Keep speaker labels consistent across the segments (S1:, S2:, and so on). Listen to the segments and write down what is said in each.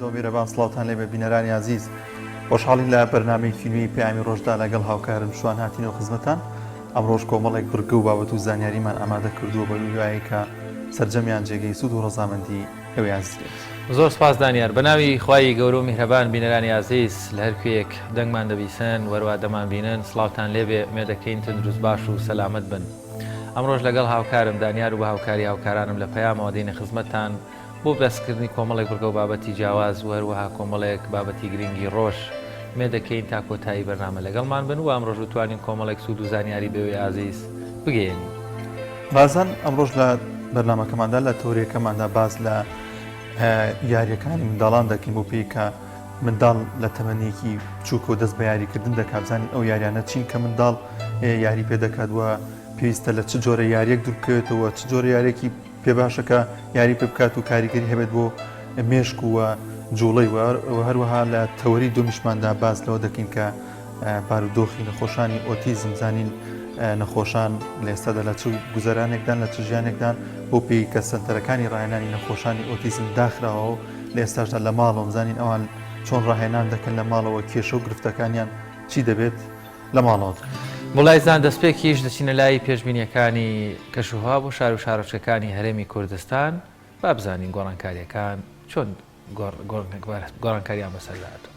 S1: خوداو میرەبان سڵاوتان لێبێ بینەرانی ئازیز خۆشحاڵین لە بەرنامەیەکی نوێی پەیامی ڕۆژدا لەگەڵ هاوکارم شوان هاتینەوە خزمەتان ئەمڕۆش کۆمەڵێک بڕگە و بابەت و زانیاریمان ئامادە کردووە بە هیوایەی کە سەرجەمیان جێگەی سوود و ڕەزامەندی ئێوەی ئازیز بێت.
S2: زۆر سپاس دانیار. بەناوی خوای گەورە و میهرەبان بینەرانی ئازیز لە هەر کوێیەک دەنگمان دەبیسن وەروا دەمان بینن سڵاوتان لێبێ ئومێدەکەین تەندروست باش و سەلامەت بن. ئەمڕۆش لەگەڵ هاوکارم دانیار و بە هاوکاری هاوکارانم لە پەیامەوە دێینە خزمەتتان بۆ باسکردنی کۆمەڵێک بڕگە و بابەتی جیاواز و هەروەها کۆمەڵێک بابەتی گرنگی ڕۆژ. ئومێد دەکەین تا کۆتایی بەرنامە لەگەڵمان بن و ئەمڕۆش بتوانین کۆمەڵێک سوود و زانیاری بەوێ ئازیز بگەیەنین.
S1: ڕازان، ئەمڕۆش لە بەرنامەکەماندا لە تەوەرەکەماندا باس لە یارییەکانی منداڵان دەکەین بۆ پێی کە منداڵ لە تەمەنێکی بچووکەوە دەست بە یاریکردن دەکات بزانین ئەو یاریانە چین کە منداڵ یاری پێ دەکات و پێویستە لە چ جۆرە یاریەک دووربکەوێتەوە چ جۆرە یاریەکی پێ باشە کە یاری پێ بکات و کاریگەری هەبێت بۆ مێشک و جوڵەی و هەروەها لە تەوەری دومیشماندا باس لەوە دەکەین کە بارودۆخی نەخۆشانی ئۆتیزم زانین نەخۆشان لە ئێستادا لە چ گوزەرانێکدان لە چ ژیانێکدان بۆ پێی کە سەنتەرەکانی ڕاهێنانی نەخۆشانی ئۆتیزم داخراوە و لە ئێستاشدا لە ماڵەوە زانین ئەوان چۆن ڕاهێنان دەکەن لە ماڵەوە کێشە و گرفتەکانیان چی دەبێت لە ماڵەوە.
S2: مولای زان دەستپێکیش دەچینە لای پێشبینیەکانی کەشوهەوا بۆ شار و شارۆچکەکانی هەرێمی کوردستان با بزانین گۆڕانکاریەکان چۆن گۆڕانکاریان بەسەردا هاتووە.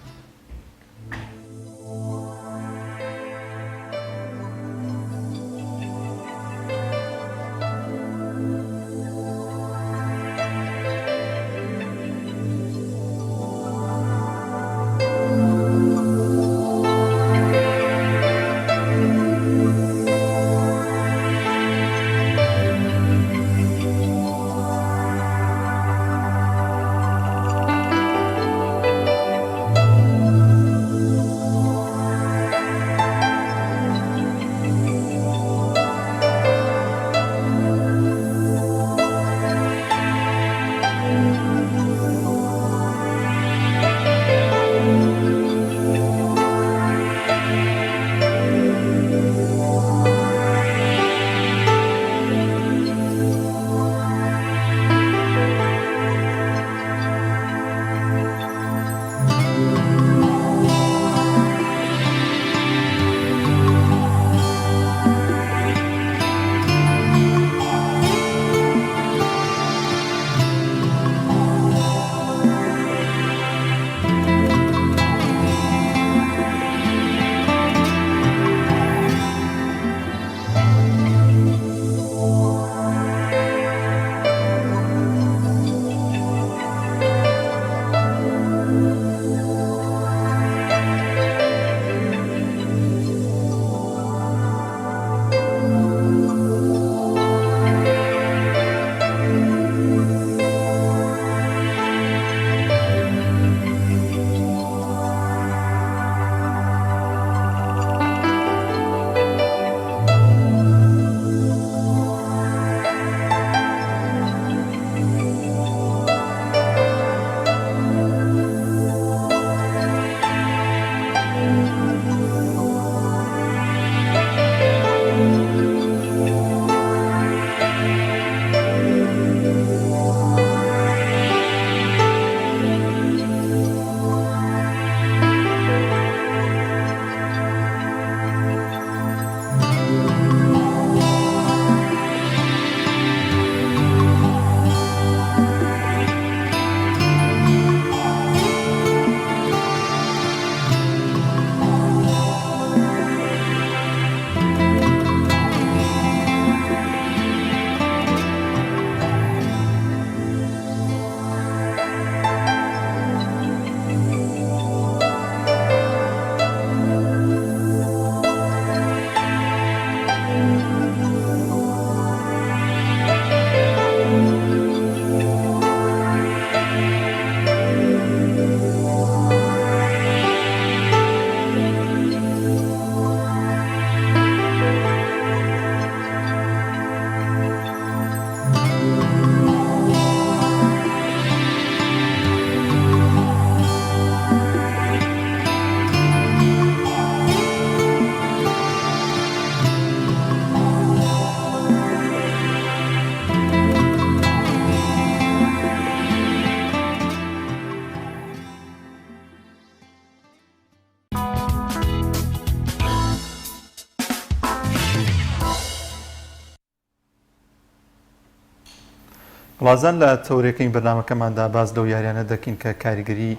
S1: وڵازان لە تەوەرەکەی بەرنامەکەماندا باس لەو یاریانە دەکەین کە کاریگەری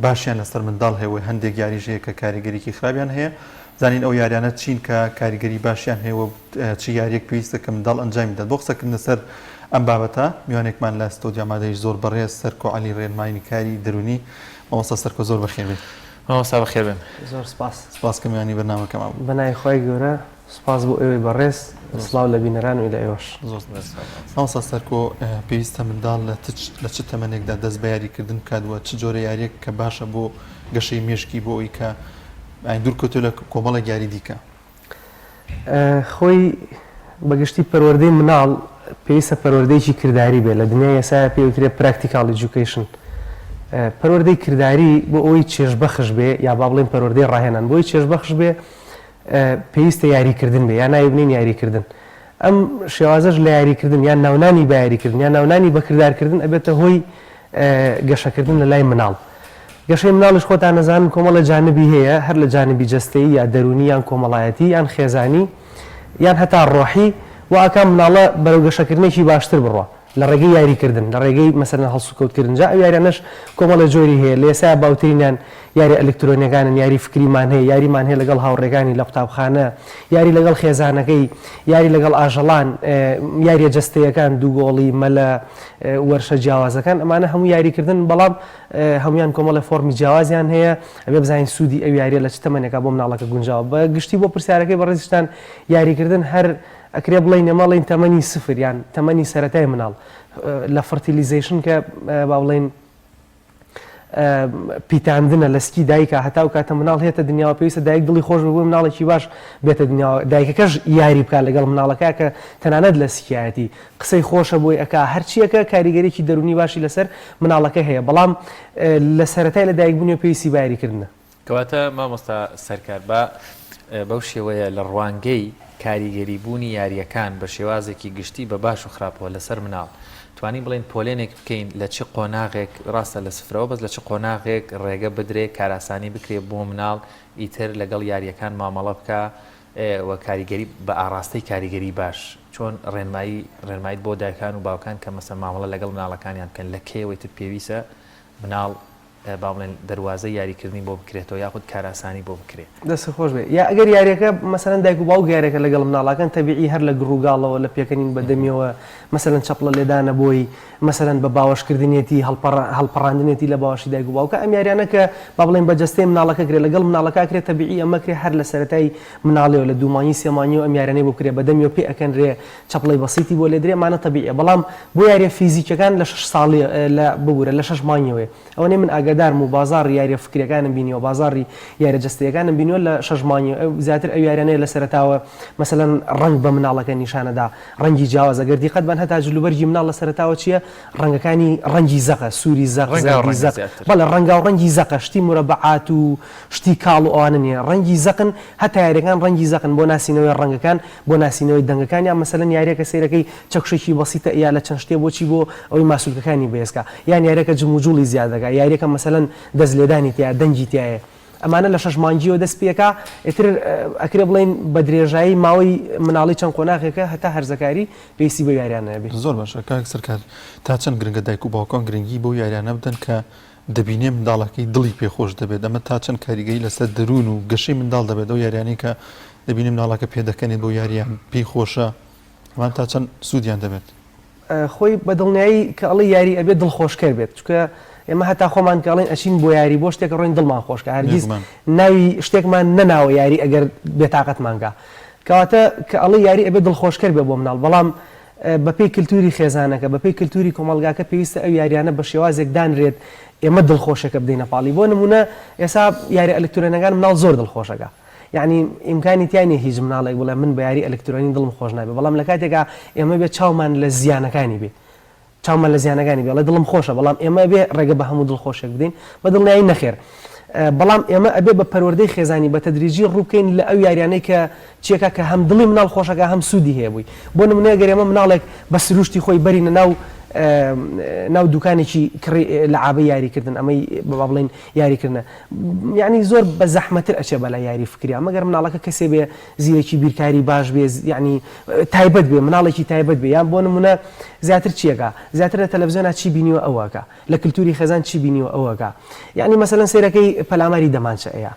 S1: باشیان لەسەر منداڵ هەیە و هەندێک یاریش هەیە کە کاریگەریی خراپیان هەیە، زانین ئەو یاریانە چین کە کاریگەری باشیان هەیە و چ یاریەک پێویستە کە منداڵ ئەنجامی بدات. بۆ قسەکردن لەسەر ئەم بابەتە میوانێکمان لە ستۆدیۆ ئامادەیش زۆر بەڕێز سەرکۆ عەلی ڕێنماییکاری دەروونی. مامۆستا سەرکۆ زۆر بەخێر بێیت.
S2: مامۆستا بەخێر بێن.
S3: زۆر سپاس.
S1: سپاس کە میوانی بەرنامەکەمان بووی.
S3: بەناوی خوای گەورە سوپاس بۆ ئێوەی بەڕێز، سڵاو لە بینەران و لە ئێوەش.
S1: زۆر سوپاس. مامۆستا سەرکۆ پێویستە منداڵ لە لە چ تەمەنێکدا دەست بە یاریکردن بکات و چ جۆرە یاریەک کە باشە بۆ گەشەی مێشکی بۆ ئەوی کە دوورکەوتووە لە کۆمەڵێک یاری دیکە؟
S3: خۆی بەگشتی پەروەردەی مناڵ پێویستە پەروەردەیەکی کرداری بێت، لە دنیای ئێستایا پێی وترێ practical education. پەروەردەی کرداری بۆ ئەوەی چێژبەخش بێ یا با بڵێین پەروەردەی ڕاهێنان بۆ ئەوەی چێژبەخش بێ پێویستە یاریکردن بێ یا ناوی بنێین یاریکردن. ئەم شێوازەش لە یاریکردن یان ناونانی بە یاریکردن یان ناونانی بە کردارکردن ئەبێتە هۆی گەشەکردن لە لای مناڵ. گەشەی مناڵیش خۆتان ئەزانن کۆمەڵێ جانبی هەیە هەر لە جانبی جەستەیی یا دەروونی یان کۆمەڵایەتی یان خێزانی یان هەتا ڕۆحی وا ئەکا مناڵە بەرەو گەشەکردنێکی باشتر بڕوا. لە ڕێگەی یاری کردن، لە ڕێگەی مەسەلەن هەڵسوکەوت کردن، جا ئەو یاریانەش کۆمەڵێ جۆری هەیە، لە ئێستایا باوترینیان یاریە ئەلکترۆنیەکانن، یاری فکریمان هەیە، یاریمان هەیە لەگەڵ هاوڕێکانی لە قوتابخانە، یاری لەگەڵ خێزانەکەی، یاری لەگەڵ ئاژەڵان، یاریە جەستەیەکان، دووگۆڵی، مەلە، وەرشە جیاوازەکان، ئەمانە هەموو یاری کردن، بەڵام هەموویان کۆمەڵێ فۆڕمی جیاوازیان هەیە، ئەبێ بزانین سوودی ئەو یاریە لە چ تەمەنێکا بۆ مناڵەکە گونجاوە. بە گشتی بۆ پرسیارەکەی بەڕێزیشتان یاریکردن هەر ئەکرێ بڵێین ئێمە ئەڵێین تەمەنی سفر یان تەمەنی سەرەتای مناڵ لە fertilization کە با بڵێین پیتاندنە لە سکی دایکە هەتا و کاتە مناڵ هێتە دنیاوە پێویستە دایک دڵی خۆش بوو مناڵێکی باش بێتە دنیاوە دایکەکەش یاری بکات لەگەڵ مناڵەکە کە تەنانەت لە سکیایەتی قسەی خۆشە بۆی ئەک هەرچیەکە کاریگەرێکی دەرونی باشی لەسەر مناڵەکە هەیە بەڵام لە سەرەتای لە دایکبوونی پێویستی باریکردنە.
S2: کەواتە مامۆستا سەرکار با بەو شێوەیە لە ڕوانگەی کاریگەری بوونی یارییەکان بە شێوازێکی گشتی بە باش و خراپەوە لەسەر مناڵ توانین بڵێین پۆلێنێک بکەین لە چ قۆناغێک ڕاستە لە سفرەوە بەس لە چ قۆناغێک ڕێگە بدرێ کارئاسانی بکرێ بۆ مناڵ ئیتر لەگەڵ یارییەکان مامەڵە بکا و کاریگەری بە ئاڕاستەی کاریگەری باش چۆن ڕێنمایی ڕێنماییت بۆ دایکان و باوکان کە مەسەن مامەڵە لەگەڵ مناڵەکانیان بکەن لە کەیەوە ئیتر پێویسە مناڵ با بڵێن دەروازەی یاریکردنی بۆ بکرێتەوە یاخود کارئاسانی بۆ بکرێ.
S3: دەستت خۆش بێ یا ئەگەر یاریەکە مەسەلەن دایک و باوک یاریەکە لەگەڵ مناڵاکەن تەبیعی هەر لە گڕ و گاڵەوە لە پێکەنین بە دەمیەوە مەسەلەن چەپڵە لێدانە بۆی مەسەلەن بە باوەش کردنیەتی هەڵپەڕ هەڵپەڕاندنیەتی لە باوەشی دایک و باوکە ئەم یاریانە کە با بڵێن بە جەستەی مناڵەکە کرێ لەگەڵ مناڵەکە کرێ تەبیعی ئەمە کرێ هەر لە سەرەتای مناڵیەوە لە دوو مانگی سێ مانگیەوە ئەم یاریانەی بۆ بکرێ بە دەمیەوە پێ ئەکەنرێ چەپڵەی بەسیتی بۆ لێدرێ ئەمانە تەبیعیە بەڵام بۆ یاریە فیزیکیەکان لە شەش ساڵی لە ببورە لە شەش مانگیەوەیە ئەوەنەی من ئاگادارم و بازاڕی یاریە فکریەکانم بینیوە بازاڕی یاریە جەستەیەکانم بینیوە لە شەش مانگی زیاتر ئەو یاریانەیە لە سەرەتاوە مەسەلەن ڕەنگ بە مناڵەکە نیشانەدا ڕەنگی جیاواز ئەگەر دیقەت بەن هەتا جلوبەرگی مناڵ لە سەرەتاوە چیە ڕەنگەکانی ڕەنگی زەقە سووری زەق زەردی زەق بەڵێ ڕەنگاو ڕەنگی زەقە شتی مورەبەعات و شتی کاڵ و ئەوانە نیە ڕەنگی زەقن هەتا یاریەکان ڕەنگی زەقن بۆ ناسینەوەی ڕەنگەکان بۆ ناسینەوەی دەنگەکان یان مەسەلەن یاریەکە سەیرەکەی چەکوشێکی بەسیتە یا لە چەند شتێ بۆچی بۆ ئەوەی ماسولکەکانی بەهێزکا یان یاریەکە جموجوڵی زیاد دەکا یاریەکە مەسەلەن دەست لێدانی تیایە دەنگی تیایە ئەمانە لە شەش مانگیەوە دەست پێکا ئیتر ئەکرێ بڵێین بە درێژایی ماوەی مناڵی چەند قۆناغێکە هەتا هەرزەکاری پێویستی بەو یاریانە ئەبێ.
S1: زۆر باشە کاک سەرکار تا چەند گرنگە دایک و باوکان گرنگی بەو یاریانە بدەن کە دەبینێ منداڵەکەی دڵی پێ خۆش دەبێت، ئەمە تا چەند کاریگەری لەسەر دەروون و گەشەی منداڵ دەبێت، ئەو یاریانەی کە دەبینێ منداڵەکە پێ دەکەنێت بەو یارییان پێی خۆشە، ئەمان تا چەند سوودیان دەبێت؟
S3: خۆی بە دڵنیایی کە ئەڵێی یاری ئەبێت دڵخۆشکەر بێت، چونکە ئێمە هەتا خۆمان کە ئەڵێین ئەچین بۆ یاری بۆ شتێک ئەڕۆین دڵمان خۆش کا، هەرگیز ناوی شتێکمان نەناوە یاری ئەگەر بێتاقەتمان کا. کەواتە کە ئەڵێی یاری ئەبێت دڵخۆشکەر بێت بۆ مناڵ، بەڵام بەپێی کلتوری خێزانەکە، بەپێی کلتوری کۆمەڵگاکە پێویستە ئەو یاریانە بە شێوازێک دانرێت ئێمە دڵخۆشێکە بدەینە پاڵی. بۆ نموونە ئێستا یاریە ئەلکترۆنیەکان مناڵ زۆر دڵخۆشەکە. یەعنی ئیمکانی تیا نیە هیچ مناڵێک بڵێ من بە یاری ئەلکترۆنی دڵم خۆش نابێ بەڵام لە کاتێکا ئێمە بێ چاومان لە زیانەکانی بێ چاومان لە زیانەکانی بێ ئەڵێ دڵم خۆشە بەڵام ئێمە ئەبێ ڕێگە بە هەموو دڵخۆشێک بدەین؟ بە دڵنیایی نەخێر. بەڵام ئێمە ئەبێ بە پەروەردەی خێزانی بە تەدریجی ڕووبکەین لە ئەو یاریانەی کە چیەکە کە هەم دڵی مناڵ خۆشەکا هەم سوودی هەیە بۆی. بۆ نمونە گەر ئێمە مناڵێک بە سروشتی خۆی بەرینە ناو. ناو دوکانێکی کڕی لەعابەی یاریکردن ئەمەی با بڵێین یاریکردنە یعنی زۆر بە زەحمەتر ئەچێ بەلای یاری فکریا مەگەر مناڵەکە کەسێ بێ زیرەکی بیرکاری باش بێ یعنی تایبەت بێ مناڵێکی تایبەت بێ یان بۆ نمونە زیاتر چیەکە زیاتر لە تەلەڤزیۆنا چی بینیوە ئەوەکە لە کلتوری خێزان چی بینیوە ئەوەکە یعنی مەسەلەن سەیرەکەی پەلاماری دەمانچە ئەیا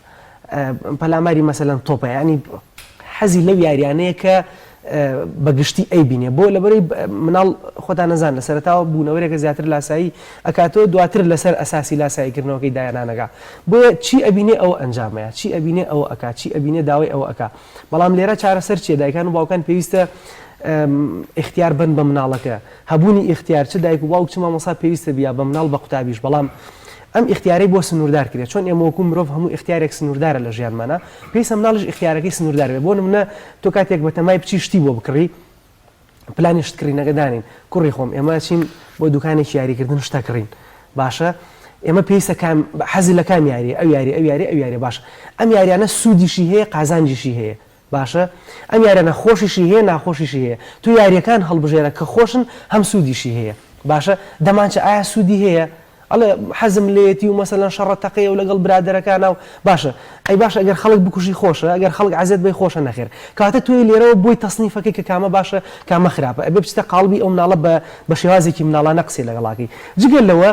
S3: پەلاماری مەسەلەن تۆپە یعنی حەزی لەو یاریانەیە کە بە گشتی ئەیبینێ بۆ لەبەرەی مناڵ خۆتان نەزان لە سەرەتاوە بوونەوەرێکە زیاتر لاسایی ئەکاتەوە دواتر لەسەر ئەساسی لاساییکردنەوەکەی دایانانەکا بۆیە چی ئەبینێ ئەوە ئەنجامەیە چی ئەبینێ ئەوە ئەکا چی ئەبینێ داوای ئەوە ئەکا بەڵام لێرە چارەسەر چیە دایکان و باوکان پێویستە ئیختیار بەن بە مناڵەکە هەبوونی ئیختیار چ دایک و باوک چ مامۆستا پێویستە بیا بە مناڵ بە قوتابیش بەڵام ئەم ئیختیارەی بۆ سنووردار کرێ چۆن ئێمە وەکوو مرۆڤ هەموو ئیختیارێک سنووردارە لە ژیانمانا پێویستە مناڵیش ئیختیارەکەی سنووردار بێ بۆ نمونە تۆ کاتێک بەتەمای بچی شتی بۆ بکڕی پلانی شت کڕینەکە دانێین کوڕی خۆم ئێمە ئەچین بۆ دوکانێکی یاریکردن شتە کڕین باشە ئێمە پێویستە کام حەزی لە کام یاریە ئەو یاری ئەو یاری ئەو یاریە باشە ئەم یاریانە سوودیشی هەیە قازانجیشی هەیە باشە ئەم یاریانە خۆشیشی هەیە ناخۆشیشی هەیە تۆ یاریەکان هەڵبژێرە کە خۆشن هەم سوودیشی هەیە باشە دەمانچە ئایا سوودی هەیە ئەڵێ حەزم لێیەتی و مەسەلەن شەڕە تەقەیە و لەگەڵ برادەرەکانا و باشە ئەی باشە ئەگەر خەڵک بکوژی خۆشە ئەگەر خەڵک عەزێت بەی خۆشە نەخێر کەواتە تۆی لێرەوە بۆی تەسنیفەکەی کە کامە باشە کامە خراپە ئەبێ بچیتە قاڵبی ئەو مناڵە بە بە شێوازێکی مناڵانە قسەی لەگەڵاکەی جگە لەوە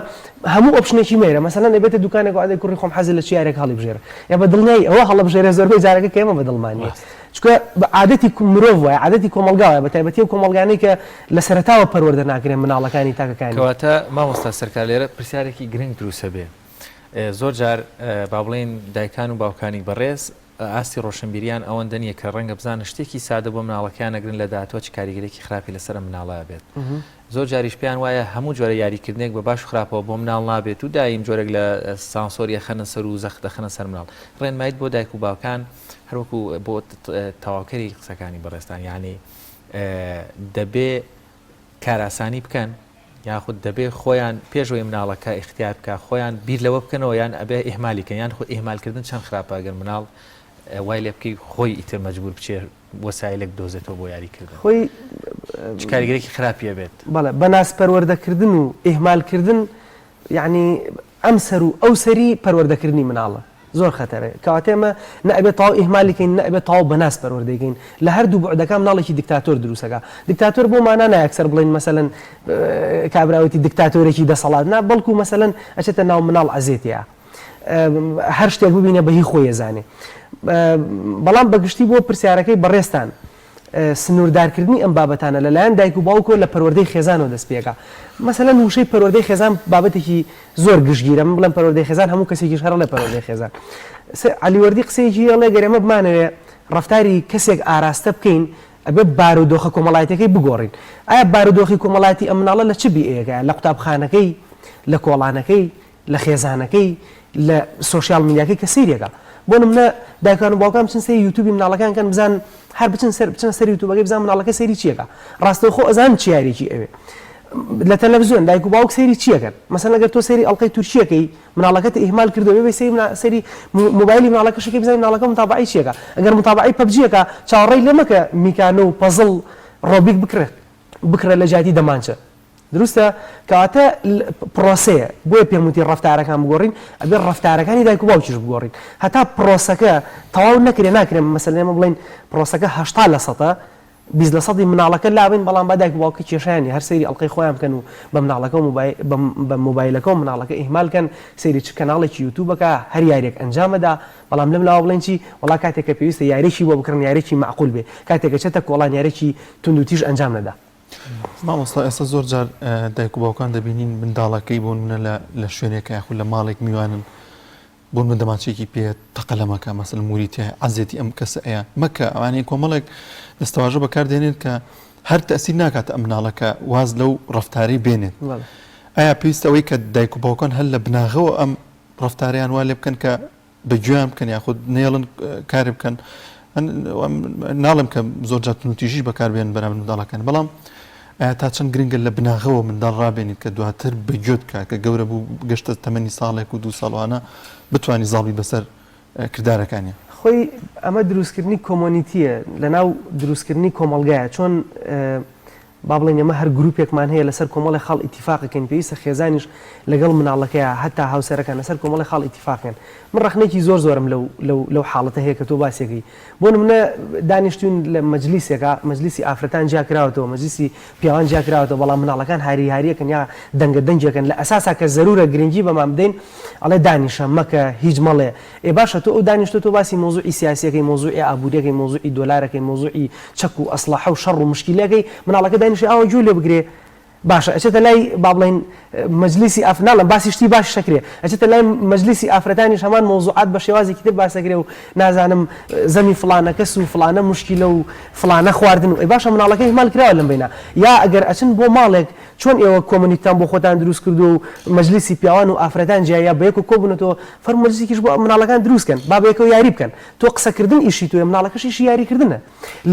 S3: هەموو option ێکی مەیرە مەسەلەن ئەبێتە دوکانێک و ئەڵێ کوڕی خۆم حەزت لە چ یاریەک هەڵیبژێرە ئێ بە دڵنیایی ئەوە هەڵەبژێرێ زۆربەی جارەکە کە ئێمە بە دڵمان نیە چونکە عادەتی مرۆڤ وایە عادەتی کۆمەڵگا وایە بە تایبەتی ئەو کۆمەڵگانەی کە لە سەرەتاوە پەروەردە ناکرێن مناڵەکانی تاکەکانی.
S2: کەواتە مامۆستا سەرکار لێرە پرسیارێکی گرنگ دروست ئەبێ زۆر جار با بڵێین دایکان و باوکانی بەڕێز ئاستی ڕۆشنبیریان ئەوەندە نییە کە ڕەنگە بزانن شتێکی سادە بۆ مناڵەکەیان ئەگرن لە داهاتووە چ کاریگەرێکی خراپی لەسەر ئەم مناڵە ئەبێت زۆر جاریش پێیان وایە هەموو جۆرە یاریکردنێک بە باش و خراپەوە بۆ مناڵ نابێت و دایم جۆرێک لە سانسۆری ئەخەنە سەر و زەخت دەخەنە سەر مناڵ. ڕێنماییت بۆ دایک و باوکان هەروەکو بۆ تەواوکەری قسەکانی بەڕێزتان یانی دەبێ کارئاسانی بکەن یاخود دەبێ خۆیان پێش ئەوەی مناڵەکە ئیختیار بکا خۆیان بیر لەوە بکەنەوە یان ئەبێ ئیهمالی کەن یان خۆ ئیهمالکردن چەند خراپە گەر مناڵ وای لێ بکەی خۆی ئیتر مەجبور بچێ وەسایلێک بدۆزێتەوە بۆ یاری کردن.
S3: خۆی
S2: چ کاریگەرێکی خراپی ئەبێت؟
S3: بەڵێ بە ناز پەروەردە کردن و ئیهمال کردن یەعنی ئەم سەر و ئەو سەری پەروەردە کردنی مناڵە زۆر خەتەرە کەواتە ئێمە نە ئەبێت تەواو ئیهمالی کەین نە ئەبێت تەواو بە ناز پەروەردەی کەین لە هەردوو بوعدەکە مناڵێکی دیکتاتۆر دروست ئەکا دیکتاتۆر بۆ مانا نا یەکسەر بڵێین مەسەلەن کابرا وتی دیکتاتۆرێکی دەسەڵات نا بەڵکو مەسەلەن ئەچێتە ناو مناڵ عەزێتیە هەر شتێک ببینێ بە هی خۆی ئەزانێ. بەڵام بە گشتی بۆ پرسیارەکەی بەڕێزتان، سنووردارکردنی ئەم بابەتانە لە لایەن دایک و باوکەوە لە پەروەردەی خێزانەوە دەست پێ ئەکا. مەسەلەن وشەی پەروەردەی خێزان بابەتێکی زۆر گشتگیرە، من بڵێم پەروەردەی خێزان هەموو کەسێکیش هەر ئەڵێ پەروەردەی خێزان. عەلی وەردی قسەیەکی ئەڵێ گەر ئێمە بمانەوێ ڕەفتاری کەسێک ئاراستە بکەین ئەبێ بارودۆخە کۆمەڵایەتیەکەی بگۆڕین. ئایا بارودۆخی کۆمەڵایەتی ئەم مناڵە لە چ بیئەیەکایە؟ لە قوتابخانەکەی؟ لە کۆڵانەکەی؟ لە خێزانەکەی لە سۆشیال میدیاکەی کە سەیرێکە بۆ نمونە دایکان و باوکان بچن سەیری یوتیوبی مناڵەکان کەن بزان هەر بچن سەر بچنە سەر یوتیوبەکەی بزان مناڵەکە سەیری چیەکە ڕاستەوخۆ ئەزان چ یاریەکی ئەوێ لە تەلەڤزیۆن دایک و باوک سەیری چیەکەن مەسەلەن ئەگەر تۆ سەیری ئەڵقەی تورکیەکەی مناڵەکەت ئیهمال کردو بێ سەیری سەیری مۆبایلی مناڵەکەشەکەی بزانانی مناڵەکە متابعەی چیەکە ئەگەر متابعەی پەبجیەکە چاوەڕێی لێ مەکە میکانۆ و پەزڵ ڕۆبیک بکڕێت بکڕێت لە جیاتی دەمانچە دروستە کەواتە پڕۆسەیە بۆیە پێم وتی ڕەفتارەکان بگۆڕین ئەبێ ڕەفتارەکانی دایک و باوکیش بگۆڕین هەتا پڕۆسەکە تەواو نەکرێ ناکرێ مەسەلەن ئێمە بڵێین پڕۆسەکە 80 لە سەتە 20 لە سەدی مناڵەکە لابەین بەڵام با دایک و باوکە کێشیان نیە هەر سەیری ئەڵقەی خۆیان بکەن و بە مناڵەکە و بە مۆبایلەکە و مناڵەکە ئیهمال کەن سەیری چ کەناڵێکی یوتوبەکە هەر یاریەک ئەنجامەدا بەڵام لەم لاوە بڵێن چی وەڵا کاتێک کە پێویستە یاریەکی بۆ بکڕن یاریەکی مەعقول بێ کاتێک کە چێتە کۆڵان یاریەکی توندوتیژ ئەنجام نەدا.
S1: مامۆستا ئێستا زۆر جار دایک و باوکان دەبینین منداڵەکەی بۆ نمونە لە لە شوێنێکە یاخود لە ماڵێک میوانن بۆ نمونە دەمانچەیەکی پێ تەقە لە مەکە مەسەل موری تیا عەزێتی ئەم کەسە ئەیە مەکە ئەوانەی کۆمەڵێک دەستەواژە بەکاردێنێت کە هەر تەسیر ناکات ئەم مناڵەکە واز لەو ڕەفتارەی بێنێت ئایا پێویستە ئەوەی کە دایک و باوکان هەر لە بناغەوە ئەم ڕەفتارەیان وا لێ بکەن کە بە گوێیان بکەن یاخود نەیەڵن کارێ بکەن ناڵێم کە زۆر جار توندوتیژیش بەکاربێن بەرامبەر منداڵەکان بەڵام ئایا تا چەند گرنگە لە بناغەوە منداڵ ڕابێنیت کە دواتر بە گوێت بکات کە گەورە بوو گەشتە تەمەنی ساڵێک و دوو ساڵوانە بتانی زاڵبی بەسەر کردارەکانیان.
S3: خۆی ئەمە دروستکردنی کۆمۆنیتیە لەناو دروستکردنی کۆمەڵگایە چۆن. با بڵێین ئێمە هەر گروپێکمان هەیە لەسەر کۆمەڵێ خاڵ ئیتیفاق ئەکەین پێویستە خێزانیش لەگەڵ مناڵەکەیا هەتا هاوسەرەکان لەسەر کۆمەڵێ خاڵ ئیتیفاقیان من ڕەخنەیەکی زۆر زۆرم لەو لەو لەو حاڵەتە هەیە کە تۆ باسیەکەی بۆ نمونە دانیشتوین لە مەجلیسێکا مەجلیسی ئافرەتان جیا کراوەتەوە مەجلیسی پیاوان جیا کراوەتەوە بەڵام مناڵەکان هاری هاریەکەن یا دەنگە دەنگێکن لە ئەساسا کە زەرورە گرنگی بەمان بدەین ئەڵێ دانیشە مەکە هیچ مەڵێ ئێ باشە تۆ ئەو دانیشتوە تۆ باسی مەوزوعی سیاسیەکەی مەوزوعی ئابوریەکەی مەوزوعی دۆلارەکەی مەوزوعی چەک و ئەسڵەحە و شەڕ و مشکیلەکەی مناڵەکە دانیشێ ئاوا گوێ لێ بگرێ باشە ئەچێتە لای با بڵێین مەجلیسی ئاف ناڵێم باسی شتی باشیش ئەکرێ ئەچێتە لای مەجلیسی ئافرەتانیش هەمان مەوزوعات بە شێوازێکی تر باس ئەکرێ و نازانم زەمی فڵانە کەس و فڵانە مشکیلە و فڵانە خواردن و ئەی باشە مناڵەکە ئیهمال کراوە لەم بەینا یا ئەگەر ئەچن بۆ ماڵێک چۆن ئێوە کۆمۆنیتتان بۆ خۆتان دروست کردووە و مەجلیسی پیاوان و ئافرەتان جیایە بەیەکەوە کۆبوونەتەوە فەرموو مەجلیسێکیش بۆ مناڵەکان دروست کەن با بەیەکەوە یاری بکەن تۆ قسەکردن ئیشی تۆیە مناڵەکەش ئیشی یاریکردنە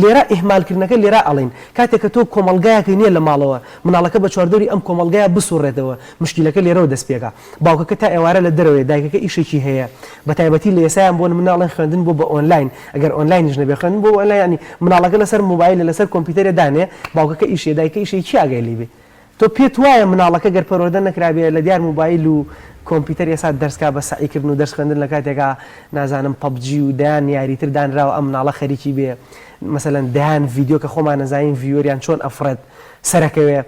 S3: لێرە ئیهمالکردنەکە لێرە ئەڵێین کاتێک کە تۆ کۆمەڵگایەکەی نیە لە ماڵەوە مناڵەکە بە چواردەوری ئەم کۆمەڵگایە بسوڕێتەوە مشکیلەکە لێرەوە دەست پێکا باوکەکە تا ئێوارە لە دەرەوەیە دایکەکە ئیشێکی هەیە بە تایبەتی لە ئێسایان بۆ نمونە ئەڵێن خوێندن بۆ بە ئۆنلاین ئەگەر ئۆنلاینیش نەبێ خوێندن بۆ بە ئۆنلاین یانی مناڵەکە لەسەر مۆبایلە لەسەر کۆمپیوتەرێ دانێ باوکەکە ئیشێ دایکە ئیشێ کێ ئاگای لێی بێ تۆ پێت وایە مناڵەکە گەر پەروەردە نەکرابێ لە دیار موبایل و کۆمپیوتەر ئێسا دەرس کا بە سەعی کردن و دەرس خوێندن لە کاتێکا نازانم PUBG و دەیان یاری تر دانراوە ئەم مناڵە خەریکی بێ مەسەلەن دەیان ڤیدیۆ کە خۆمان ئەزانین viewer یان چۆن ئەفڕێت سەرەکەوێ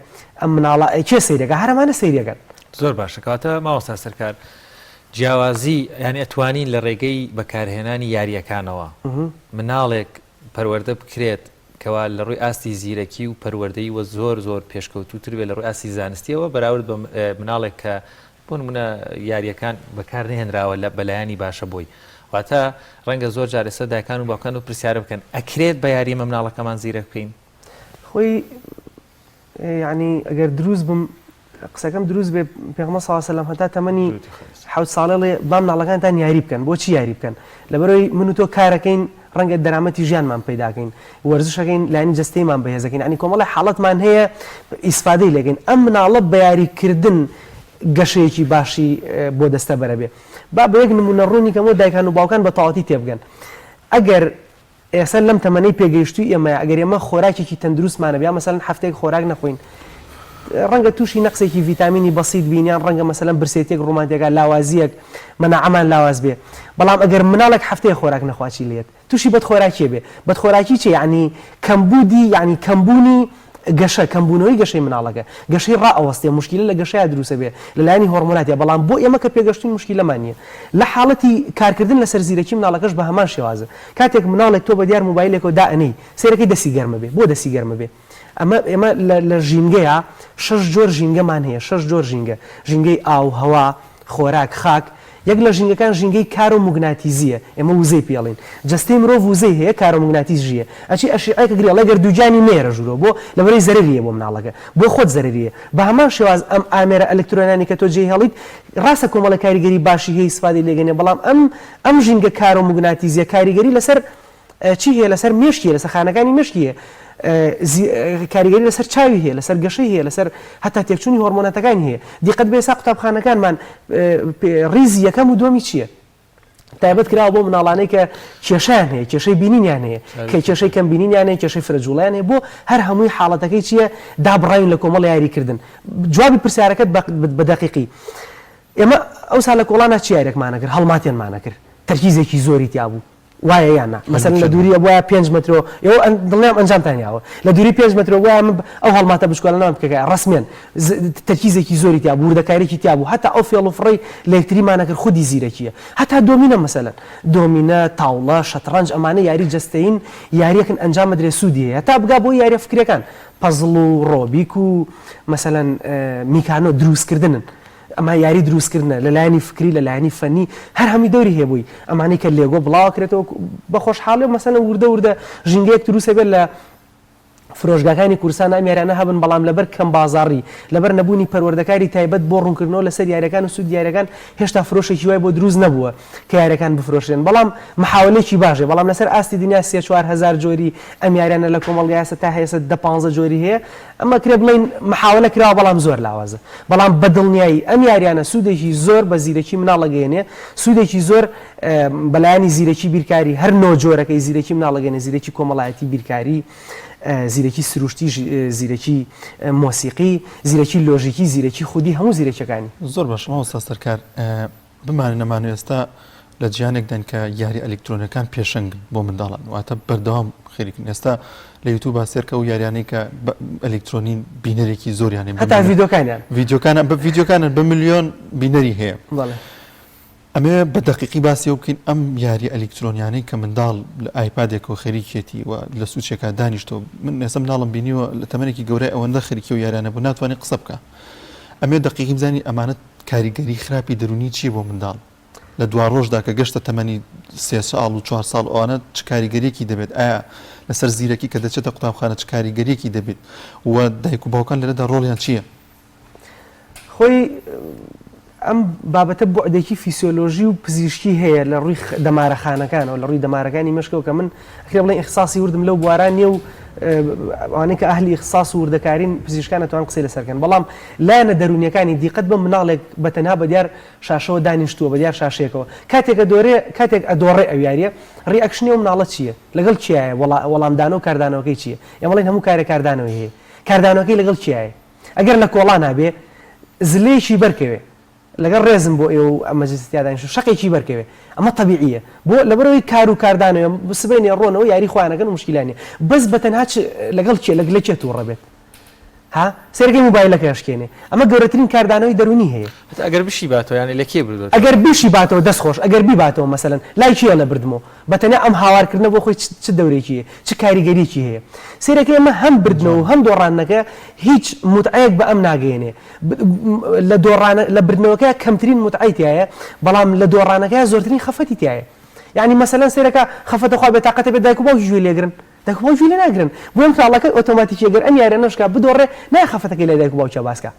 S3: ئەم مناڵە ئەی کێ سەیرەکا هەر ئەمانە سەیرەکەن.
S2: زۆر باشە کەواتە مامۆستا سەرکار جیاوازی یانی ئەتوانین لە ڕێگەی بەکارهێنانی یارییەکانەوە مناڵێک پەروەردە بکرێت کەوا لە ڕووی ئاستی زیرەکی و پەروەردەیی وە زۆر زۆر پێشکەوتووتر بێت لە ڕووی ئاستی زانستیەوە بەراورد بە مناڵێک کە بۆ نمونە یاریەکان بەکار نەهێنراوە لە بەلایەنی باشە بۆی واتە ڕەنگە زۆر جار ئێستا دایکان و باوکان و پرسیارە بکەن ئەکرێت بە یاری ئێمە مناڵەکەمان زیرەک بکەین؟
S3: خۆی یەعنی ئەگەر دروست بم قسەکەم دروست بێ پێغەمبەر صلی اللە علیه و سلم هەتا تەمەنی حەوت ساڵێ ڵێ با مناڵەکانتان یاری بکەن بۆچی یاری بکەن لەبەرەوەی من و تۆ کارەکەین ڕەنگە دەرامەتی ژیانمان پەیداکەین وەرزشەکەین لایەنی جەستەیمان بەهێزەکەین ینی کۆمەڵی حاڵەتمان هەیە ئیسفادەی لەگەین ئەم مناڵە بە یاریکردن گەشەیەکی باشی بۆ دەستە بەرە بێ با بە یەک نمونە ڕوونی کەمەوە دایکان و باوکان بە تەواوەتی تێبگەن ئەگەر ئێستا لەم تەمەنەی پێگەیشتووی ئێمەیە ئەگەر ئێمە خۆراکێکی تەندروستمان هەبێ یا مەسەلەن هەفتەیەک خۆراک نەخۆین ڕەنگە تووشی نەقسێکی ڤیتامینی بەسیت بین یان ڕەنگە مەسەلەن برسێتیەک ڕوومان تێکا لاوازیەک مەناعەمان لاواز بێ بەڵام ئەگەر مناڵێک هەفتەیە خۆراک نەخوا چی لێت تووشی بەدخۆراکیە بێ بەدخۆراکی چیە یعنی کەمبوودی یعنی کەمبوونی گەشە، کەمبوونەوەی گەشەی مناڵەکە، گەشەی ڕائەوەستێ، موشکیلە لە گەشەیا دروسەبێ لە لایەنی هۆڕمۆناتیا، بەڵام بۆ ئێمە کە پێگەشتووین موشکیلەمان نییە. لە حاڵەتی کارکردن لەسەر زیرەکی مناڵەکەش بە هەمان شێوازە. کاتێک مناڵێک تۆ بە دیار مۆبایلێکەوە دائەنێی، سەیرەکەی دەستی گەرمە بێ. بۆ دەستی گەرمە بێ؟ ئەمە ئێمە لە لە ژینگەیا شەش جۆر ژینگەمان هەیە، شەش جۆر ژینگە، ژینگەی ئاو، هەوا، خۆراک، خاک، یەک لە ژینگەکان ژینگەی کارۆموگناتیزییە، ئێمە وزەی پێ ئەڵێین. جەستەی مرۆڤ وزەی هەیە، کارۆموگناتیز ژییە. ئەچی ئەشیعەیەک ئەگری ئەڵێ گەر دووگیانی نەیەرە ژوورەوە. بۆ؟ لەبەرئەوەی زەرەری هەیە بۆ مناڵەکە. بۆ خۆت زەرەری هەیە. بە هەمان شێواز ئەم ئامێرە ئەلکترۆنیانەی کە تۆ جێی هێڵیت، ڕاستە کۆمەڵێک کاریگەری باشی هەیە ئیسفادەی لێ گەنێ، بەڵام ئەم ئەم ژینگە کارۆموگناتیزییە کاریگەری لەسەر چی هەیە لەسەر مێشکی هەیە لەسەر خانەکانی مێشکی هەیە کاریگەری لەسەر چاوی هەیە لەسەر گەشەی هەیە لەسەر هەتا تێکچوونی هۆرمۆناتەکانی هەیە دیقەت بێ ئێستا قوتابخانەکانمان ڕیزی یەکەم و دووەمی چییە؟ تایبەت کراوە بۆ مناڵانەی کە کێشیان هەیە کێشەی بینینیان هەیە کە کێشەی کەم بینینیان هەیە کێشەی فرە جوڵیان هەیە بۆ هەر هەمووی حاڵەتەکەی چییە دابڕاوین لە کۆمەڵ یاریکردن جوابی پرسیارەکەت بە دەقیقی ئێمە ئەوسا لە کۆڵانە چی یاریەکمانە کرد هەڵماتێنمانە کرد تەرکیزێکی زۆری تیا بوو وایە یان نا مەسەلەن لە دووری ئەبوایە پێنج مەترۆ ئێوە دڵنیام ئەنجامتان یاوە لە دووری پێنج مەترۆ بوایە من ئەو هەڵماتە بچکۆلانەمان بکەکایە ڕەسمیەن تەرکیزێکی زۆری تیا بوو وردەکاریی تیا بوو هەتا ئەو فێڵ و فڕەی لە یەکتریمانە کرد خودی زیرەکییە هەتا دۆمینە مەسەلەن دۆمینە تاوڵە شەتڕەنج ئەمانە یاری جەستەیین یاریەکن ئەنجام بدرێ سوودی هەیە هەتا بگا بۆ یاریە فکریەکان پەزڵ و ڕۆبیک و مەسەلەن میکانۆ دروستکردنن ئەمە یاری دروست کردنە لە لایەنی فکری لە لایەنی فەنی هەر هەمووی دەوری هەیە بۆی ئەمانەی کە لێگۆ بڵاوەکرێتەوە بە خۆشحاڵی و مەسەلەن وردە وردە ژینگەیەک دروست ئەبێت لە فرۆشگاکانی کوردستان ئەم یاریانە هەبن بەڵام لەبەر کەم بازاڕی لەبەر نەبوونی پەروەردەکاری تایبەت بۆ ڕوونکردنەوە لەسەر یاریەکان و سوودی یاریەکان هێشتا فرۆشێکی وای بۆ دروست نەبووە کە یاریەکان بفرۆشرێن بەڵام محاولەیەکی باشە بەڵام لەسەر ئاستی دنیا سێ 4000 جۆری ئەم یاریانە لە کۆمەڵگای هەستە تا هەیە دە پانزە جۆری هەیە ئەمە ئەکرێ بڵێین محاوەلە کراوە بەڵام زۆر لاوازە. بەڵام بە دڵنیایی ئەم یاریانە سوودێکی زۆر بە زیرەکی مناڵ ئەگەیەنێ، سوودێکی زۆر بە لایەنی زیرەکی بیرکاری هەر نۆ جۆرەکەی زیرەکی مناڵ ئەگەیەنێ، زیرەکی کۆمەڵایەتی بیرکاری. زیرەکی سروشتی، زیرەکی مۆسیقی، زیرەکی لۆژیکی، زیرەکی خودی، هەموو زیرەکیەکانی.
S1: زۆر باشە مامۆستا سەرکار بمانێ نەمانێ ئێستا لە جیهانێکداین کە یاری ئەلیکترۆنیەکان پێشەنگن بۆ منداڵان واتە بەردەوام خەریکن ئێستا لە یوتوبا سێرکە و یاریانەی کە ئەلیکترۆنین بینەرێکی زۆریان هەیە
S3: هەتا ڤیدۆکانیان
S1: ڤیدیۆکانە بە ڤیدیۆکانن بە ملیۆن بینەری هەیە بەڵێ ئەمەوێ بە دەقیقی باسی ئەو بکەین ئەم یاریە ئەلیکترۆنیانەی کە منداڵ لە ئایپادێکەوە خەریکیەتی و لە سوچێکا دانیشتەوە من ئێستا مناڵم بینیوە لە تەمەنێکی گەورەی ئەوەندە خەریکی و یاریانە بوو ناتوانێت قسە بکە ئەمێ دەقیقی بزانی ئەمانە کاریگەری خراپی دەرونی چیە بۆ منداڵ لە دواڕۆژدا کە گەشتە تەمەنی سێ ساڵ و چوار ساڵ ئەوانە چ کاریگەریەکی دەبێت ئایا لەسەر زیرەکی کە دەچێتە قوتابخانە چ کاریگەریەکی دەبێت و دایک و باوکان لێرەدا ڕۆڵیان چییە؟
S3: خۆی ئەم بابەتە بوعدێکی فیسیۆلۆژی و پزیشکی هەیە لە ڕووی دەمارە خانەکانەوە لە ڕووی دەمارەکانی مێشکەوە کە من ئەکرێ بڵێن ئیخساسی وردم لەو بوارە نییە و ئەوانەی کە ئەهلی ئیخساس و وردەکارین پزیشکان ئەتوان قسەی لەسەر کەن بەڵام لایەنە دەروونیەکانی دیقەت بە مناڵێک بە تەنها بە دیار شاشەوە دانیشتووە بە دیار شاشەیەکەوە کاتێک ئەدۆرێ کاتێک ئەدۆڕێ ئەو یاریە reaction ی ئەو مناڵە چییە لەگەڵ کێیە وەڵامدانەوە و کاردانەوەکەی چییە ئێمە ئەڵێین هەموو کارێک کاردانەوەی هەیە کاردانەوەکەی لەگەڵ کێیە ئەگەر لە کۆڵانا بێ زلەیەکی بەرکەوێ لەگەڵ ڕێزم بۆ ئێوە و ئەم مەجلیسە تیا دانیشتوو شەقێکی بەرکەوێ ئەمە تەبیعیە بۆ لەبەرئەوەی کار و کاردانەوە سبەینێ ڕۆنەوە یاری خۆیان ئەکەن و مشکیلە نیە بەس بە تەنها چ لەگەڵ کێ لە کێ توڕە بێت ها سەیرەکەی موبایلەکە ئەشکێنێ ئەمە گەورەترین کاردانەوەی دەروونی هەیە.
S2: هەتا ئەگەر بشی باتەوە یانی لە کێ بردۆتەوە؟
S3: ئەگەر بیشی باتەوە دەست خۆش ئەگەر بیباتەوە مەسەلەن لای کێ ئەڵێ بردمەوە بە تەنیا ئەم هاوار کردنە بۆ خۆی چ دەورێکی هەیە چ کاریگەریەکی هەیە سەیرەکەی ئەمە هەم بردنەوە و هەم دۆڕاندنەکە هیچ موتعەیەک بە ئەم ناگەیەنێ لە دۆڕانە لە بردنەوەکە کەمترین موتعەی تیایە بەڵام لە دۆڕانەکە زۆرترین خەفەتی تیایە یعنی مەسەلەن سەیرەکە خەفەتە خوا بێتاقەتە بێت دایک و باوکی گوێ لێگرن دایک و باوکی گوێ لێ ناگرن بۆیە مناڵەکە ئۆتۆماتیکی ئەگەر ئەم یاریە نەشکا بدۆڕێ نایە خەفەتەکەی لای دایک و باوکیا باسکا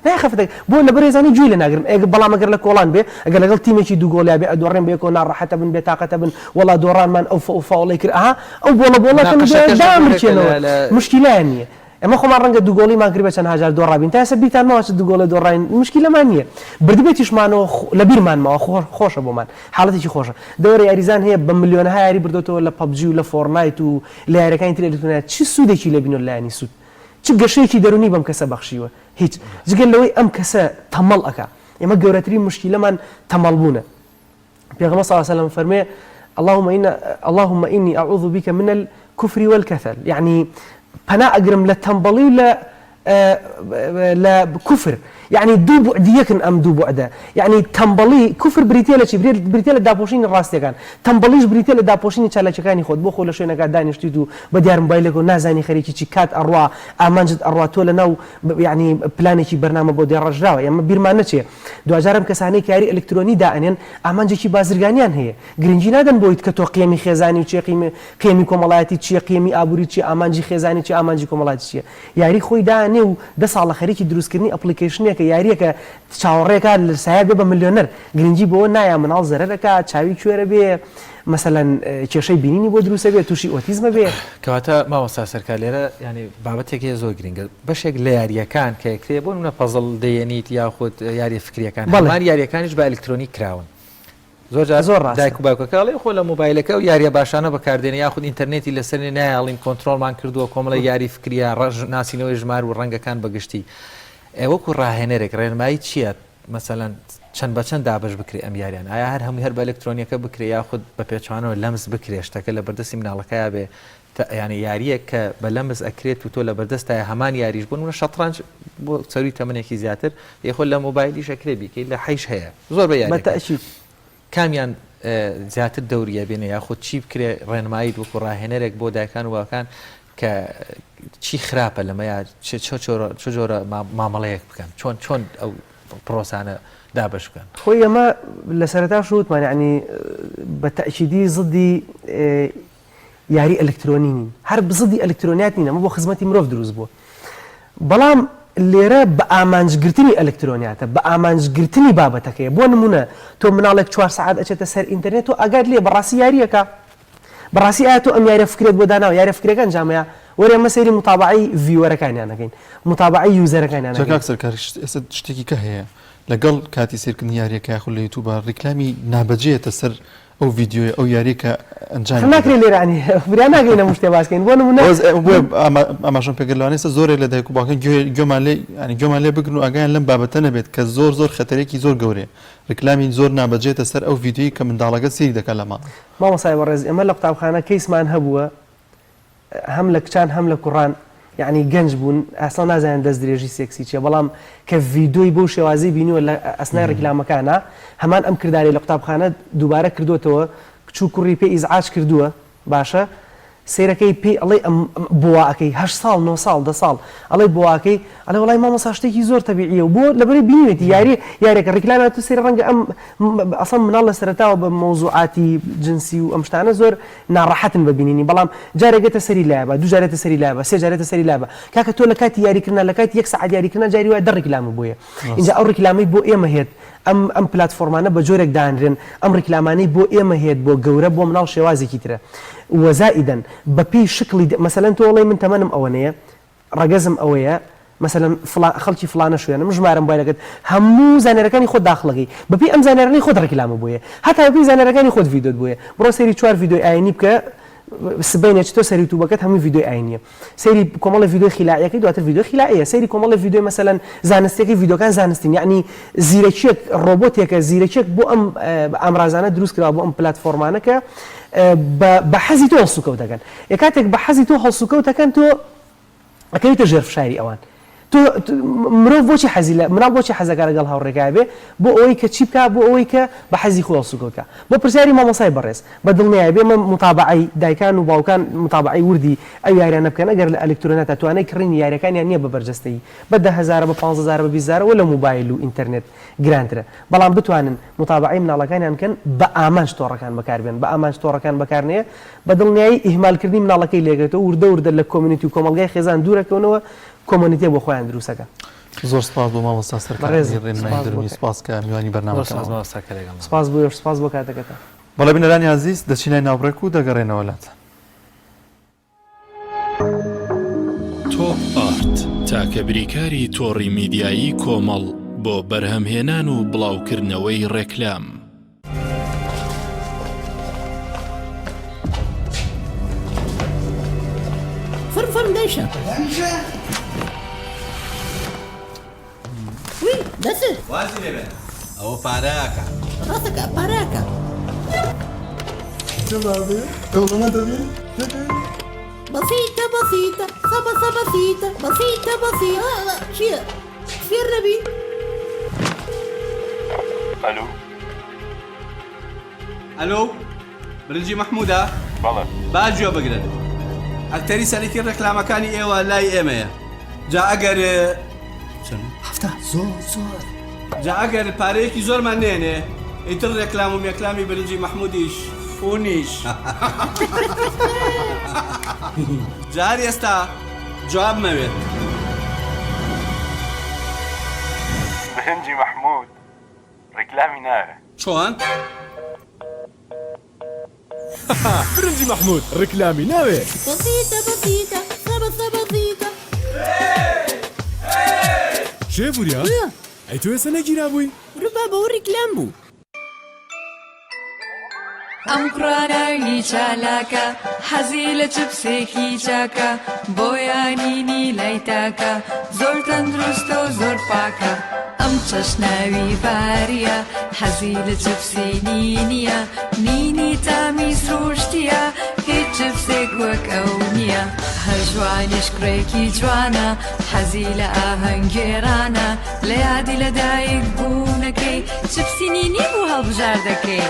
S3: نایە خەفەتەکەی بۆ لەبەر ئەزانی گوێی لێ ناگرن ئێ بەڵام ئەگەر لە کۆڵان بێ ئەگەر لەگەڵ تیمێکی دوو گۆڵیا بێ ئەدۆڕێن بەیەکەوە ناڕەحەتە بن بێتاقەتە بن وەڵا دۆڕانمان ئەو فاوڵەی کرد ئەها ئەو بۆڵە بۆڵە کەن و
S2: مناقەشەکەش لە جۆرێکە
S3: دامرکێنەوە
S2: لە لە
S3: مشکیلەیان نییە ئێمە خۆمان ڕەنگە دوو گۆڵیمان کردبێ چەندها جار دۆڕابین تا ئێستا بیرتان ماوە چ دوو گۆڵێ دۆڕاین مشکیلەمان نییە بردبێتیشمانەوە لە بیرمان ماوە خۆشە بۆمان حاڵەتێکی خۆشە دەوەرە یاریزان هەیە بە ملیۆنەها یاری بردۆتەوە لە PUBG و لە Fortnite و لە یاریەکانی تری ئەلیکترۆنیا چ سوودێکی لێ بینۆ لایەنی سوود چ گەشەیەکی دەروونی بەم کەسە بەخشیوە هیچ جگە لەوەی ئەم کەسە تەمەڵ ئەکا ئێمە گەورەترین مشکیلەمان تەمەڵ بوونە پێغەمبەر صلی اللە علیه و سلم فەرموێ اللهم إن اللهم إني أعوذ بك من الكفر والكسل یعنی پەنا ئەگرم لە تەمبەڵی و لە لە کوفر یعنی دوو بوعدی یەکن ئەم دوو بوعدە یعنی تەمبەڵی کوفر بریتیە لە چی بریتیە لە داپۆشینی ڕاستیەکان تەمبەڵیش بریتیە لە داپۆشینی چالاکیەکانی خۆت بۆ خۆ لە شوێنەکە دانیشتیت و بە دیار موبایلێکەوە نازانی خەریکی چی کات ئەڕوا ئامانجت ئەڕوا تۆ لە ناو یعنی پلانێکی بەرنامە بۆ دێڕژراوە ئێمە بیرمان نەچێ دواجار ئەم کەسانەی کە یاری ئەلکترۆنی دائەنێن ئامانجێکی بازرگانیان هەیە، گرنگی نادەن بۆیت کە تۆ قیەمی خێزانی و چیە قیەمی کۆمەڵایەتی چیە قیەمی ئابوری چیە ئامانجی خێزانی چیە ئامانجی کۆمەڵایەتی چیە یاری خۆی دائەنێ و دە ساڵە خەریکی دروستکردنی application ێکە یاریەکە چاوەڕێکا لە سایە بێ بە ملیۆنەر گرنگی بەوە نایا مناڵ زەرەر ئەکا چاوی کوێرە بێ مەسەلەن کێشەی بینینی بۆ دروستە بێ توشی ئۆتیزمە بێ.
S2: کەواتە مامۆستا سەرکار لێرە یانی بابەتێک هەیە زۆر گرنگە بەشێک لە یارییەکان کە ئەکرێ بۆ نمونە پەزڵ دەیەنیت یاخود یاریە فکریەکان
S3: بەڵێ.
S2: هەمان یاریەکانیش بە ئەلکترۆنیک کراون زۆر جار
S3: زۆر ڕاستە.
S2: دایک و باوکەکە ئەڵێ خۆ لە مۆبایلەکە ئەو یاریە باشانە بەکاردێنێ یاخود ئینتەرنێتی لەسەر نیە نایەڵین کۆنترۆڵمان کردووە کۆمەڵێک یاری فکریە ڕەش ناسینەوەی ژمار و ڕەنگەکان بە گشتی ئێ وەکو ڕاهێنەرێک ڕێنمایی چییە مەسەلەن چەند بە چەند دابەش بکرێ ئەم یاریانە ئایا هەر هەمووی هەر بە ئەلکترۆنیەکە بکرێ یاخود بە پێچەوانەوە لەمس بکرێ شتەکە لە بەردەستی مناڵەکەیا بێ تە یانی یاریەک کە بە لەمس ئەکرێت و تۆ لە بەردەستایە هەمان یاریش بۆ نمونە شەتڕەنج بۆ سەروی تەمەنێکی زیاتر ئێ خۆ لە مۆبایلیش ئەکرێ بیکەی لە حەیش هەیە زۆر بە
S3: بە
S2: یاریەکان
S3: تەئکید.
S2: کامیان زیاتر دەوری ئەبینێ یاخود چی بکرێ ڕێنماییت وەکو ڕاهێنەرێک بۆ دایکان و باوکان کە چی خراپە لەمەیا چ چ جۆرە مامەڵەیەک بکەن چۆن چۆن ئەو پرۆسانە دابەش بکەن؟
S3: خۆی ئەمە لە سەرەتاش وتمان یانی بە تەئکیدی زدی یاری ئەلکترۆنی نین هەر زدی ئەلکترۆنیات نین ئەمە بۆ خزمەتی مرۆڤ دروست بووە بەڵام لێرە بە ئامانجگرتنی ئەلکترۆنیاتە بە ئامانجگرتنی بابەتەکەیە بۆ نمونە تۆ مناڵێک چوار سەعات ئەچێتە سەر ئینتەرنێت تۆ ئاگات لێ بەڕاستی یاریەکە بەڕاستی ئایا تۆ ئەم یاریە فکرێت بۆ داناوە یاریە فکرەکە ئەنجامەیە وەرە ئێمە سەیری متابەعەی viewer ەکانیان ئەکەین متابەعەی user ەکانیان
S1: جا
S3: ئەکەین.
S1: کاک سەرکار ئێستا شتێکی کە هەیە لەگەڵ کاتی سەیرکردنی یاریەکە یاخود لە یوتوبا ڕیکلامی نابەجێیەتە سەر. ئەو ڤیدیۆیە ئەو یاریە کە ئەنجامی
S3: خە ناکرێ لێرە ینی برا ناگەینە هەموو شتێ باس کەین بۆ نمونە
S1: بەس بۆیە ئاماژەم پێکرد لەوانەیە ئێستا زۆرێک لە دایک و باوکان گوێ گوێمان لێ ینی گوێمان لێ بگرن و ئاگایان لەم بابەتە نەبێت کە زۆر زۆر خەتەرێکی زۆر گەورەیە ڕیکلامی زۆر نابەجێتە سەر ئەو ڤیدیۆی کە منداڵەکە سەیری دەکات لە ماڵ.
S3: مامۆستای بەڕێز ئێمە لە قوتابخانە کەیسمان هەبووە هەم لە کچان هەم لە کوڕان یەعنی گەنج بوون ئەسڵا نازانن دەست درێژی سێکسی چیە بەڵام کە ڤیدۆی بەو شێوازەی بینیوە لە ئەسنای ڕیکلامەکانا هەمان ئەم کردارەی لە قوتابخانە دووبارە کردۆتەوە کچ و کوڕی پێ ئیزعاج کردووە باشە سەیرەکەی پێی ئەڵێی ئەم بۆ وا ئەکەی هەشت ساڵ نۆ ساڵ دە ساڵ ئەڵێی بۆ وا ئەکەی ئەڵێ وەڵای مامۆستا شتێکی زۆر تەبیعیە و بۆ لەبەرەی بینیوێتی یاری یاریەکە ڕیکلامیان تو سەیرە ڕەنگە ئەم ئەسڵەن مناڵ لە سەرەتاوە بە مەوزوعاتی جنسی و ئەم شتانە زۆر ناڕەحەتن بە بینینی بەڵام جارێک گەتە سەری لایە با دوو جار یەتە سەری لایە با سێ جار یەتە سەری لایە با کاکە تۆ لە کاتی یاریکردنا لە کاتی یەک سەعات یاریکردنا جاری وایە دە ڕیکلامە بۆیە ئینجا ئەو ڕیکلامەی بۆ ئێمە هێت ئەم ئەم پلاتفۆرمانە بە جۆرێک دانرێن ئەم ڕیکلامانەی بۆ ئێمە هێت بۆ گەورە بۆ مناڵ شێوازێکی ترە وە زائیدەن بە پێی شکڵی مەسەلەن تۆ ئەڵێی من تەمەنم ئەوەنەیە ڕەگەزم ئەوەیە مەسەلەن فڵا خەڵکی فڵانە شوێنم ژمارەم موبایلەکەت هەموو زانیارەکانی خۆت داخڵەکەی بەپێی ئەم زانیارانەی خۆت ڕیکلامە بۆیە هەتا بەپێی زانیارەکانی خۆت ڤیدۆت بۆیە بڕۆ سەیری چوار ڤیدۆی ئاینی بکە سبەینێ چتۆ سەر یوتوبەکەت هەمووی ڤیدۆی ئاینیە سەیری کۆمەڵە ڤیدۆی خیلاعیەکەی دواتر ڤیدۆی خیلاعیە سەیری کۆمەڵە ڤیدۆی مەسەلەن زانستیەکەی ڤیدۆکان زانستین یەعنی زیرەکیەک ڕۆبۆتێکە زیرەکیەک بۆ ئەم ئامرازانە دروست کراوە بۆ ئەم پلاتفۆرمانە کە بە حەزی تۆ هەڵسوکەوت دەکەن ئێ کاتێک بە حەزی تۆ هەڵسوکەوت دەکەن تۆ ئەکەویتە ژێر فشاری ئەوان تۆ مرۆڤ بۆچی حەزی لە مناڵ بۆچی حەزەکە لەگەڵ هاوڕێکا بێ بۆ ئەوەی کە چی بکا بۆ ئەوەی کە بە حەزی خۆی هەڵسوکەوت کا بۆ پرسیاری مامۆسای بەڕێز بە دڵنیایی بێ ئێمە موتابەعەی دایکان و باوکان موتابەعەی وردی ئەو یاریانە بکەن ئەگەر لە ئەلکترۆناتا توانای کڕینی یاریەکانیان نیە بە بەرجەستەیی بە دە هەزارە بە پانزە هەزارە بە 20 هەزارە وە لە موبایل و ئینتەرنێت گرانترە بەڵام بتوانن موتابەعەی مناڵەکانیان بکەن بە ئامانج تۆڕەکان بەکار بێن بە ئامانج تۆڕەکان بەکار نەیە بە دڵنیایی ئیهمالکردنی مناڵەکەی لێگرێتەوە وردە وردە لە community و کۆمەڵگای خێزان دوورەکەونەوە کۆمۆنیتێ بۆ خۆیان دروستەکەن.
S1: زۆر سپاس بۆ مامۆستا سەرکار
S3: بەڕێزم
S1: ڕێنمایی
S3: سپاس بۆ
S1: دەروونی سپاس کە میوانی
S2: زۆر
S1: بەرنامەکەمان
S2: سپاس
S1: بوون.
S2: مامۆستا کە لەگەڵمان
S3: سپاس بۆ ئێوەش سپاس بۆ کاتەکەتان.
S1: بەڵێ بینەرانی ئازیز دەچینە لای ناوبڕێک و دەگەڕێنەوە لاتان.
S4: تۆپ ئارت تاکە بریکاری تۆڕی میدیایی کۆمەڵ بۆ بەرهەمهێنان و بڵاوکردنەوەی ڕێکلام.
S5: فەرم فەرم دایشە وی دەست
S6: وازی لێ بێنە ئەوە پارەکە
S5: ڕاستەکە پارەکە بەسیتە بەسیتە سەبە سەبە سیتە بەسیتە بەسیتە چییە فێر نەبین
S7: ئەلو
S6: ئەلۆ برنجی مەحموودە؟
S7: بەڵێ.
S6: با گوێ بگرن ئەکتەری سەرەکی ڕێکلامەکانی ئێوە لای ئێمەیە جا ئەگەر چەند؟
S5: هەفتا زۆر زۆر
S6: جا ئەگەر پارەیەکی زۆرمان نێنێ ئیتر ڕێکلام و مێکلامی برنجی مەحموودیش فونیش جا هەر ئێستا جواب مەوێت.
S7: برنجی مەحموود ڕیکلامی ناوێ.
S6: چۆن؟
S8: برنجی مەحمود ڕیکلامی ناوێ.
S5: بەسیتە بەسیتە سەبە سەبە سیتە.
S8: کێ وریا؟ ئەی تۆ ئێستا نەگیرابووی؟
S5: ورە بابە ئەوە ڕیکلام بوو.
S9: ئەم کوڕە ناوی چالاکە حەزی لە چپسێکی چاکە بۆیە نینی لای تاکە زۆر تەندروستە و زۆر پاکە ئەم چەشناوی باریە حەزی لە چپسی نینیە نینی تامی سروشتیە هیچ چپسێک وەک ئەو نییە هەر ژوانیش کوڕێکی جوانە حەزی لە ئاهەنگگێڕانە لە یادی لەدایک بوونەکەی چپسی نینی بوو هەڵبژاردەکەی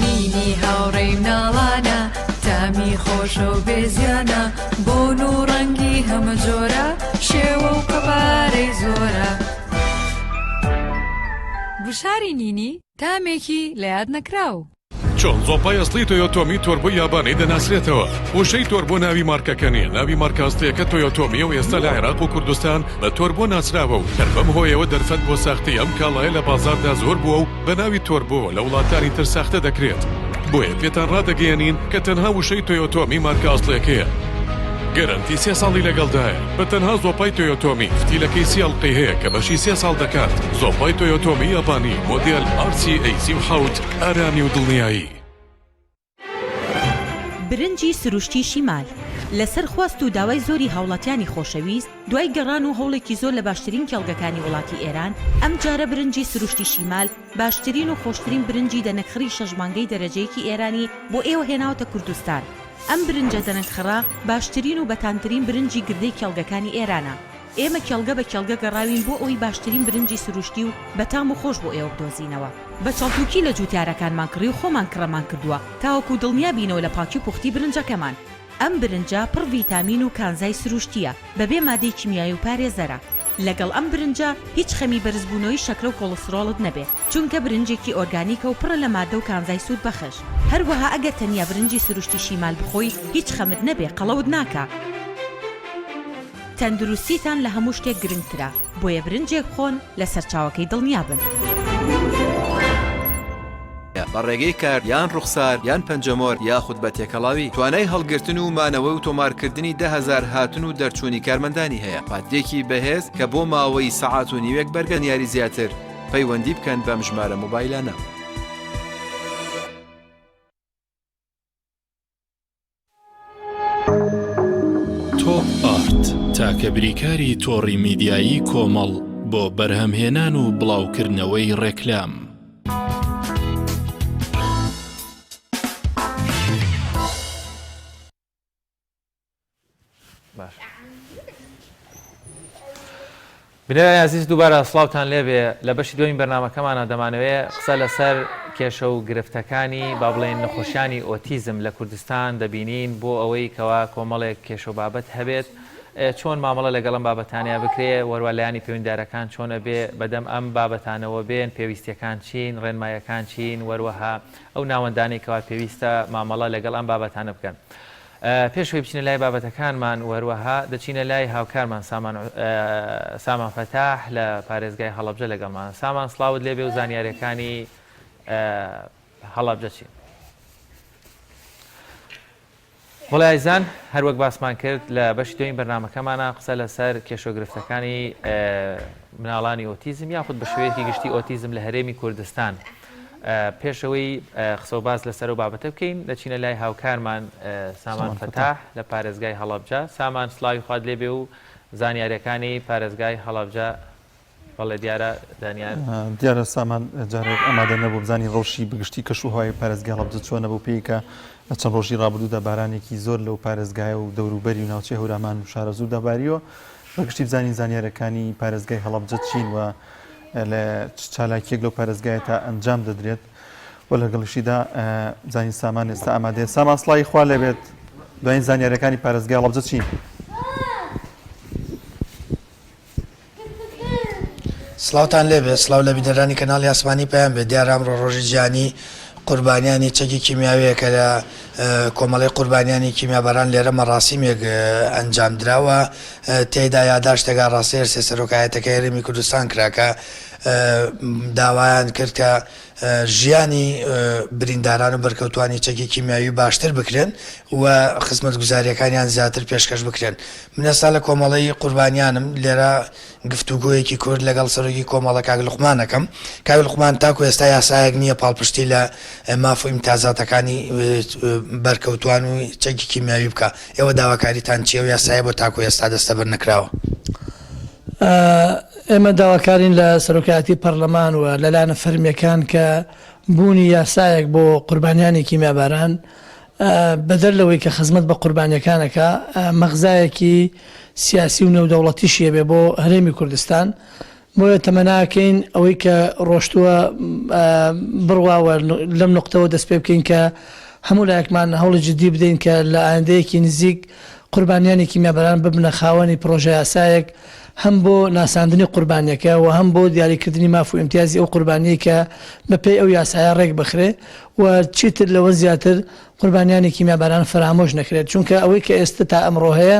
S9: نینی هاوڕێی مناڵانە تامی خۆشە و بێزیانە بۆن و ڕەنگی هەمە جۆرە شێوە و قەبارەی زۆرە گوشاری نینی تامێکی لە یاد نەکراو.
S8: چۆن زۆپای ئەسڵی تۆیۆتۆمی تۆربۆی یابانی دەناسرێتەوە؟ وشەی تۆربۆ ناوی مارکەکە نییە، ناوی مارکە ئەسڵییەکە تۆیۆتۆمییە و ئێستا لە عێراق و کوردستان بە تۆربۆ ناسراوە و هەر بەم هۆیەوە دەرفەت بۆ ساختەی ئەم کاڵایە لە بازاڕدا زۆر بووە و بە ناوی تۆربۆوە لە وڵاتانی تر ساختە دەکرێت. بۆیە پێتان ڕادەگەیەنین کە تەنها وشەی تۆیۆتۆمی مارکە ئەسڵیەکەیە. گەرەنتی سێ ساڵی لەگەڵدایە. بە تەنها زۆپای تۆیۆتۆمی فتیلەکەی سێ ئەڵقەی هەیە کە بەشی سێ ساڵ دەکات. زۆپای تۆیۆتۆمی یابانی مۆدێل RCA 37 ئارامی و دڵنیایی.
S10: برنجی سروشتی شیمال، لەسەر خواست و داوای زۆری هاوڵاتیانی خۆشەویست، دوای گەڕان و هەوڵێکی زۆر لە باشترین کێڵگەکانی وڵاتی ئێران، ئەمجارە برنجی سروشتی شیمال باشترین و خۆشترین برنجی دەنەکخڕی شەش مانگەی دەرەجەیەکی ئێرانی بۆ ئێوە هێناوەتە کوردستان. ئەم برنجە دەنەکخڕە باشترین و بەتامترین برنجی گردەی کێڵگەکانی ئێرانە. ئێمە کێڵگە بە کێڵگە گەڕاوین بۆ ئەوەی باشترین برنجی سروشتی و بەتام و خۆش بۆ ئێوە بدۆزینەوە. بە چەڵتوکی لە جوتیارەکانمان کڕی و خۆمان کڕەمان کردووە تاوەکو دڵنیا بینەوە لە پاکی و پوختی برنجەکەمان. ئەم برنجە پڕ ڤیتامین و کانزای سروشتییە، بەبێ مادەی کیمیایی و پارێزەرە. لەگەڵ ئەم برنجە هیچ خەمی بەرزبوونەوەی شەکرە و کۆڵسترۆڵت نەبێ، چونکە برنجێکی ئۆرگانیکە و پڕە لە مادە و کانزای سوودبەخش. هەروەها ئەگەر تەنیا برنجی سروشتی شیمال بخۆی هیچ خەمت نەبێ قەڵەوت ناکا. تەندروستیتان لە هەموو شتێک گرنگترە، بۆیە برنجێک بخۆن لە سەرچاوەکەی دڵنیابن.
S11: بە ڕێگەی کارت یان ڕوخسار یان پەنجەمۆر یاخود بە تێکەڵاوی، توانای هەڵگرتن و مانەوەی و تۆمارکردنی 10,000 هاتن و دەرچوونی کارمەندانی هەیە. پاتریەکی بەهێز کە بۆ ماوەی سەعات و نیوێک بەرگە زانیاری زیاتر پەیوەندی بکەن بەم ژمارە مۆبایلانە.
S4: تۆپ ئارت تاکە بریکاری تۆڕی میدیایی کۆمەڵ بۆ بەرهەمهێنان و بڵاوکردنەوەی ڕێکلام.
S2: بینەرانی ئازیز دووبارە سڵاوتان لێبێ لە بەشی دووەمی بەرنامەکەمانە دەمانەوێ قسە لەسەر کێشە و گرفتەکانی با بڵێین نەخۆشیانی ئۆتیزم لە کوردستان دەبینین بۆ ئەوەی کەوا کۆمەڵێک کێشە و بابەت هەبێت چۆن مامەڵە لەگەڵ ئەم بابەتانەیە بکرێ وەروا لایەنی پەیوەندیدارەکان چۆن ئەبێ بەدەم ئەم بابەتانەوە بێن پێویستیەکان چین ڕێنمایەکان چین وەروەها ئەو ناوەندانەی کەوا پێویستە مامەڵە لەگەڵ ئەم بابەتانە بکەن. پێش ئەوەی بچینە لای بابەتەکانمان و هەروەها دەچینە لای هاوکارمان سامان سامان فەتاح لە پارێزگای هەڵەبجە لەگەڵمانە. سامان سڵاوت لێبێ و زانیاریەکانی هەڵەبجە چین؟ بەڵێ ئازیزان هەروەک باسمان کرد لە بەشی دوێنی بەرنامەکەمانە قسە لەسەر کێشە و گرفتەکانی مناڵانی ئۆتیزم یاخود بە شێوەیەکی گشتی ئۆتیزم لە هەرێمی کوردستان پێش ئەوەی قسە و باس لەسەر ئەو بابەتە بکەین دەچینە لای هاوکارمان سامان فەتاح لە پارێزگای هەڵەبجە. سامان سڵاوی خوات لێبێ و زانیاریەکانی پارێزگای هەڵەبجە بەڵێ دیارە دانیار.
S1: دیارە سامان جارێک ئامادە نەبوو بزانین ڕەوشی بەگشتی کەش و هەوای پارێزگای هەڵەبجە چۆنە بەو پێی کە لە چەند ڕۆژی ڕابردوودا بارانێکی زۆر لەو پارێزگایە و دەوروبەری و ناوچەی هەورامان و شارەزووردا باریوە بەگشتی بزانین زانیارەکانی پارێزگای هەڵەبجە چین و لە چ چالاکیەک لەو پارێزگایە تا ئەنجام دەدرێت و لەگەڵیشیدا زانین سامان ئێستا ئامادەیە سامان سڵاوی خوا لێبێت دوایین زانیاریەکانی پارێزگای هەڵەبجە چین؟
S12: سڵاوتان لێبێ سڵاو لە بینەرانی کەناڵی ئاسمانی پەیام بێت دیارە ئەمڕۆ ڕۆژی جیهانی قوربانیانی چەکی کیمیاویە کە لە کۆمەڵەی قوربانیانی کیمیاباران لێرە مەڕاسیمێک ئەنجام دراوە تێیدا یاداشتێک ئاڕاستەی هەرسێ سەرۆکایەتەکەی هەرێمی کوردستان کرا کە داوایان کرد کە ژیانی برینداران و بەرکەوتوانی چەکی کیمیاوی باشتر بکرێن و خزمەتگوزارییەکانیان زیاتر پێشکەش بکرێن. من ئێستا لە کۆمەڵەی قوربانیانم، لێرە گفتوگۆیەکی کورت لەگەڵ سەرۆکی کۆمەڵە کاک لوقمان ئەکەم. کاک لوقمان تاکو ئێستا یاسایەک نییە پاڵپشتی لە ماف و ئیمتیازاتەکانی بەرکەوتوان و چەکی کیمیاوی بکا، ئێوە داواکاریتان چییە و یاسایە بۆ تاکو ئێستا دەستەبەر نەکراوە؟
S13: ئێمە داواکارین لە سەرۆکایەتی پەرلەمان و لە لایەنە فەرمییەکان کە بوونی یاسایەک بۆ قوربانیانی کیمیاباران بەدەر لەوەی کە خزمەت بە قوربانییەکان ئەکا مەغزایەکی سیاسی و نێودەوڵەتیشی هەبێ بۆ هەرێمی کوردستان بۆیە تەمەناکەین ئەوەی کە ڕۆشتووە بڕوا و لەم نوقتەوە دەست پێ بکەین کە هەموو لایەکمان هەوڵی جدی بدەین کە لە ئایندەیەکی نزیک قوربانیانی کیمیاباران ببنە خاوەنی پڕۆژەیاسایەک هەم بۆ ناساندنی قوربانیەکە و هەم بۆ دیاریکردنی ماف و ئیمتیازی ئەو قوربانیەی کە بەپێی ئەو یاسایە ڕێک بخرێ و چیتر لەوە زیاتر قوربانیانی کیمیاباران فەرامۆش نەکرێت، چونکە ئەوەی کە ئێستە تا ئەمڕۆ هەیە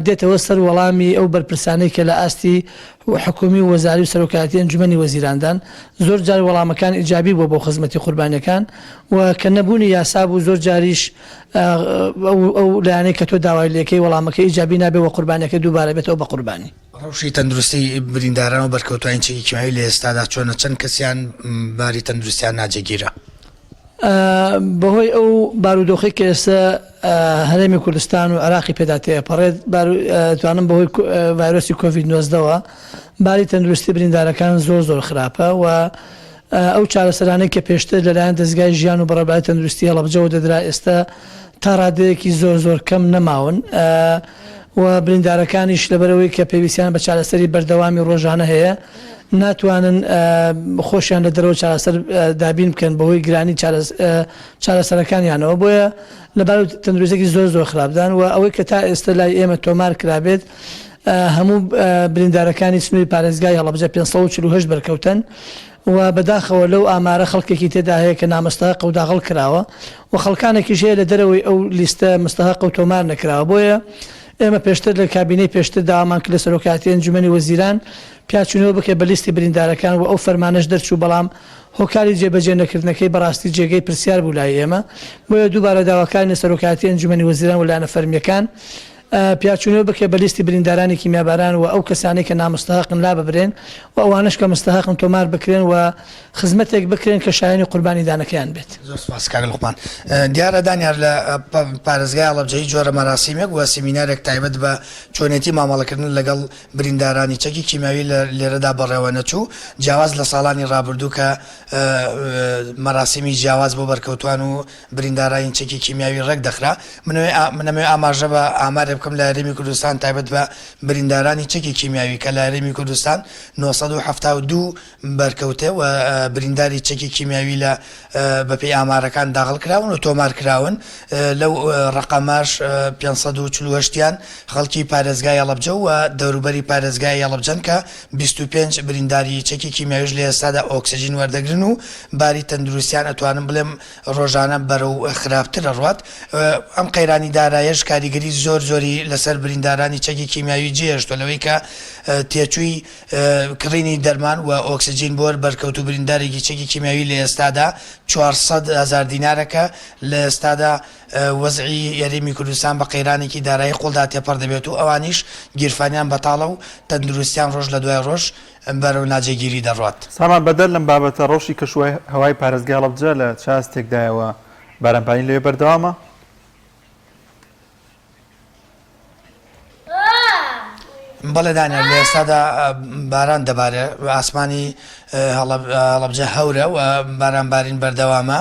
S13: دێتەوە سەر وەڵامی ئەو بەرپرسانەی کە لە ئاستی حکومی و وەزاری و سەرۆکایەتی ئەنجومەنی وەزیراندان، زۆر جار وەڵامەکان ئیجابی بووە بۆ خزمەتی قوربانیەکان و کە نەبوونی یاسا بوو زۆر جاریش ئەو لایەنەی کە تۆ داوای لێکەی وەڵامەکەی ئیجابی نابێ و قوربانیەکە دووبارە بێتەوە بە قوربانی.
S12: ڕەوشی تەندروستی برینداران و بەرکەوتوانی چەکی کیمیاوی لە ئێستادا چۆنە، چەند کەسیان باری تەندروستیان ناجێگیرە؟
S13: بەهۆی ئەو بارودۆخەی کە ئێستا هەرێمی کوردستان و عێراقی پێدا تێپەڕێت، توانم بەهۆی ڤایرۆسی کۆڤید 19وە باری تەندروستی بریندارەکان زۆر زۆر خراپە و ئەو چارەسەرانەی کە پێشتر لەلایەن دەزگای ژیان و بەڕێوەبەرایەتی تەندروستی هەڵەبجەوە دەدرا ئێستا تا ڕادەیەکی زۆر زۆر کەم نەماون و بریندارەکانیش لەبەرئەوەی کە پێویستیان بە چارەسەری بەردەوامی ڕۆژانە هەیە ناتوانن خۆشیان لە دەرەوە چارەسەر دابین بکەن بەهۆی گرانی چارەسەرەکانیانەوە بۆیە لە بار تەندروستێکی زۆر زۆر خراپدان و ئەوەی کە تا ئێستا لای ئێمە تۆمار کرابێت هەموو بریندارەکانی سنووری پارێزگای هەڵەبجە 548 بەرکەوتەن و بەداخەوە لەو ئامارە خەڵکێکی تێدا هەیە کە نامستەهەقە و داغڵ کراوە و خەڵکانێکیش هەیە لە دەرەوەی ئەو لیستە مستەهەقە و تۆمار نەکراوە بۆیە ئێمە پێشتر لە کابینەی پێشتر داوامان کرد لە سەرۆکایەتی ئەنجومەنی وەزیران پیاچوونەوە بکرێت بە لیستی بریندارەکان و ئەو فەرمانەش دەرچوو بەڵام هۆکاری جێبەجێ نەکردنەکەی بەڕاستی جێگەی پرسیار بوو لای ئێمە بۆیە دووبارە داواکارین لە سەرۆکایەتی ئەنجومەنی وەزیران و لایەنە فەرمییەکان پیاچوونەوە بکرێت بە لیستی بریندارانی کیمیاباران و ئەو کەسانەی کە ناموستەهەقن لاببرێن و ئەوانەش کە مستەهەقن تۆمار بکرێن و خزمەتێک بکرێن کە شایەنی قوربانیدانەکەیان بێت.
S12: زۆر سوپاس کاک لوقمان. دیارە دانیار لە پارێزگای هەڵەبجە هیچ جۆرە مەراسیمێک و سیمینارێک تایبەت بە چۆنێتی مامەڵەکردن لەگەڵ بریندارانی چەکی کیمیاوی لێرەدا بەڕێوە نەچوو، جیاواز لە ساڵانی ڕابردوو کە مەراسیمی جیاواز بۆ بەرکەوتوان و بریندارانی چەکی کیمیاوی ڕێک دەخرا. من ئەمەوێ ئاماژە بە ئامارێک بکەم لە هەرێمی کوردستان تایبەت بە بریندارانی چەکی کیمیاوی کە لە هەرێمی کوردستان 972 بەرکەوتە و برینداری چەکی کیمیاوی لە بەپێی ئامارەکان داغڵ کراون و تۆمار کراون لەو ڕەقەمەش 548 یان خەڵکی پارێزگای هەڵەبجە و دەوروبەری پارێزگای هەڵەبجەن کە 25 برینداری چەکی کیمیاویش لە ئێستادا ئۆکسجین وەردەگرن و باری تەندروستیان ئەتوانم بڵێم ڕۆژانە بەرەو خراپتر ئەڕوات، ئەم قەیرانی دارایەش کاریگەری زۆر زۆری لەسەر بریندارانی چەکی کیمیاوی جێهێشتوە لەوەی کە تێچووی کڕینی دەرمان و ئۆکسجین بۆ هەر بەرکەوتوو بریندارێکی چەکی کیمیاوی لە ئێستادا 400 هەزار دینارە کە لە ئێستادا وەزعی هەرێمی کوردستان بە قەیرانێکی دارایی قوڵدا تێپەڕ دەبێت و ئەوانیش گیرفانیان بەتاڵە و تەندروستیان ڕۆژ لە دوای ڕۆژ بەرەو ناجێگیری دەڕوات.
S1: سامان، بەدەر لەم بابەتە ڕەوشی کەشوهەوای پارێزگای هەڵەبجە لە چ ئاستێکدایە و بارانبارین لەوێ بەردەوامە؟
S12: بەڵێ دانیال، لە ئێستادا باران دەبارێ، ئاسمانی هەڵەبجە هەورە و بارانبارین بەردەوامە،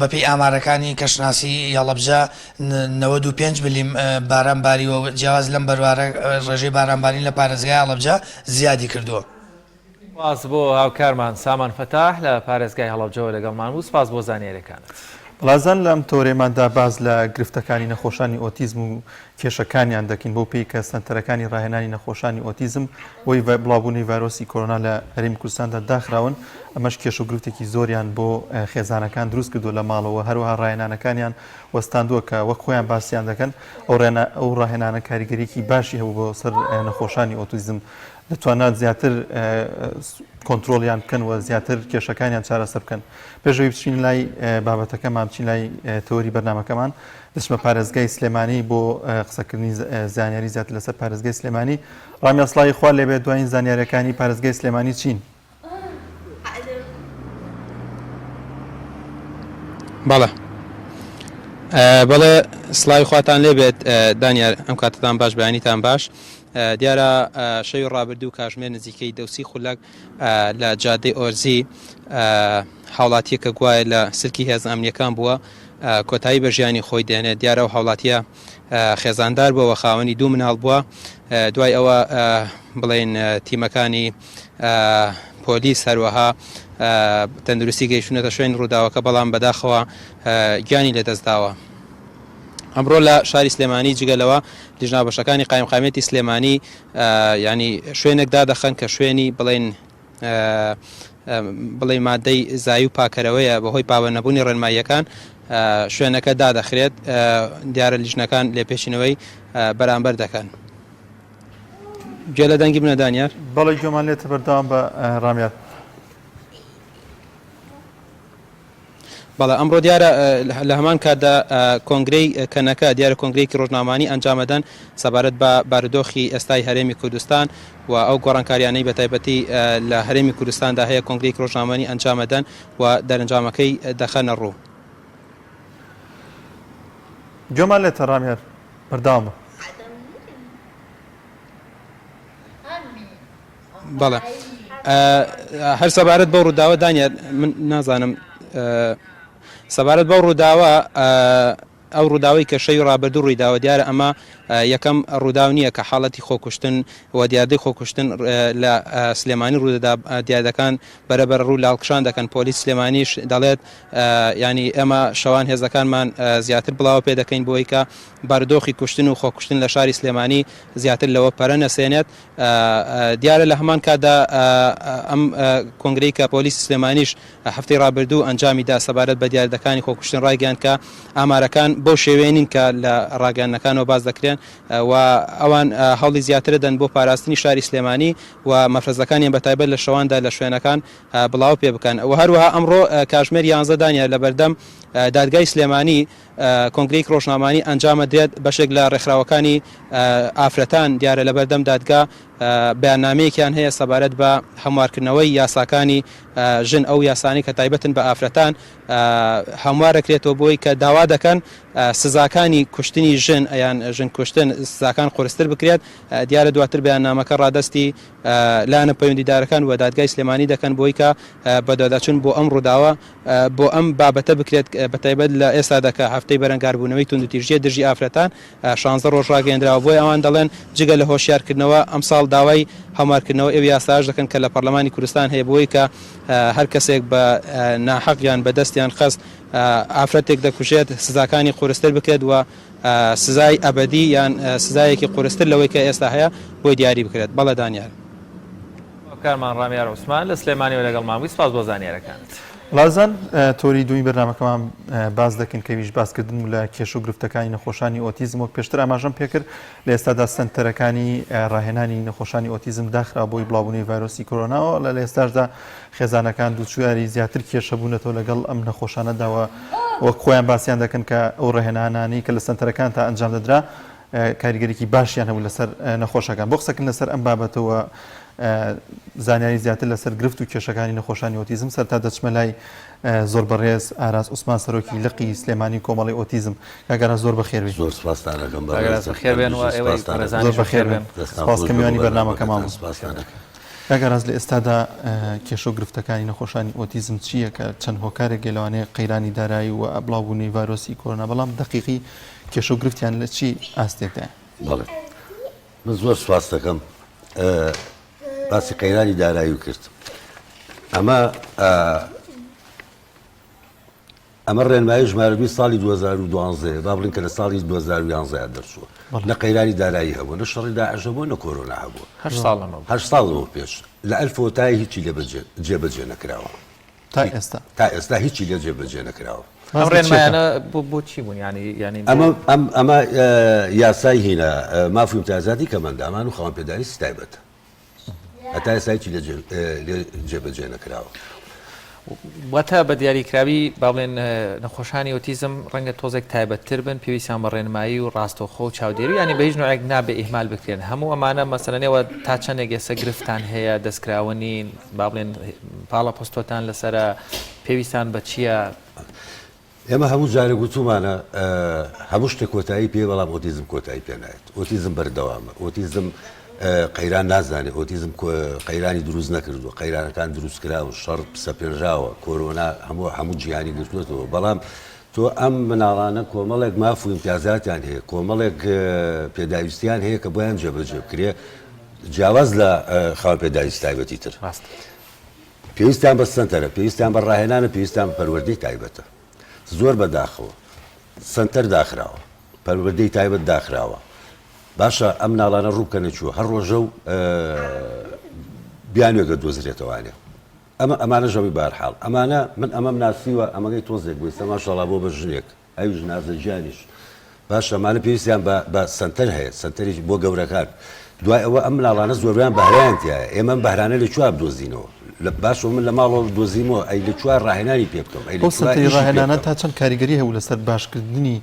S12: بەپێی ئامارەکانی کەشناسی هەڵەبجە 95 ملم باران باریوە و جیاواز لەم بەروارە ڕێژەی بارانبارین لە پارێزگای هەڵەبجە زیادی کردووە.
S2: سپاس بۆ هاوکارمان سامان فەتاح لە پارێزگای هەڵەبجەوە لەگەڵمان بوو، سپاس بۆ زانیاریەکانت.
S1: بەڵازان لەم تەوەرەیەماندا باس لە گرفتەکانی نەخۆشانی ئۆتیزم و کێشەکانیان دەکەین بەو پێی کە سەنتەرەکانی ڕاهێنانی نەخۆشانی ئۆتیزم بۆی بڵاوبوونەوەی ڤایرۆسی کۆرۆنا لە هەرێمی کوردستاندا داخراون ئەمەش کێشە و گرفتێکی زۆریان بۆ خێزانەکان دروست کردووە لە ماڵەوە هەروەها ڕاهێنانەکانیان وەستاندووە کە وەک خۆیان باسیان دەکەن ئەو ڕاهێنانە کاریگەریی باشی هەبوو بۆ سەر نەخۆشانی ئۆتیزم دەتوانرا زیاتر کۆنترۆڵیان بکەن و زیاتر کێشەکانیان چارەسەر بکەن. پێش ئەوەی بچین لای بابەتەکەمان بچین لای تەوەری بەرنامەکەمان دەچمە پارێزگای سلێمانی بۆ قسەکردنی زانیاری زیاتر لەسەر پارێزگای سلێمانی ڕامیار سڵاوی خوا لێبێت دوایین زانیاریەکانی پارێزگای سلێمانی چین؟
S11: بەڵێ بەڵێ سڵاوی خواتان لێبێت دانیار ئەم کاتتان باش بەیانیتان باش دیارە شەوی ڕابردوو کاژمێر نزیکەی دەوسی خولەک لە جادەی ئۆرزی هاوڵاتیەکە گوایە لە سلکی هێز ئەمنیەکان بووە کۆتایی بە ژیانی خۆی دێنێت دیارە و هاوڵاتیە خێزاندار بووە خاوەنی دوو مناڵ بووە دوای ئەوە بڵێن تیمەکانی پۆلیس هەروەها تەندروستی گەیشتونەتە شوێنی ڕووداوەکە بەڵام بەداخەوە گیانی لەدەستداوە. ئەمڕۆ لە شاری سلێمانی جگە لەوە لیژنە بەشەکانی قایمقامیەتی سلێمانی ینی شوێنێک دادەخەن کە شوێنی بڵێن بڵێ مادەی زای و پاکەرەوەیە بەهۆی پابەندنەبوونی ڕێنماییەکان شوێنەکە دادەخرێت دیارە لیژنەکان لێپێچینەوەی بەرامبەر دەکەن. گوێ لە دەنگی منە دانیار؟
S1: بەڵێ گوێمان لێتە بەردەوام بە ڕامیار.
S11: بەڵێ ئەمڕۆ دیارە لە هەمان کاتدا کۆنگرەی کەنەکە دیارە کۆنگرەیەکی ڕۆژنامانی ئەنجامەدەن سەبارەت بە بارودۆخی ئێستای هەرێمی کوردستان و ئەو گۆڕانکاریانەی بە تایبەتی لە هەرێمی کوردستاندا هەیە کۆنگرەیەکی ڕۆژنامانی ئەنجامەدەن و دەرەنجامەکەی دەخەنە ڕوو.
S1: گوێمان لێتە ڕامیار بەردەوام بە.
S6: بەڵێ هەر سەبارەت بەو ڕووداوە دانیار من نازانم سەبارەت بەو ڕووداوە ئەو ڕووداوەی کە شەوی ڕابردوو ڕوویداوە، دیارە ئەمە یەکەم ڕووداو نییە کە حاڵەتی خۆکوشتن و دیاردەی خۆکوشتن لە سلێمانی ڕوودەدا، دیاردەکان بەرە بەرە ڕوو لە هەڵکشان دەکەن، پۆلیس سلێمانیش دەڵێت یانی ئێمە شەوان هێزەکانمان زیاتر بڵاوە پێ دەکەین بۆی کە بارودۆخی کوشتن و خۆکوشتن لە شاری سلێمانی زیاتر لەوە پەرە نەسێنێت. دیارە لە هەمان کاتدا ئەم کۆنگرەی کە پۆلیسی سلێمانیش هەفتەی ڕابردوو ئەنجامی دا سەبارەت بە دیاردەکانی خۆکوشتن ڕایگەیاند کە ئامارەکان بەو شێوەیە نین کە لە ڕاگەیاندنەکانەوە باس دەکرێن و ئەوان هەوڵی زیاتر دەن بۆ پاراستنی شاری سلێمانی و مەفرەزەکانیان بە تایبەت لە شەواندا لە شوێنەکان بڵاو پێ بکەن و هەروەها ئەمڕۆ کاژمێر یانزە دانیار لە بەردەم دادگای سلێمانی کۆنگرەیەکی ڕۆژنامەوانی ئەنجامەدرێت، بەشێک لە ڕێکخراوەکانی ئافرەتان دیارە لەبەردەم دادگا بەیاننامەیەکیان هەیە سەبارەت بە هەموارکردنەوەی یاساکانی ژن، ئەو یاسانەی کە تایبەتن بە ئافرەتان هەموارەکرێتەوە بۆی کە داوا دەکەن سزاکانی کوشتنی ژن یان ژن کوشتن سزاکان قورستر بکرێت، دیارە دواتر بەیاننامەکە ڕادەستی لایەنە پەیوەندیدارەکان و دادگای سلێمانی دەکەن بۆی کە بەدواداچوون بۆ ئەم ڕووداوە بۆ ئەم بابەتە بکرێت بەتایبەت لە ئێستادا کە هەفتەی بەرەنگاربوونەوەی توندوتیژییە دژی ئافرەتان 16 ڕۆژ ڕاگەیەندراوە بۆیە ئەوان دەڵێن جگە لە هۆشیارکردنەوە ئەمساڵ داوای هەموارکردنەوەی ئەو یاسایەش دەکەن کە لە پەرلەمانی کوردستان هەیە بۆی کە هەر کەسێک بە ناحەق یان بە دەست یان قەست ئافرەتێک دەکوژێت سزاکانی قورستر بکرێت و سزای ئەبەدی یان سزایەکی قورستر لەوەی کە ئێستا هەیە بۆی دیاری بکرێت. بەڵێ دانیار.
S2: هاوکارمان ڕامیار عوسمان لە سلێمانیەوە لەگەڵمان بووی، سپاس بۆ زانیارەکانت.
S1: لازان تۆری دووی بەرنامەکەمان باس دەکەین کە ویش باسکردن و لە کێشە و گرفتەکانی نەخۆشانی ئۆتیزم وەک پێشتر ئاماژەم پێکرد لە ئێستادا سەنتەرەکانی ڕاهێنانی نەخۆشانی ئۆتیزم داخرا بۆی بڵاوبوونەوەی ڤایرۆسی کۆرۆناوە لە ئێستاشدا خێزانەکان دووچواری زیاتر کێشە بوونەتەوە لەگەڵ ئەم نەخۆشانەدا و وەک خۆیان باسیان دەکەن کە ئەو ڕاهێنانانەی کە لە سەنتەرەکان تا ئەنجام دەدرا کاریگەریی باشیان هەبوو لەسەر نەخۆشەکان. بۆ قسەکردن لەسەر ئەم بابەتەوە زانیاری زیاتر لەسەر گرفت و کێشەکانی نەخۆشانی ئۆتیزم سەرتا دەچمە لای زۆر بەڕێز ئاراس عوسمان سەرۆکی لقی سلێمانی کۆمەڵی ئۆتیزم. کاک ئاراس زۆر بەخێربێی.
S14: زۆر سپاستان ئەکەم
S2: کاک ئاراس
S14: بەڕێزم.
S2: بەخێر بێن و ئێوەی
S14: سپاستان ئەکەم.
S2: بەڕێزانیش
S1: زۆر بەخێر
S2: بەخێر
S1: بێن.
S2: بێن.
S14: دەستان
S1: سپاس
S14: خۆش
S1: کە
S14: بێ بۆ
S1: میوانی بەرنامەکەمان
S14: بەرنامەکەتان.
S1: بوون.
S14: سپاستان ئەکەم.
S1: کاک ئاراس لە ئێستادا کێشە و گرفتەکانی نەخۆشانی ئۆتیزم چییە کە چەند هۆکارێک لەوانەیە قەیرانی دارایی و بڵاوبوونەوەی ڤایرۆسی کۆرۆنا بەڵام دەقیقی کێشە و گرفتیان لە چی ئاستێکدایە؟
S14: بەڵێ من زۆر سوپاست دەکەم باسی قەیرانی دارایی کرد ئەمە ئەمە ڕێنمایی ژمارە دوی ساڵی 2012 با بڵین کە لە ساڵی 2011 دەرچووە نە قەیرانی دارایی هەبوو نە شەڕی داعش هەبوو نە کۆرۆنا هەبوو هەر ساڵ لەمە پێش لە ئەلفەوە تای هیچی لێ جێبەجێ نەکراوە
S1: تا ئێستا
S14: تا ئێستا هیچی لێ جێبەجێ نەکراوە.
S2: ئەم ڕێنمایانە بۆ بۆ چی بوون یانی یانی
S14: ئەمە ئەم ئەمە یاسای هینە ماف و ئیمتیازاتی کەمئەندامان و خاوەن پێداویستی تایبەتە هەتا ئێستا هیچی لێ لێ جێبەجێ نەکراوە.
S2: واتە بە دیاریکراوی با بڵێن نەخۆشانی ئۆتیزم ڕەنگە تۆزێک تایبەتتر بن پێویستیان بە ڕێنمایی و ڕاستەوخۆ و چاودێری یانی بە هیچ نوعێک نابێ ئیهمال بکرێن هەموو ئەمانە مەسەلەن ئێوە تا چەندێک ئێستا گرفتان هەیە دەستکراوە نین با بڵێن پاڵەپەستۆتان لەسەرە پێویستان بە چییە؟
S14: ئێمە هەموو جارێک وتومانە هەموو شتێک کۆتایی پێ بەڵام ئۆتیزم کۆتایی پێ نایەت ئۆتیزم بەردەوامە ئۆتیزم قەیران نازانێت ئۆتیزم قەیرانی دروست نەکردووە قەیرانەکان دروست کراون شەڕ سەپێنراوە کۆرۆنا هەموو هەموو جیهانی گرتووەتەوە بەڵام تۆ ئەم مناڵانە کۆمەڵێک ماف و ئیمتیازاتیان هەیە کۆمەڵێک پێداویستیان هەیە کە بۆیان جێبەجێ بکرێ جیاواز لە خاوەن پێداویستی تایبەتی تر.
S2: ڕاستە.
S14: پێویستیان بە سەنتەرە، پێویستیان بە ڕاهێنانە، پێویستیان بە پەروەردەی تایبەتە. زۆر بە داخەوە سەنتەر داخراوە، پەروەردەی تایبەت داخراوە. باشە ئەم مناڵانە ڕوو بکەنە کوێ؟ هەر ڕۆژە و بیانوێک دەدۆزرێتەوانێ. ئەمە ئەمانەش ئەوەی بەهەرحاڵ ئەمانە من ئەمەم ناسیوە ئەمەگەی تۆزێک بوو ئێستا ماشاڵا بۆ بە ژنێک. ئەویش نازە گیانیش باشە ئەمانە پێویستیان بە بە سەنتەر هەیە سەنتەری بۆ گەورەکان دوای ئەوە ئەم مناڵانە زۆربیان بەهرەیان تیایە ئێمە ئەم بەهرانە لە کوێ بدۆزینەوە لە باشە من لە ماڵەوە دۆزیمەوە ئەی لە کوێ ڕاهێنانی پێ بکەم ئەی لە
S1: ئەو
S14: کوێ
S1: سەنتەری
S14: ئیشی پێ
S1: ڕاهێنانە
S14: بکەم
S1: تا چەند کاریگەری هەبوو لەسەر باشکردنی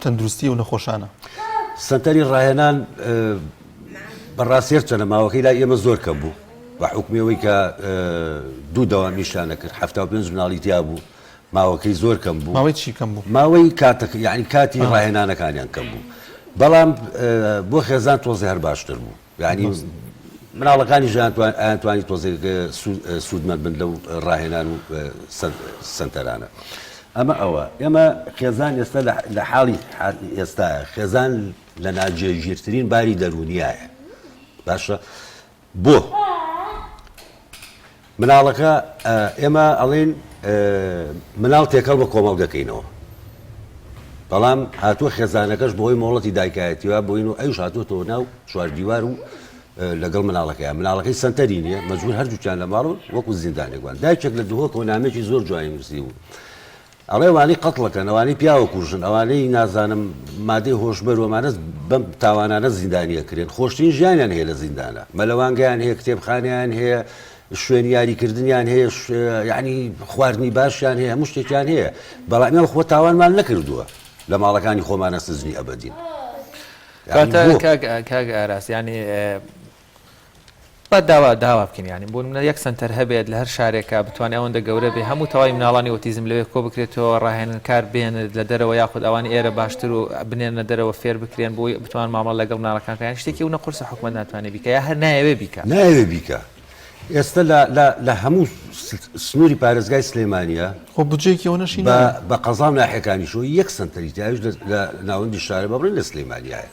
S1: تەندروستی ئەو نەخۆشانە؟
S14: سەنتەری ڕاهێنان بەڕاستی هەرچەندە ماوەکەی لای ئێمە زۆر کەم بوو بە حوکمی ئەوەی کە دوو دەوام ئیشیان دەکرد 75 مناڵی تیا بوو. ماوەکەی زۆر کەم بوو.
S1: ماوەی چی کەم بوو؟
S14: ماوەی کاتەکە یانی کاتی ڕاهێنانەکانیان کەم بوو. بەڵام بۆ خێزان تۆزێ هەر باشتر بوو. یانی مناڵەکانیش ئەیانتوانی تۆزێک سوودمەند بن لەو ڕاهێنان و سەنتەرانە. ئەمە ئەوە. ئێمە خێزان ئێستا لە حاڵی ئێستایە خێزان لە ناجێگیرترین باری دەروونیایە. باشە بۆ مناڵەکە ئێمە ئەڵێن مناڵ تێکەڵ بە کۆمەڵگەکەینەوە بەڵام هاتووە خێزانەکەش بەهۆی مۆڵەتی دایکایەتیوە بۆین و ئەوش هاتووەتەوە ناو چوار دیوار و لەگەڵ مناڵەکەی مناڵەکەی سنتەری نییە مەجبور هەردووکیان لە ماڵ وەکو زیندانێک وان دایکێک لە دهۆکەوە نامێکی زۆر جوانی نووسی بوو ئەڵێ ئەوانەی قەتڵ ئەکەن، ئەوانەی پیاو ئەکوژن، ئەوانەی نازانم مادەی هۆشبەر و ئەمانە بەم تاوانانە زیندانی ئەکرێن، خۆشترین ژیانیان هەیە لە زیندانا، مەلەوانگەیان هەیە، کتێبخانەیان هەیە، شوێنی یاریکردنیان هەیە، یەعنی خواردنی باشیان هەیە، هەموو شتێکیان هەیە، بەڵام ئێمە خۆ تاوانمان نەکردووە لە ماڵەکانی خۆمانە سجنی ئەبەدین.
S2: کاتە کاک ئاراس یانی با داوا داوا بکەین یانی بۆ نمونە یەک سەنتەر هەبێت لە هەر شارێکا بتوانێت ئەوەندە گەورە بێ هەموو تەواوی مناڵانی ئۆتیزم لەوێ کۆ بکرێتەوە ڕاهێنەرکار بێنێت لە دەرەوە یاخود ئەوانی ئێرە باشتر و بنێنە دەرەوە فێر بکرێن بۆی بتوان مامەڵە لەگەڵ مناڵەکان بکەن یانی شتێکی ئەونە قورسە حکومەت ناتوانێت بیکا یا هەر نایەوێ بیکا.
S14: نایەوێ بیکا ئێستا لە لە لە هەموو سنووری پارێزگای سلێمانیە
S1: خۆ بودجەیەکی ئەوەنەشی
S14: بە نایە. بە قەزا و ناحیەکانیشەوە یەک سەنتەری تیا ئەویش لە لە ناوەندی شارە بە بڵێین لە سلێمانیایە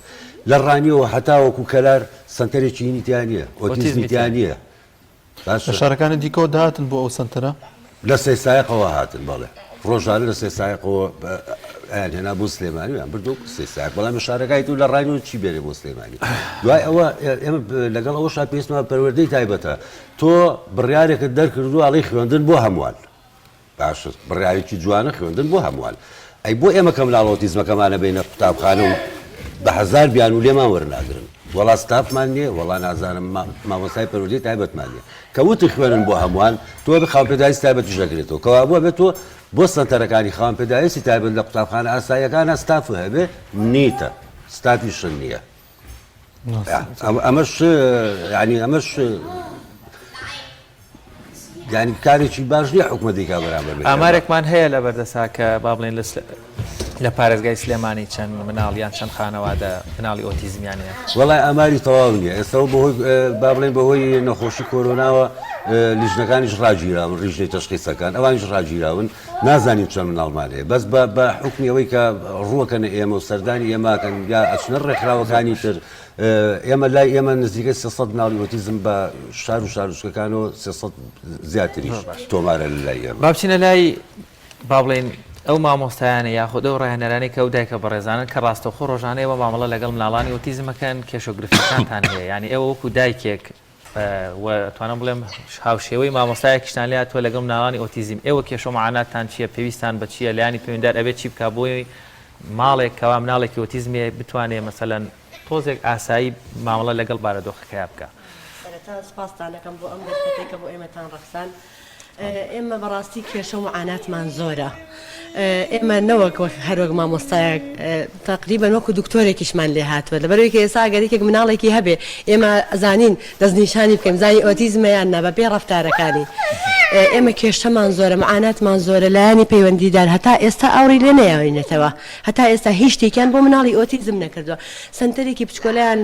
S14: لە ڕانیەوە هەتاوەکو کەلار سەنتەرێکی هینی تیا نییە، ئۆتیزمی تیا نییە.
S1: باشە. لە شارەکانی دیکەوە دەهاتن بۆ ئەو سەنتەرە؟
S14: لە سێسایەقەوە هاتن، بەڵێ. ڕۆژانە لە سێسایەقەوە ئەیان هێنا بۆ سلێمانی و یان بردەوە بۆ سێسایەق. بەڵام لە شارەکانی تر لە ڕانیەوە چی بێنێ بۆ سلێمانی؟ دوای ئەوە ئێمە لەگەڵ ئەوەشا پێویستمان بە پەروەردەی تایبەتە. تۆ بڕیارێکت دەرکردووە ئەڵێی خوێندن بۆ هەمووان. باشە بڕیارێکی جوانە خوێندن بۆ هەمووان ئەی بۆ ئێمە کە مناڵ ئۆتیزمەکەمانە بینە قوتابخانە و بە هەزار بیانوو لێمان وەرناگرن وەڵا ستافمان نییە وەڵا نازانم مامۆستای پەروەردەی تایبەتمان نییە کە وتی خوێنن بۆ هەمووان تۆ بە خاوەن پێداویستی تایبەتیش دەگرێتەوە کەوابوو ئەبێت تۆ بۆ سەنتەرەکانی خاوەن پێداویستی تایبەت لە قوتابخانە ئاساییەکانە ستاف هەبێ نیتە ستافیشن نییە ئەمەش یعنی ئەمەش یانی کارێکی باش نییە حکومەت دیکا بەرامبەر بە ئێمە.
S2: ئامارێکمان هەیە لە بەردەسا کە با بڵێین لە لە پارێزگای سلێمانی چەند مناڵ یان چەند خانەوادە مناڵی ئۆتیزمیان هەیە؟
S14: وەڵای ئاماری تەواو نییە ئێستا بەهۆی با بڵێین بەهۆی نەخۆشی کۆرۆناوە لیژنەکانیش ڕاگیراون ڕیژنەی تەشخیسەکان ئەوانیش ڕاگیراون نازانین چەند مناڵمان هەیە بەس بە بە حوکمی ئەوەی کە ڕووەکەنە ئێمە و سەردانی ئێماکەن یا ئەچنە ڕێکخراوەکانی تر ئێمە لای ئێمە نزیکەی 300 مناڵی ئۆتیزم بە شار و شارۆچکەکانەوە 300 زیاتریش تۆمارە لە لای ئێمە.
S2: با بچینە لای با بڵێین ئەو مامۆستایانە یاخود ئەو ڕاهێنەرانەی کە ئەو دایکە بەڕێزانن کە ڕاستەوخۆ ڕۆژانە ئێوە مامەڵە لەگەڵ مناڵانی ئۆتیزم ئەکەن کێشە و گرفتەکانتان هەیە یانی ئێوە وەکو دایکێک و ئەتوانم بڵێم هاوشێوەی مامۆستایەکیشتان لێ هاتووە لەگەڵ مناڵانی ئۆتیزم ئێوە کێشە و معاناتتان چییە پێویستان بە چییە لایەنی پەیوەندیدار ئەبێت چی بکا بۆی ماڵێک کەوا مناڵێکی ئۆتیزمی هەیە بتوانێ مەسەلەن تۆزێک ئاسایی مامەڵە لەگەڵ بارەدۆخەکەیا بکا.
S15: سەرەتا سوپاستان ئەکەم بۆ ئەم دەرفەتەی کە بۆ ئێمەتان ڕەخساند. ئێمە بەڕاستی کێشە و معاناتمان زۆرە. ئێمە نەوەک وەک هەر وەک مامۆستایەک تەقریبەن وەکو دکتۆرێکیشمان لێ هاتووە لەبەرئەوەی کە ئێستا ئەگەر یەکێک مناڵێکی هەبێ ئێمە ئەزانین دەستنیشانی بکەین بزانین ئۆتیزمە یان نا بەپێی ڕەفتارەکانی. ئێمە کێشەمان زۆرە معاناتمان زۆرە لایەنی پەیوەندیدار هەتا ئێستا ئاوڕی لێ نەیاوینەتەوە. هەتا ئێستا هیچ شتێکیان بۆ مناڵی ئۆتیزم نەکردووە سەنتەرێکی بچکۆلەیان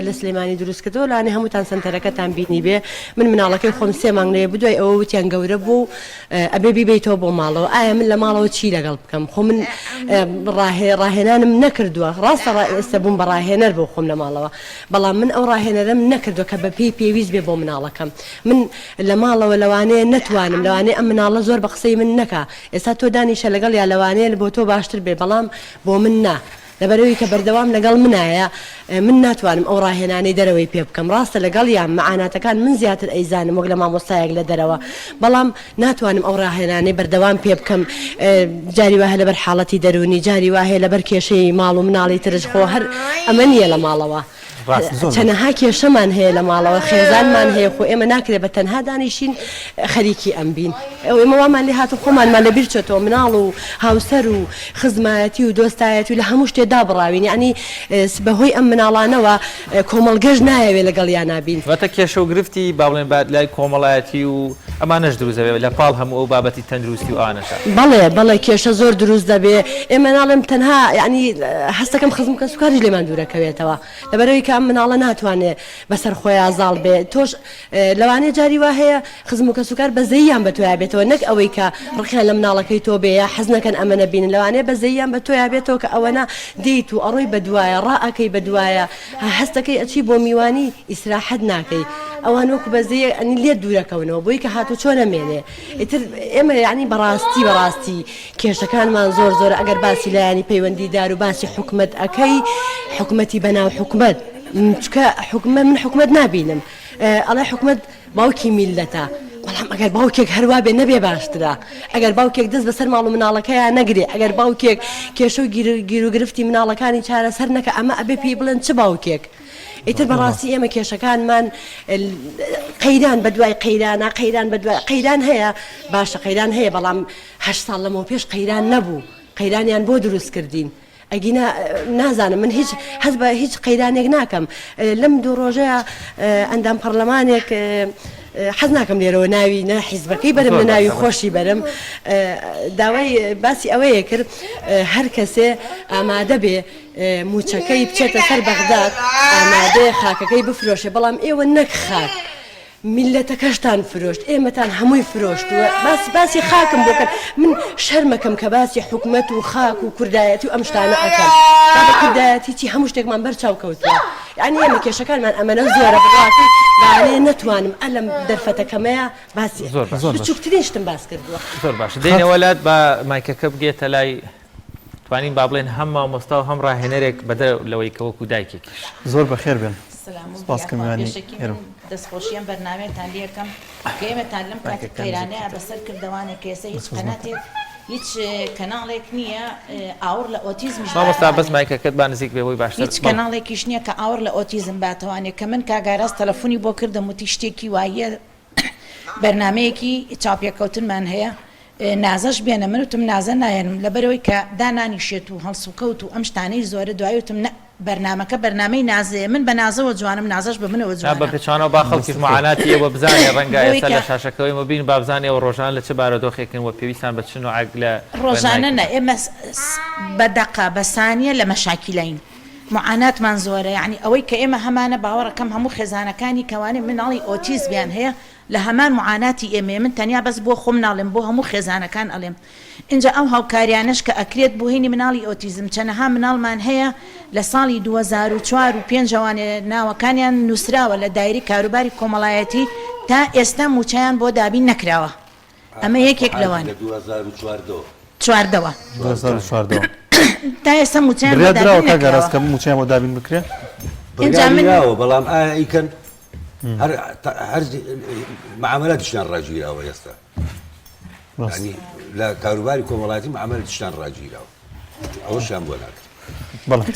S15: لە سلێمانی دروست کردووە لەوانەیە هەمووتان سەنتەرەکەتان بینیبێ من مناڵەکەی خۆم سێ مانگ لەوێ بوو دوای ئەوە وتیان گەورە بووە و ئەبێ بیبەیتەوە بۆ ماڵەوە ئایا من لە ماڵەوە چی لەگەڵ بکەم خۆ من ڕاهێنانم نەکردووە ڕاستە ئێستا بووم بە ڕاهێنەر بۆ خۆم لە ماڵەوە بەڵام من ئەو ڕاهێنەرەم نەکردووە کە بە پێی پێویست بێ بۆ مناڵەکەم من لە ماڵەوە لەوانەیە نەتوانم لەوانەیە ئەم مناڵە زۆر بە قسەی من نەکا ئێستا تۆ دانیشە لەگەڵیا لەوانەیە بۆ تۆ باشتر بێ بەڵام بۆ من نا لەبەرئەوەی کە بەردەوام لەگەڵ منایە من ناتوانم ئەو ڕاهێنانەی دەرەوەی پێ بکەم ڕاستە لەگەڵیام معاناتەکان من زیاتر ئەیزانم وەک لە مامۆستایەک لە دەرەوە بەڵام ناتوانم ئەو ڕاهێنانەی بەردەوام پێ بکەم جاری وایە لەبەر حاڵەتی دەروونی جاری وایە لەبەر کێشەی ماڵ و مناڵی ترش خۆ هەر ئەمە نییە لە ماڵەوە چەنەها کێشەمان هەیە لە ماڵەوە خێزانمان هەیە خۆ ئێمە ناکرێت بە تەنها دانیشین خەریکی ئەم بین ئەو ئێمە وامان لێ هاتوو خۆمانمان لە بیر چۆتەوە مناڵ و هاوسەر و خزمایەتی و دۆستایەتی و لە هەموو شتێ دابڕاوین یعنی بەهۆی ئەم مناڵانەوە کۆمەڵگەش نایەوێ لەگەڵیانا بین.
S2: واتە کێشە و گرفتی با بڵێین با لای کۆمەڵایەتی و. ئەمانەش دروست دەبێت لە پاڵ هەموو ئەو بابەتی تەندروستی و ئەوانەشا.
S15: بەڵێ بەڵێ کێشە زۆر دروست دەبێ ئێمە ناڵێم تەنها یانی هەستەکەم خزم کەسوکاریش لێمان دوورەکەوێتەوە لەبەرئەوەی کە ئەم مناڵە ناتوانێ بەسەر خۆیا زاڵ بێ تۆش لەوانەیە جاری وا هەیە خزم و کەسوکار بەزەییان بە تۆیا بێتەوە نەک ئەوەی کە ڕقیان لە مناڵەکەی تۆ بێ یا حەز نەکەن ئەمە نەبینن لەوانەیە بەزەییان بە تۆیا بێتەوە کە ئەوەنە دێیت و ئەڕۆی بە دوایە ڕائەکەی بە دوایە هەستەکەی ئەچی بۆ میوانی ئیسراحەت ناکەی ئەوان وەکو بەزەیە ئەنی لێت دوورەکەونەوە بۆی کە هاتوچۆ نەمێنێ ئیتر ئێمە یانی بەڕاستی بەڕاستی کێشەکانمان زۆر زۆرە ئەگەر باسی لایەنی پەیوەندیدار و باسی حکومەت ئەکەی حکومەتی بەناو حکومەت چکە حکومە من حکومەت نابینم ئەڵێ حکومەت باوکی میلەتە بەڵام ئەگەر باوکێک هەروا بێ نەبێ باشترە ئەگەر باوکێک دەست بەسەر ماڵ و مناڵەکەیان نەگرێ ئەگەر باوکێک کێشە و گیروگرفتی مناڵەکانی چارەسەر نەکە ئەمە ئەبێ پێی بڵێن چ باوکێک ئیتر بەڕاستی ئێمە کێشەکانمان قەیران بەدوای قەیرانە قەیران بەدوای قەیران هەیە باشە قەیران هەیە بەڵام هەشت ساڵ لەمەو پێش قەیران نەبوو قەیرانیان بۆ دروست کردین ئەگینا نازانم من هیچ هەز بە هیچ قەیرانێک ناکەم لەم دوو ڕۆژەیە ئەندام پەرلەمانێک حەز ناکەم لێرەوە ناوی نە حیزبەکەی بەرم نە ناوی خۆشی بەرم داوای باسی ئەوەیە کرد هەر کەسێ ئامادە بێ مووچەکەی بچێتە سەر بەغداد ئامادەیە خاکەکەی بفرۆشێ بەڵام ئێوە نەک خاک میللەتەکەشتان فرۆشت ئێمەتان هەمووی فرۆشتووە باس باسی خاکم بۆ کەن من شەرمەکەم کە باسی حکومەت و خاک و کوردایەتی و ئەم شتانە ئەکەم بابە کوردایەتی چی هەموو شتێکمان بەر چاو کەوتووە یعنی ئێمە کێشەکانمان ئەمەنە زۆرە بڕواکەی لەوانەیە نەتوانم ئەلەم دەرفەتەکەمەیە باسی
S2: زۆر باش.
S15: بچووکترین شتم باس کردووە.
S2: زۆر باشە دێینەوە لات با مایکەکە بگێتە لای توانین با بڵێن هەم مامۆستا و هەم ڕاهێنەرێک بەدەر لەوەی کە وەکو دایکێکیش.
S1: زۆر بەخێر بێن
S16: سلام و
S1: سپاس کە
S16: یاخوا
S1: میوانی
S16: پێشەکی
S1: ئێرە
S16: من دەستخۆشی ئەم بەرنامەیەتان لێ ئەکەم کە ئێمەتان لەم کاتی
S2: مایکەکە
S16: قەیرانەیا
S2: نزیکتر.
S16: بەسەر کردەوانێ کە ئێستا هیچ
S1: بەس خزمەتە.
S16: قەناتێک هیچ کەناڵێک نییە ئاوڕ لە ئۆتیزمیش
S2: مامۆستا بەس
S16: باتەوانێ
S2: مایکەکەت با نزیک بێ بۆی باشتر
S16: هیچ
S2: بەڵێ.
S16: کەناڵێکیش نییە کە ئاوڕ لە ئۆتیزم باتەوانێ کە من کاک ئاراس تەلەفونی بۆ کردم وتی شتێکی واییە بەرنامەیەکی چاوپێکەوتنمان هەیە نازەش بێنە من وتم نازە نایەنم لەبەرئەوەی کە دانانیشێت و هەڵسوکەوت و ئەم شتانەی زۆرە دوایی وتم نە بەرنامەکە بەرنامەی نازەیە من بە نازەوە جوانم نازەش بە منەوە
S2: نا
S16: جوانە.
S2: بە پێچەوانەوە با خەڵکیش موعاناتی ئێوە بزانێ ڕەنگە
S16: بۆی
S2: ئێستا
S16: کە.
S2: لە شاشەکەوەی مە بین با بزانێ ئێوە ڕۆژانە لە چ بارۆدۆخێکن و پێویستان بە چ نوعێک لە
S16: ڕۆژانە
S2: ڕێنمایی
S16: نا
S2: کردن.
S16: ئێمە بە دەقە بە سانیە لە مەشاکیلاین موعاناتمان زۆرە یەعنی ئەوەی کە ئێمە هەمانە باوەڕەکەم هەموو خێزانەکانی کەوانێ مناڵی ئۆتیزمیان هەیە لە هەمان موعاناتی ئێمەیە من تەنیا بەس بۆ خۆم ناڵێم بۆ هەموو خێزانەکان ئەڵێم ئینجا ئەو هاوکاریانەش کە ئەکرێت بۆ هینی مناڵی ئۆتیزم چەنەها مناڵمان هەیە لە ساڵی 2004 و پێنج ئەوانێ ناوەکانیان نوسراوە لە دایرەی کاروباری کۆمەڵایەتی تا ئێستا موچەیان بۆ دابین نەکراوە ئەمە یەکێک لەوان.
S14: لە 2014
S16: چواردەوە.
S1: 2014
S16: تا ئێستا موچەیان بۆ
S1: بڕیار دراوە
S16: دابین
S1: کاک ئاراس
S16: نەکراوە.
S1: کە موچەیان بۆ دابین بکرێ؟
S16: ئینجا
S14: بڕیاری
S16: من
S14: دراوە بەڵام ئایا ئەیکەن؟ هەر هەر معاملاتیشیان ڕاگیراوە ئێستا ینی لە کاروباری کۆمەڵاتی معاملاتیشیان ڕاگیراوە ئەوەشیان بۆ ناکرێت.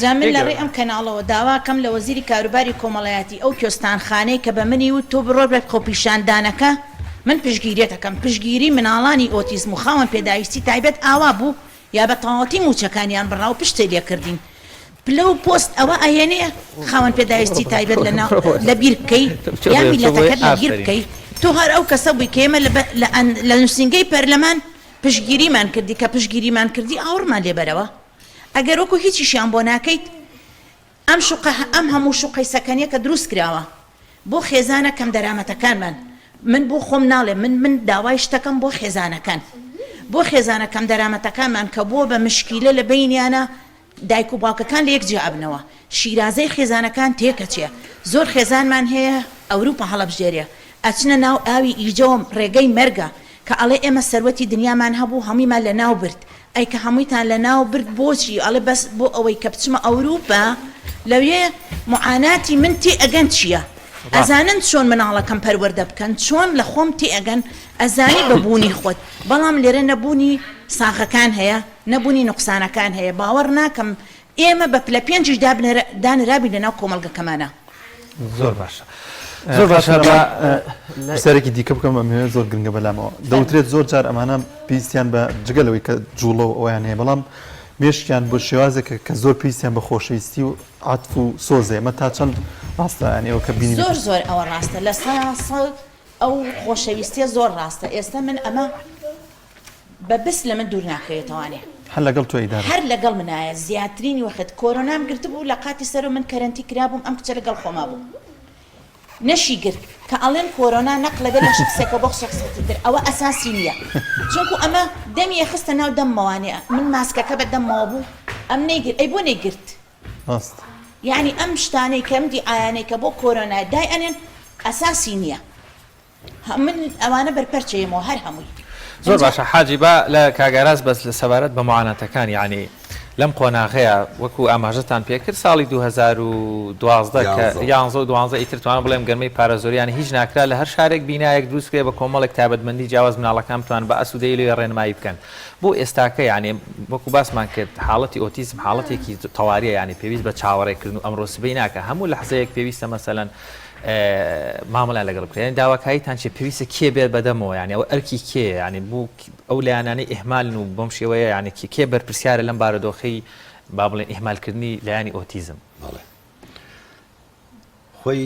S16: جا من لە ڕێی ئەم کەناڵەوە داواکەم لە وەزیری کاروباری کۆمەڵایەتی ئەو کوێستانخانەی کە بە منی وت تۆ بڕۆ بە خۆپیشاندانەکە من پشتگیریت ئەکەم پشتگیری مناڵانی ئۆتیزم و خاوەن پێداویستی تایبەت ئاوا بوو یا بە تەواوەتی مووچەکانیان بڕا و پشتێ لێ کردین پلە و پۆست ئەوە ئەهێنێ خاوەن پێداویستی تایبەت لە ناو لە بیر بکەی یا میللەتەکەت لە بیر بکەی تۆ هەر ئەو کەسە بووی کە ئێمە لە لە نووسینگەی پەرلەمان پشتگیریمان کردی کە پشتگیریمان کردی ئاوڕمان لێ بەرەوە ئەگەر وەکو هیچیشیان بۆ ناکەیت ئەم شوقە ئەم هەموو شوقەی سەکەنیە کە دروست کراوە بۆ خێزانە کەم دەرامەتەکانمان من بۆ خۆم ناڵێم من من داوای شتەکەم بۆ خێزانەکان بۆ خێزانە کەم دەرامەتەکانمان کە بووە بە مشکیلە لە بەینیانە دایک و باوکەکان لە یەک جیا ئەبنەوە شیرازەی خێزانەکان تێکەچێ زۆر خێزانمان هەیە ئەوروپا هەڵەبژێرێ ئەچنە ناو ئاوی ئیجەوە ڕێگەی مەرگە کە ئەڵێ ئێمە سەروەتی دنیامان هەبوو هەموویمان لە ناو برد ئەی کە هەموویتان لە ناو برد بۆچی ئەڵێ بەس بۆ ئەوەی کە بچمە ئەوروپا لەوێ موعاناتی من تێ ئەگەن چیە ئەزانن چۆن مناڵەکەم پەروەردە بکەن چۆن لە خۆم تێ ئەگەن ئەزانی بە بوونی خۆت بەڵام لێرە نەبوونی ساغەکان هەیە نەبوونی نوقسانەکان هەیە باوەڕ ناکەم ئێمە بە پلە پێنجیش دانرابین لەناو کۆمەڵگەکەمانا.
S2: زۆر باشە زۆر باشە با
S1: پرسیارێکی دیکە بکەم ئەمەوێت زۆر گرنگە بەلامەوە دەوترێت زۆر جار ئەمانە پێویستیان بە جگە لەوەی کە جوڵە و ئەویان هەیە بەڵام مێشکیان بۆ شێوازێکە کە زۆر پێویستیان بە خۆشەویستی و عەتف و سۆزێ ئەمە تا چەند ڕاستە یانی ئەوە کە بینی
S16: زۆر زۆر ئەوە ڕاستە لە سەدا سەد. ئەو خۆشەویستیە زۆر ڕاستە ئێستا من ئەمە بە بس لە من دوور ناکەوێتەوانێ.
S1: هەر لەگەڵ تۆ ئیدارە.
S16: هەر لەگەڵ منایە زیاترینی وەخت کۆرۆنام گرتبوو لە قاتی سەرەوە من کەرەنتی کرابووم ئەم کچە لەگەڵ خۆما بوو نەشی گرت کە ئەڵێن کۆرۆنا نەقلە بێت لە شەخسێکەوە بۆ شەخسێکی تر ئەوە ئەساسی نییە چونکو ئەمە دەمی ئەخستە ناو دەممەوانێ من ماسکەکە بە دەممەوە بوو ئەم نەیگرت ئەی بۆ نەیگرت
S1: ڕاست.
S16: یانی ئەم شتانەی کە ئەم دیعایانەی کە بۆ کۆرۆنا دای ئەنێن ئەساسی نییە من ئەوانە بەرپەرچ ئەیەمەوە هەر هەمووی.
S2: زۆر باشە حاجی با لە کاک ئاراس بەس لە سەبارەت بە معاناتەکان یانی لەم قۆناغەیە وەکو ئاماژەتان پێکرد ساڵی 2012 کە یانزە و دوانزە ئیتر توانم بڵێم گەرمەی پارە زۆریان هیچ ناکرا لە هەر شارێک بینایەک دروست کرێ بە کۆمەڵێک تایبەتمەندی جیاواز مناڵەکان بتوان بە ئاسوودەیی لەوێ ڕێنمایی بکەن بۆ ئێستاکە یانی وەکو باسمان کرد حاڵەتی ئۆتیزم حاڵەتێکی تەواریە یانی پێویست بە چاوەڕێکردن و ئەمڕۆ سبەی ناکە هەموو لەحزەیەک پێویستە مەسەلەن مامەڵیان لەگەڵ بکرێت یانی داواکاریتان چیە پێویستە کێ بێت بەدەمەوە یانی ئەوە ئەرکی کێیە یانی بۆ ئەو لایەنانەی ئیهمالن و بەم شێوەیە یانی کێ بەرپرسیارە لەم بارودۆخەی با بڵێن ئیهمالکردنی لایەنی ئۆتیزم؟
S14: بەڵێ خۆی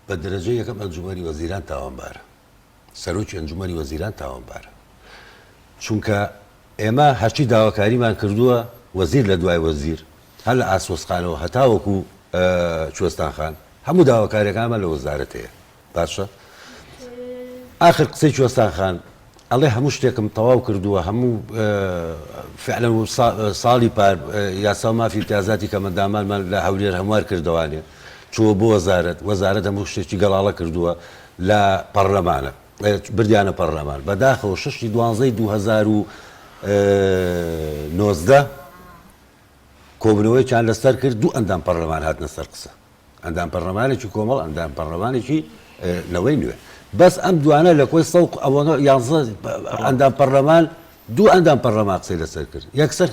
S14: بە دەرەجەی یەکەم ئەنجومەنی وەزیران تاوانبارە سەرۆکی ئەنجومەنی وەزیران تاوانبارە چونکە ئێمە هەرچی داواکاریمان کردووە وەزیر لە دوای وەزیر هەر لە ئاسۆسخانەوە هەتاوەکو کوێستان خان هەموو داواکاریەکانمان لە وەزارەت هەیە باشە ئاخر قسەی کوێستان خان ئەڵێ هەموو شتێکم تەواو کردووە هەموو فعلا ساڵی پار یاسا و مافی امتیازاتی کەمەندامانمان لە هەولێر هەموار کردوانێ چووە بۆ وەزارەت وەزارەت هەموو شتێکی گەڵاڵە کردووە لە پەڕلەمانە بردیانە پەڕلەمان بەداخەوە شەشی دوانزەی 2019 کۆبوونەوەیەکیان لەسەر کرد دوو ئەندام پەڕلەمان هاتنە سەر قسە ئەندام پەڕلەمانێکی کۆمەڵ ئەندام پەڕلەمانێکی نەوەی نوێ بەس ئەم دوانە لە کۆی سەو ئەوەنە یانزە ئەندام پەڕلەمان دوو ئەندام پەڕلەمان قسەی لەسەر کرد یەکسەر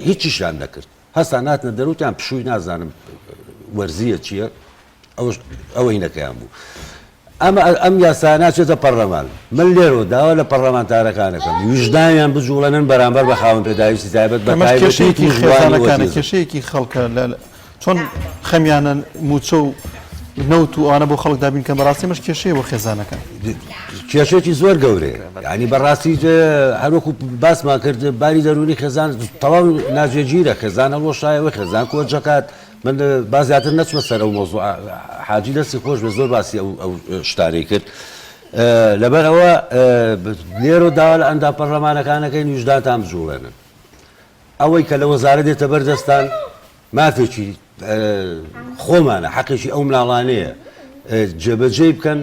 S14: هیچیشیان نەکرد هەستان هاتنە دەروتیان پشووی نازانم وەرزیە چییە ئەوەش ئەوە هینەکەیان بوو. ئەمە ئەم یاسایە ناچێتە پەڕلەمان. من لێرەوە داوا لە پەڕلەمانتارەکان ئەکەم ویژدانیان بجوڵێنن بەرامبەر بە خاوەن پێداویستی تایبەت بە
S1: ئەمەش
S14: تایبەتی
S1: کێشەیەکی
S14: تووشبووانی
S1: خێزانەکانە،
S14: ئۆتیزم.
S1: کێشەیەکی خەڵکە لە چۆن خەمیانە مووچە و نەوت و ئەوانە بۆ خەڵک دابین کەن بەڕاستی ئەمەش کێشەیە بۆ خێزانەکان.
S14: کێشەیەکی زۆر گەورەیە. یانی بەڕاستی هەروەکو باسمان کرد باری دەروونی خێزان تەواو ناجێگیرە، خێزان هەڵوەشایەوە، خێزان کۆچ دەکات، من با زیاتر نەچمە سەر ئەو مەوزوعە حاجی دەستی خۆش بێ زۆر باسی ئەو ئەو شتانەی کرد لەبەر ئەوە لێرە داوا لە ئەندام پەرلەمانەکانەکەین ویژدانتان بجوڵێنن ئەوەی کە لە وەزارە دێتە بەردەستان مافێکی خۆمانە حەقێکی ئەو مناڵانەیە جێبەجێی بکەن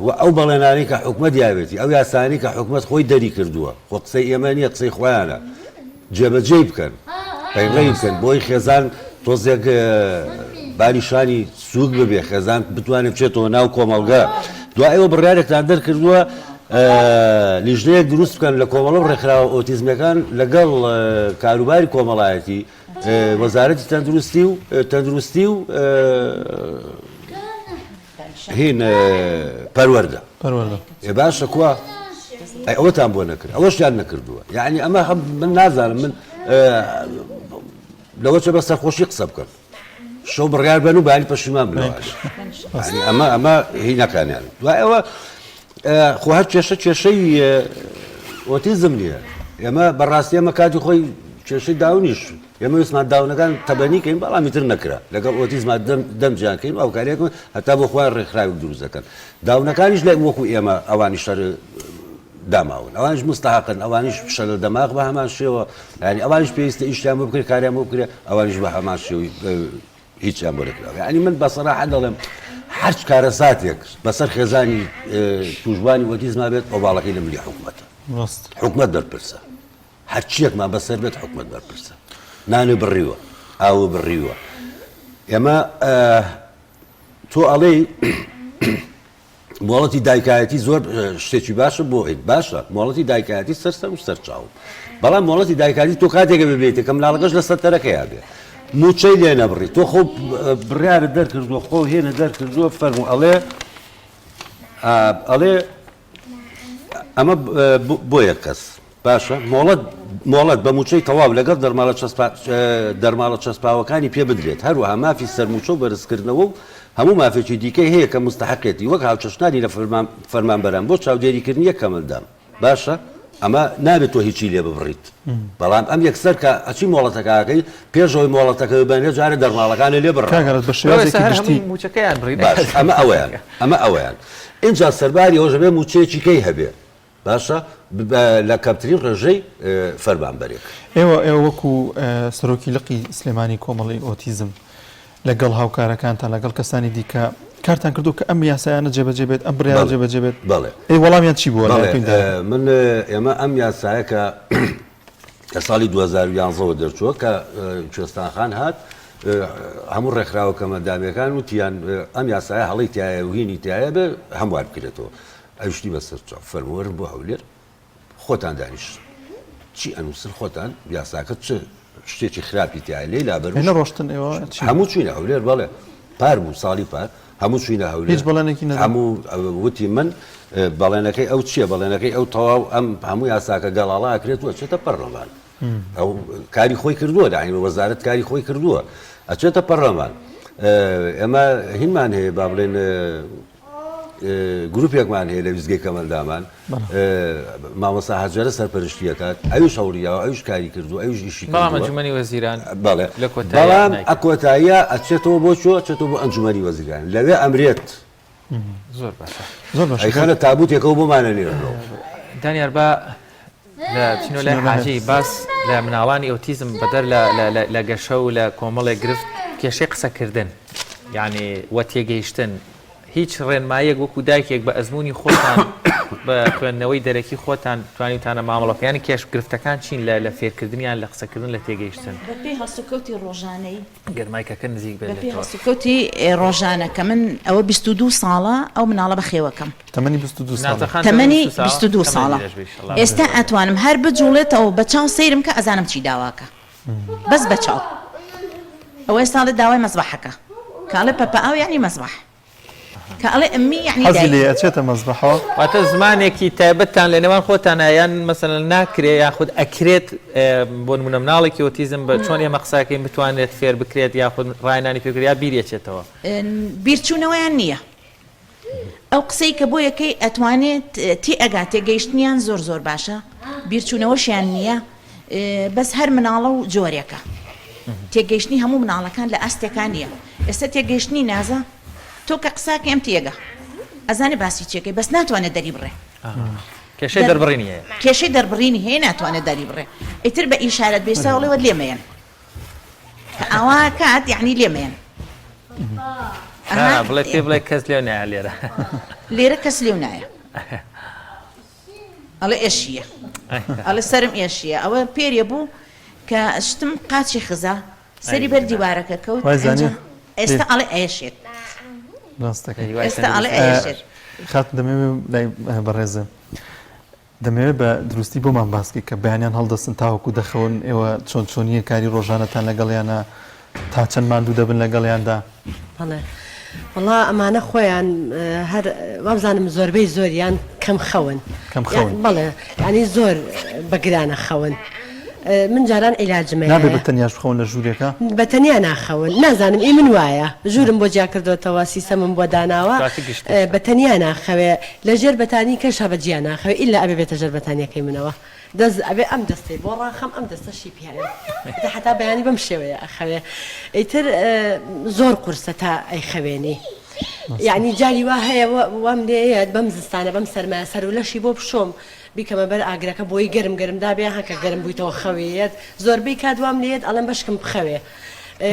S14: و ئەو بەڵێنانەی کە حکومەت یاوێتی ئەو یاسانی کە حکومەت خۆی دەری کردووە خۆ قسەی ئێمە نییە قسەی خۆیانە جێبەجێی بکەن پەیڕەوی بکەن بۆی خێزان تۆزێک باری شانی سووک ببێ خێزان بتوانێت بچێتەوە ناو کۆمەڵگە دوای ئەوە بڕیارێکتان دەرکردووە لیژنەیەک دروست بکەن لە کۆمەڵە و ڕێکخراوە ئۆتیزمەکان لەگەڵ کاروباری کۆمەڵایەتی وەزارەتی تەندروستی و تەندروستی و هین پەروەردە
S1: پەروەردە
S14: ئێ باشە کوا ئەی ئەوەتان بۆ نەکرد ئەوەشیان نەکردووە یعنی ئەمە هەم من نازانم من لەوە چە بە سەرخۆشی قسە بکەن شەو بڕیار بن و باری پەشیمان بنەوە یعنی ئەمە ئەمە هینەکانیان دوای ئەوە خۆ هەر کێشە کێشەی ئۆتیزم نییە ئێمە بەڕاستی ئەمە کاتی خۆی کێشەی داونیش ئێمە ویستمان داونەکان تەبەنی کەین بەڵام ئیتر نەکرا لەگەڵ ئۆتیزما دەم دەمجیان کەین و هاوکارییەک هەتا بۆ خۆیان ڕێکخراوێک دروست دەکەن داونەکانیش لە وەکو ئێمە ئەوانیش هەر داماون ئەوانیش مستحقن ئەوانیش شەلە دەماغ بە هەمان شێوە یعنی ئەوانیش پێویستە ئیشیان بۆ بکرێت کاریان بۆ بکرێت ئەوانیش بە هەمان شێوەی هیچیان بۆ نەکراوە یعنی من بە سەراحەت دەڵێم هەرچ کارەساتێک بەسەر خێزانی تووشبوانی ئۆتیزما بێت ئۆباڵەکەی لە ملی حکومەتە حکومەت بەرپرسە هەرچیەکمان بەسەر بێت حکومەت بەرپرسە نانی بڕیوە ئاو بڕیوە ئێمە تۆ ئەڵێی مۆڵەتی دایکایەتی زۆر شتێکی باشە بۆ باشە مۆڵەتی دایکایەتی سەر سەر و سەر چاو بەڵام مۆڵەتی دایکاتی تۆ کاتێکە ببێتە کە مناڵەکەش لە سەتەرەکەیا بێ موچەی لێ نەبڕی تۆ خۆ بڕیارت دەرکردووە خۆ هێنە دەرکردووە فەرمو ئەڵێ ئەڵێ ئەمە بۆ یەک کەس باشە مۆڵەت مۆڵەت بە مووچەی تەواو لەگەڵ دەرماڵە چەسپا دەرماڵە چەسپاوەکانی پێ بدرێت، هەروەها مافی سەرمووچە و بەرزکردنەوە و هەموو مافێکی دیکەی هەیە کە موستەحەقێتی وەک هاوچەشنانی لە فەرمانبەران بۆ چاودێریکردنی یەک کەمەندام. باشە ئەمە نابێت تۆ هیچی لێ ببڕیت بەڵام ئەم یەکسەر کە ئەچی مۆڵەتەکە ئەکەی پێش ئەوەی مۆڵەتەکە ببەنێ جارێ دەرماڵەکانێ لێ بڕاوە.
S1: کاک ئارەز بە شێوازێکی گشتی.
S2: مووچەکەیان بڕی.
S14: باش ئەمە ئەوەیان ئەمە ئەوەیان ئینجا سەرباری ئەوەش ئەبێ مووچەیەکی کەی هەبێ باشە لە کەمترین ڕێژەی فەرمانبەرێک.
S1: ئێوە ئێوە وەکو سەرۆکی لقی سلێمانی کۆمەڵەی ئۆتیزم لەگەڵ هاوکارەکانتان لەگەڵ کەسانی دیکە کارتان کردو کە ئەم یاسایانە جێبەجێ بێت ئەم بڕیارە جێبەجێ بێت
S14: بەڵێ
S1: ئەی وەڵامیان چی بووە
S14: بەڵێ من ئێمە ئەم یاسایە کە لە ساڵی 2011ەوە دەرچووە کە کوێستان خان هات هەموو ڕێکخراوە کەمەندامیەکان وتیان ئەم یاسایە هەڵی تایە و هینی تایە بێ هەموار بکرێتەوە ئەوشتی بەسەر چاو فەرمووەرن بۆ هەولێر خۆتان دانیشن چی ئەنووسن خۆتان یاساکە چ شتێکی خراپی تایە لێی لابەرن.
S1: ئێ نەڕۆشتن ئێوە چی؟
S14: هەموو چوینە هەولێر بەڵێ پار بوو ساڵی پار هەموو چوینە هەولێر
S1: هیچ بەڵێنێکی نەدا؟
S14: هەموو وتی من بەڵێنەکەی ئەو چییە بەڵێنەکەی ئەو تەواو ئەم هەموو یاساکە گەڵاڵە ئەکرێت و ئەچێتە پەرلەمان ئەو کاری خۆی کردووە یانی وەزارەت کاری خۆی کردووە ئەچێتە پەرلەمان ئێمە هینمان هەیە با بڵێن گروپێکمان هەیە لە ویستگەی کەمەندامان مامۆستا هەجەرە سەرپەرشتی ئەکات ئەویش هەوڵیاوە ئەویش کاری کردو ئەویش ئیشی
S2: بەڵام ئەنجومەنی وەزیران
S14: بەڵێ
S2: لە کۆتاییا
S14: بەڵام
S2: نایکات.
S14: ئە کۆتاییا ئەچێتەوە بۆ کوێ ئەچێتەوە بۆ ئەنجومەنی وەزیران لەوێ ئەمرێت
S2: زۆر باشە
S1: زۆر باشە
S14: ئەیخەنە تابوتێکەوە بۆمان ئەنێرنەوە.
S2: دانیار با لە بچینەوە لای حاجی باس لە مناڵانی ئۆتیزم بەدەر لە لە گەشە و لە کۆمەڵێک گرفت کێشەی قسەکردن یعنی وە تێگەیشتن هیچ ڕێنماییەک وەکو دایکێک بە ئەزموونی خۆتان بە خوێندنەوەی دەرەکی خۆتان توانیوتانە مامەڵە بکەن یانی کێش گرفتەکان چین لە لە فێرکردنیان لە قسەکردن لە تێگەیشتن؟
S16: بەپێی هەڵسوکەوتی ڕۆژانەی.
S2: گەر مایکەکە نزیک بێت
S16: بەپێی
S2: لە تۆ.
S16: هەڵسوکەوتی ڕۆژانە کە من ئەوە 22 ساڵە ئەو مناڵە بەخێوەکەم.
S1: تەمەنی 22 ساڵە.
S2: نازە خان تەمەنی
S16: تەمەنی
S2: 22 ساڵە
S16: 22
S2: تەمەنی
S16: ساڵە
S2: درێژ بێ ئیشەڵا
S16: ئێستا ئەتوانم هەر بجوڵێتەوە بە چاو سەیرم کە ئەزانم چی داواکە بەس بە چاو ئەوە ئێستا ئەڵێ داوای مەسبەحەکە کە ئەڵێ پەپە ئاو یەعنی مەسبەح کە ئەڵێ ئەممی یەعنی
S1: حەزی
S16: دایک.
S1: لێیە ئەچێتە مەسبەحەوە.
S2: واتە زمانێکی تایبەتتان لە نێوان خۆتانا یان مەسەلەن ناکرێ یاخود ئەکرێت بۆ نمونە مناڵێکی ئۆتیزم بە چۆن ئێمە قسەکەین بتوانرێت فێر بکرێت یاخود ڕاهێنانی پێ بکرێت یا بیری ئەچێتەوە؟
S16: بیرچوونەوەیان نییە. ئەو قسەی کە بۆ یەکەی ئەتوانێت تێئەگات تێگەیشتنیان زۆر زۆر باشە بیرچوونەوەشیان نییە بەس هەر مناڵە و جۆرێکە تێگەیشتنی هەموو مناڵەکان لە ئاستێکا نییە ئێستا تێگەیشتنی نازە تۆ کە قساکەی ئەم تێگە ئەزانێ باسی چیەکەی بەس ناتوانێت دەری بڕێ
S2: کێشەی دەربڕینی هەیە
S16: کێشەی دەربڕینی هەیە ناتوانێت دەری بڕێ ئیتر بە ئیشارەت بێسا وڵێ لێمەیەن کە ئاوا کات یعنی لێمەیەن
S2: بڵێ پێ بڵێ کەس لێ نایە لێرە
S16: لێرە کەس لێو نایە ئەڵێ ئێشیە ئەڵێ سەرم ئێشیە ئەوە پێرێ بوو کە شتم قاچی خزا سەری بەر دیوارەکە کەوت ئێستا ئەڵێ ئێشێت ئێستا ئەڵێ ئێشێت
S1: خات دەمەوێت لای بەڕێزم دەمەوێت بە دروستی بۆمان باس کەی کە بەیانیان هەڵدەستن تاوەکو دەخەون ئێوە چۆن چۆنییە کاری ڕۆژانەتان لەگەڵیانە تا چەند ماندوو دەبن لەگەڵیاندا؟
S15: بەڵێ وەڵا ئەمانە خۆیان هەر وابزانم زۆربەی زۆریان کەم خەون
S1: کەم خەون
S15: بەڵێ یانی زۆر بە گرانە خەون من جاران عیلاجم هەیە.
S1: نابێ بە تەنیاش بخەون لە ژوورێکا؟
S15: بە تەنیا ناخەون نازانم ئی من وایە ژوورم بۆ جیا کردۆتەوە سیسەمم بۆ داناوە بە تەنیا ناخەوێ لە ژێر بەتانی کەشا بە جیا ناخەوێ ئیلا ئەبێ بێتە ژێر بەتانیەکەی منەوە دەست ئەبێ ئەم دەستەی بۆ ڕاخەم ئەم دەستەشی پیایم ئیتر حەتا بەیانی بەم شێوەیە ئەخەوێ ئیتر زۆر قورسە تا ئەیخەوێنی یەعنی جاری وا هەیە وام لێیەت بەم زستانە بەم سەرمایە سەر و لەشی بۆ بشۆم بیکەمە بەر ئاگرەکە بۆی گەرم گەرم دابێ ها کە گەرم بوویتەوە خەوێیەت زۆربەی کات وام لێیەت ئەڵێم بەشکم بخەوێ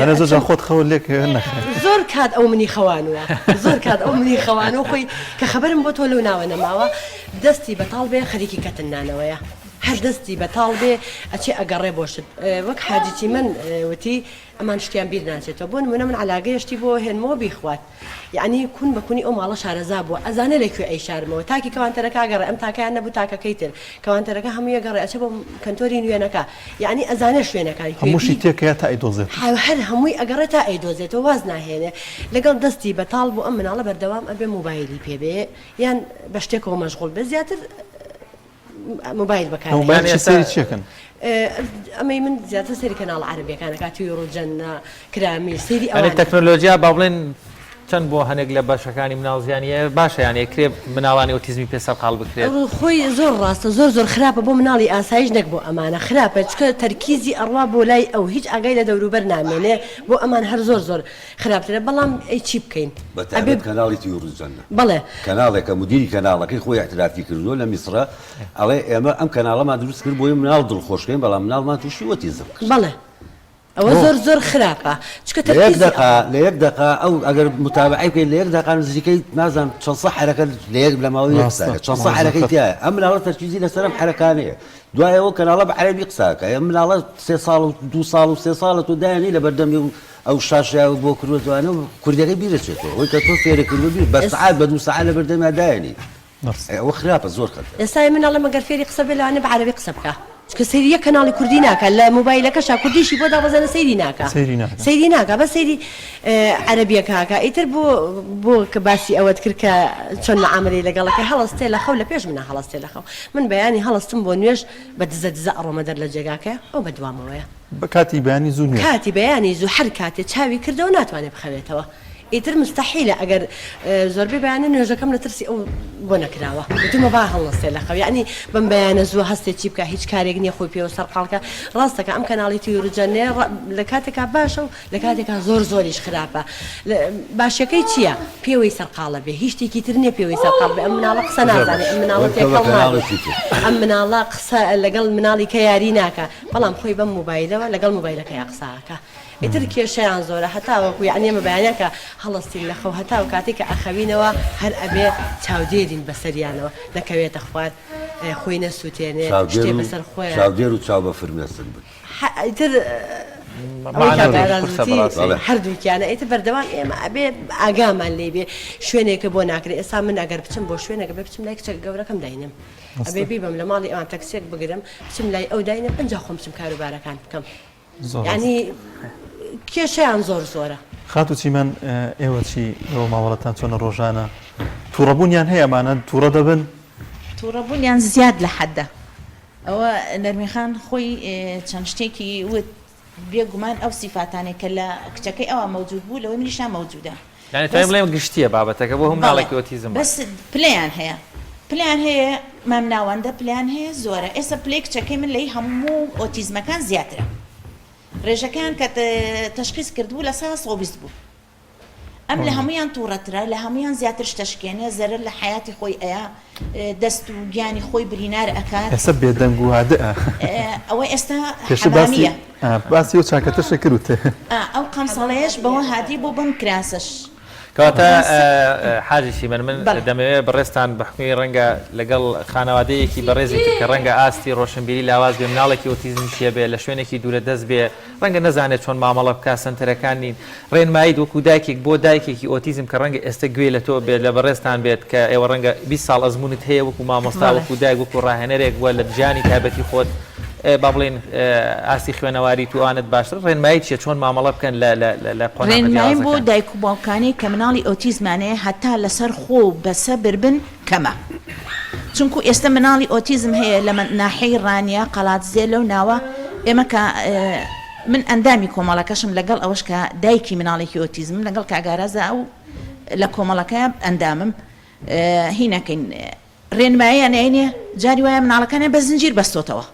S1: ئەرێ زۆر جار خۆت خەوت لێ کەوێ نەخێر.
S15: زۆر کات ئەو منی خەوانووە زۆر کات ئەو منی خەوانووە خۆی کە خەبەرم بۆ تۆ لەو ناوە نەماوە دەستی بەتاڵ بێ خەریکی کەتن نانەوەیە هەر دەستی بەتاڵ بێ ئەچێ ئەگەڕێ بۆ شت وەک حاجی چیمەن وتی ئەمان شتیان بیر ناچێتەوە بۆ نموونە من عەلاگەیە شتی بۆ هێنمەوە بیخوات یەعنی کون بە کونی ئەو ماڵە شارەزا بووە ئەزانێ لە کوێ ئەیشارمەوە تاکی کەوانتەرەکە ئەگەڕێ ئەم تاکەیان نەبوو تاکەکەی تر کەوانتەرەکە هەمووی ئەگەڕێ ئەچێ بۆ کەنتۆری نوێنەکە یەعنی ئەزانێ شوێنەکان کوێ
S1: هەمووشی تێکەیە تا ئەیدۆزێتەوە.
S15: هەر هەمووی ئەگەڕێ تا ئەیدۆزێتەوە واز ناهێنێ لەگەڵ دەستی بەتاڵ بوو ئەم مناڵە بەردەوام ئەبێ مۆبایلی پێ بێ یان بە شتێکەوە مەشغوڵ بێ زیاتر مۆبایل بەکار
S1: مۆبایل چی سەیری چی ئەکەن؟
S15: ئەمەی من زیاتر سەیری کەناڵە عەرەبیەکان ئەکات تویڕ و جەنە کرامی سەیری
S2: یانی
S15: ئەوانە.
S2: تەکنۆلۆجیا با بڵێن چەند بۆ هەنێک لە بەشەکانی مناڵ زیانی هەیە باشە یان ئەکرێ مناڵانی ئۆتیزمی پێ سەرقاڵ بکرێت؟
S15: خۆی زۆر ڕاستە زۆر زۆر خراپە بۆ مناڵی ئاسایش نەک بۆ ئەمانە خراپە چکە تەرکیزی ئەڕوا بۆ لای ئەو هیچ ئاگای لە دەوروبەر نامێنێ بۆ ئەمان هەر زۆر زۆر خراپترە بەڵام ئەی چی بکەین
S14: بە تایبەت کەناڵی تیوڕی جەنە
S15: بەڵێ.
S14: کەناڵێکە مودیری کەناڵەکەی خۆی ئیعترافی کردووە لە میسرە ئەڵێ ئێمە ئەم کەناڵەمان دروست کرد بۆی مناڵ دڵخۆش کەین بەڵام مناڵمان تووشی ئۆتیزم کرد.
S15: بەڵێ ئەوە زۆر زۆر خراپە چونکە
S14: لە یەک
S15: تەرکیزی
S14: دەقە
S15: ئەوە.
S14: لە یەک دەقە ئەو ئەگەر متابەعەی بکەیت لە یەک دەقە نزیکەی نازانم چەند سەد حەرەکە لە یەک لە ماوەی یەک
S1: ڕاستە
S14: ساتە چەند سەد
S1: مامۆستا
S14: حەرەکەی
S1: خەت.
S14: تیایە ئەم مناڵە تەرکیزی لەسەر ئەم حەرەکانەیە دوای ئەوە کەناڵە بە عەرەبی قسە ئەکا ئەم مناڵە سێ ساڵ و دوو ساڵ و سێ ساڵە تۆ دایەنی لەبەردەمی و ئەو شاشەیە بۆ کردووەتەوانە و کوردیەکەی بیر ئەچێتەوە ئەوەی کە تۆ فێرت کردووە بیر بە سەعات بە دوو سەعات لەبەردەمیا دایەنی ئەوە خراپە زۆر خەتەرە.
S15: ئێستا من ئەڵێم ئەگەر فێری قسە بێ لەوانەیە بە عەرەبی قسە بکا چونکە سەیری یەک کەناڵی کوردی ناکا لە مۆبایلەکەشا کوردیشی بۆ دابەزێنە سەیری ناکا
S1: سەیری ناکا.
S15: سەیری ناکا بەس سەیری عەرەبیەکە ئەکا ئیتر بۆ بۆ کە باسی ئەوەت کرد کە چۆن معامەلەی لەگەڵ ئەکەی هەڵەستێ لە خەو لە پێش منا هەڵەستێ لە خەو من بەیانی هەڵەستم بۆ نوێژ بە دزە دزە ئەڕۆمە دەر لە جێگاکەیا ئەو بە دوامەوەیە.
S1: کاتی بەیانی زوو نوێژ.
S15: کاتی بەیانی زوو هەر کاتێ چاوی کردەوە ناتوانێ بخەوێتەوە ئیتر مستەحیلە ئەگەر زۆربەی بەیانە نوێژەکەم لە ترسی ئەو بۆ نەکراوە وتومە با هەڵنەستێ لە خەو یەعنی بەم بەیانە زووە هەستێ چی بکا هیچ کارێک نییە خۆی پێوە سەرقاڵ کا ڕاستەکە ئەم کەناڵی تیوروجەنەیە لە کاتێکا باشە و لە کاتێکا زۆر زۆریش خراپە باشیەکەی چییە پێوەی سەرقاڵە بێ هیچ شتێکی تر نییە پێوەی سەرقاڵ بێ ئەم مناڵە قسە نازانێ ئەم مناڵە تێکەڵ نابێ ئەم مناڵە قسە لەگەڵ مناڵی کە یاری ناکا بەڵام خۆی بەم مۆبایلەوە لەگەڵ مۆبایلەکەیا قسە ئەکا ئیتر کێشەیان زۆرە هەتاوەکو یەعنی ئێمە بەیانیان کە هەڵەستین لە خەو هەتاو کاتێک کە ئەخەوینەوە هەر ئەبێ چاودێرین بەسەریانەوە نەکەوێتە خوار خۆی نەسوتێنێ شتێ بەسەر خۆیان
S14: چاودێر و چاو بە فرمێسک بن.
S15: ئیتر ئەوەی کاک ئاراز وتی هەردووکیانە ئیتر بەردەوام ئێمە ئەبێ ئاگامان لێی بێ شوێنێکە بۆ ناکرێ ئێستا من ئەگەر بچم بۆ شوێنێک ئەبێ بچم لای کچە گەورەکەم داینێم ئەبێ بیبەم لە ماڵی ئەوان تەکسیەک بگرم بچم لای ئەو داینێم ئەنجا خۆم بچم کاروبارەکان بکەم. یانی کێشەیان زۆر زۆرە.
S1: خاتوو چیمەن ئێوە چی ئێوە مامەڵەتان چۆنە ڕۆژانە توڕەبوونیان هەیە ئەمانە توڕە دەبن؟
S16: توڕەبوونیان زیاد لە حەدە ئەوە نەرمین خان خۆی چەند شتێکی وت بێ گومان ئەو سیفاتانەی کە لە کچەکەی ئەوا مەوجود بوو لەوەی منیشا مەوجودە.
S2: یانی توانین بڵێم گشتیە بابەتەکە بۆ هەموو مناڵێکی ئۆتیزم
S16: بەس پلەیان هەیە پلەیان هەیە مامناوەندە پلەیان هەیە زۆرە ئێستا پلەی کچەکەی من لەی هەموو ئۆتیزمەکان زیاترە ڕێژەکەیان کە تەشخیس کردبوو لە 120 بوو ئەم لە هەمویان تووڕەترە لە هەمویان زیاتر شتەشکێنێ زەرەر لە حیاتی خۆی ئەیا دەست و گیانی خۆی برینار ئەکات.
S1: ئێستا بێدەنگ و هادئە.
S16: ئەوە ئێستا
S1: پێشتر باسی
S16: حەمامیە.
S1: باسی ئەو چاکەتەشە کرد وت.
S16: ئەو قەمسەڵەیەش بەوە هادی بۆ بەم کراسەش.
S2: کەواتە حاجی چیمەن من دەمەوێ بەڕێزتان بە حوکمی ڕەنگە لەگەڵ خانەوادەیەکی بەڕێزی تر کە ڕەنگە ئاستی ڕۆشنبیری لاواز بێ مناڵێکی ئۆتیزمیش هەبێ لە شوێنێکی دوورە دەست بێ ڕەنگە نەزانێت چۆن مامەڵە بکات سەنتەرەکان نین ڕێنماییت وەکو دایکێک بۆ دایکێکی ئۆتیزم کە ڕەنگە ئێستە گوێی لە تۆ بێت لە بەڕێزتان بێت کە ئێوە ڕەنگە 20 ساڵ ئەزموونت هەیە وەکو مامۆستا وەکو دایک وەکو ڕاهێنەرێک وە لە ژیانی تایبەتی خۆت با بڵێین ئاستی خوێنەواریت و ئەوانەت باشتر ڕێنمایی چیە چۆن مامەڵە بکەن لە لە لە قۆناغە
S16: ڕێنماییم بۆ
S2: جیاوازەکان؟
S16: دایک و باوکانەی کە مناڵی ئۆتیزمان هەیە هەتا لەسەر خۆ و بەسەبر بن کەمە چونکو ئێستە مناڵی ئۆتیزم هەیە لە ناحیەی ڕانیە قەڵادزێ لەو ناوە ئێمە کە من ئەندامی کۆمەڵەکەشم لەگەڵ ئەوەش کە دایکی مناڵێکی ئۆتیزمم لەگەڵ کاک ئارازا ئەو لە کۆمەڵەکە ئەندامم هینەکەین ڕێنماییان ئەینێ جاری وایە مناڵەکانیان بە زنجیر بەستۆتەوە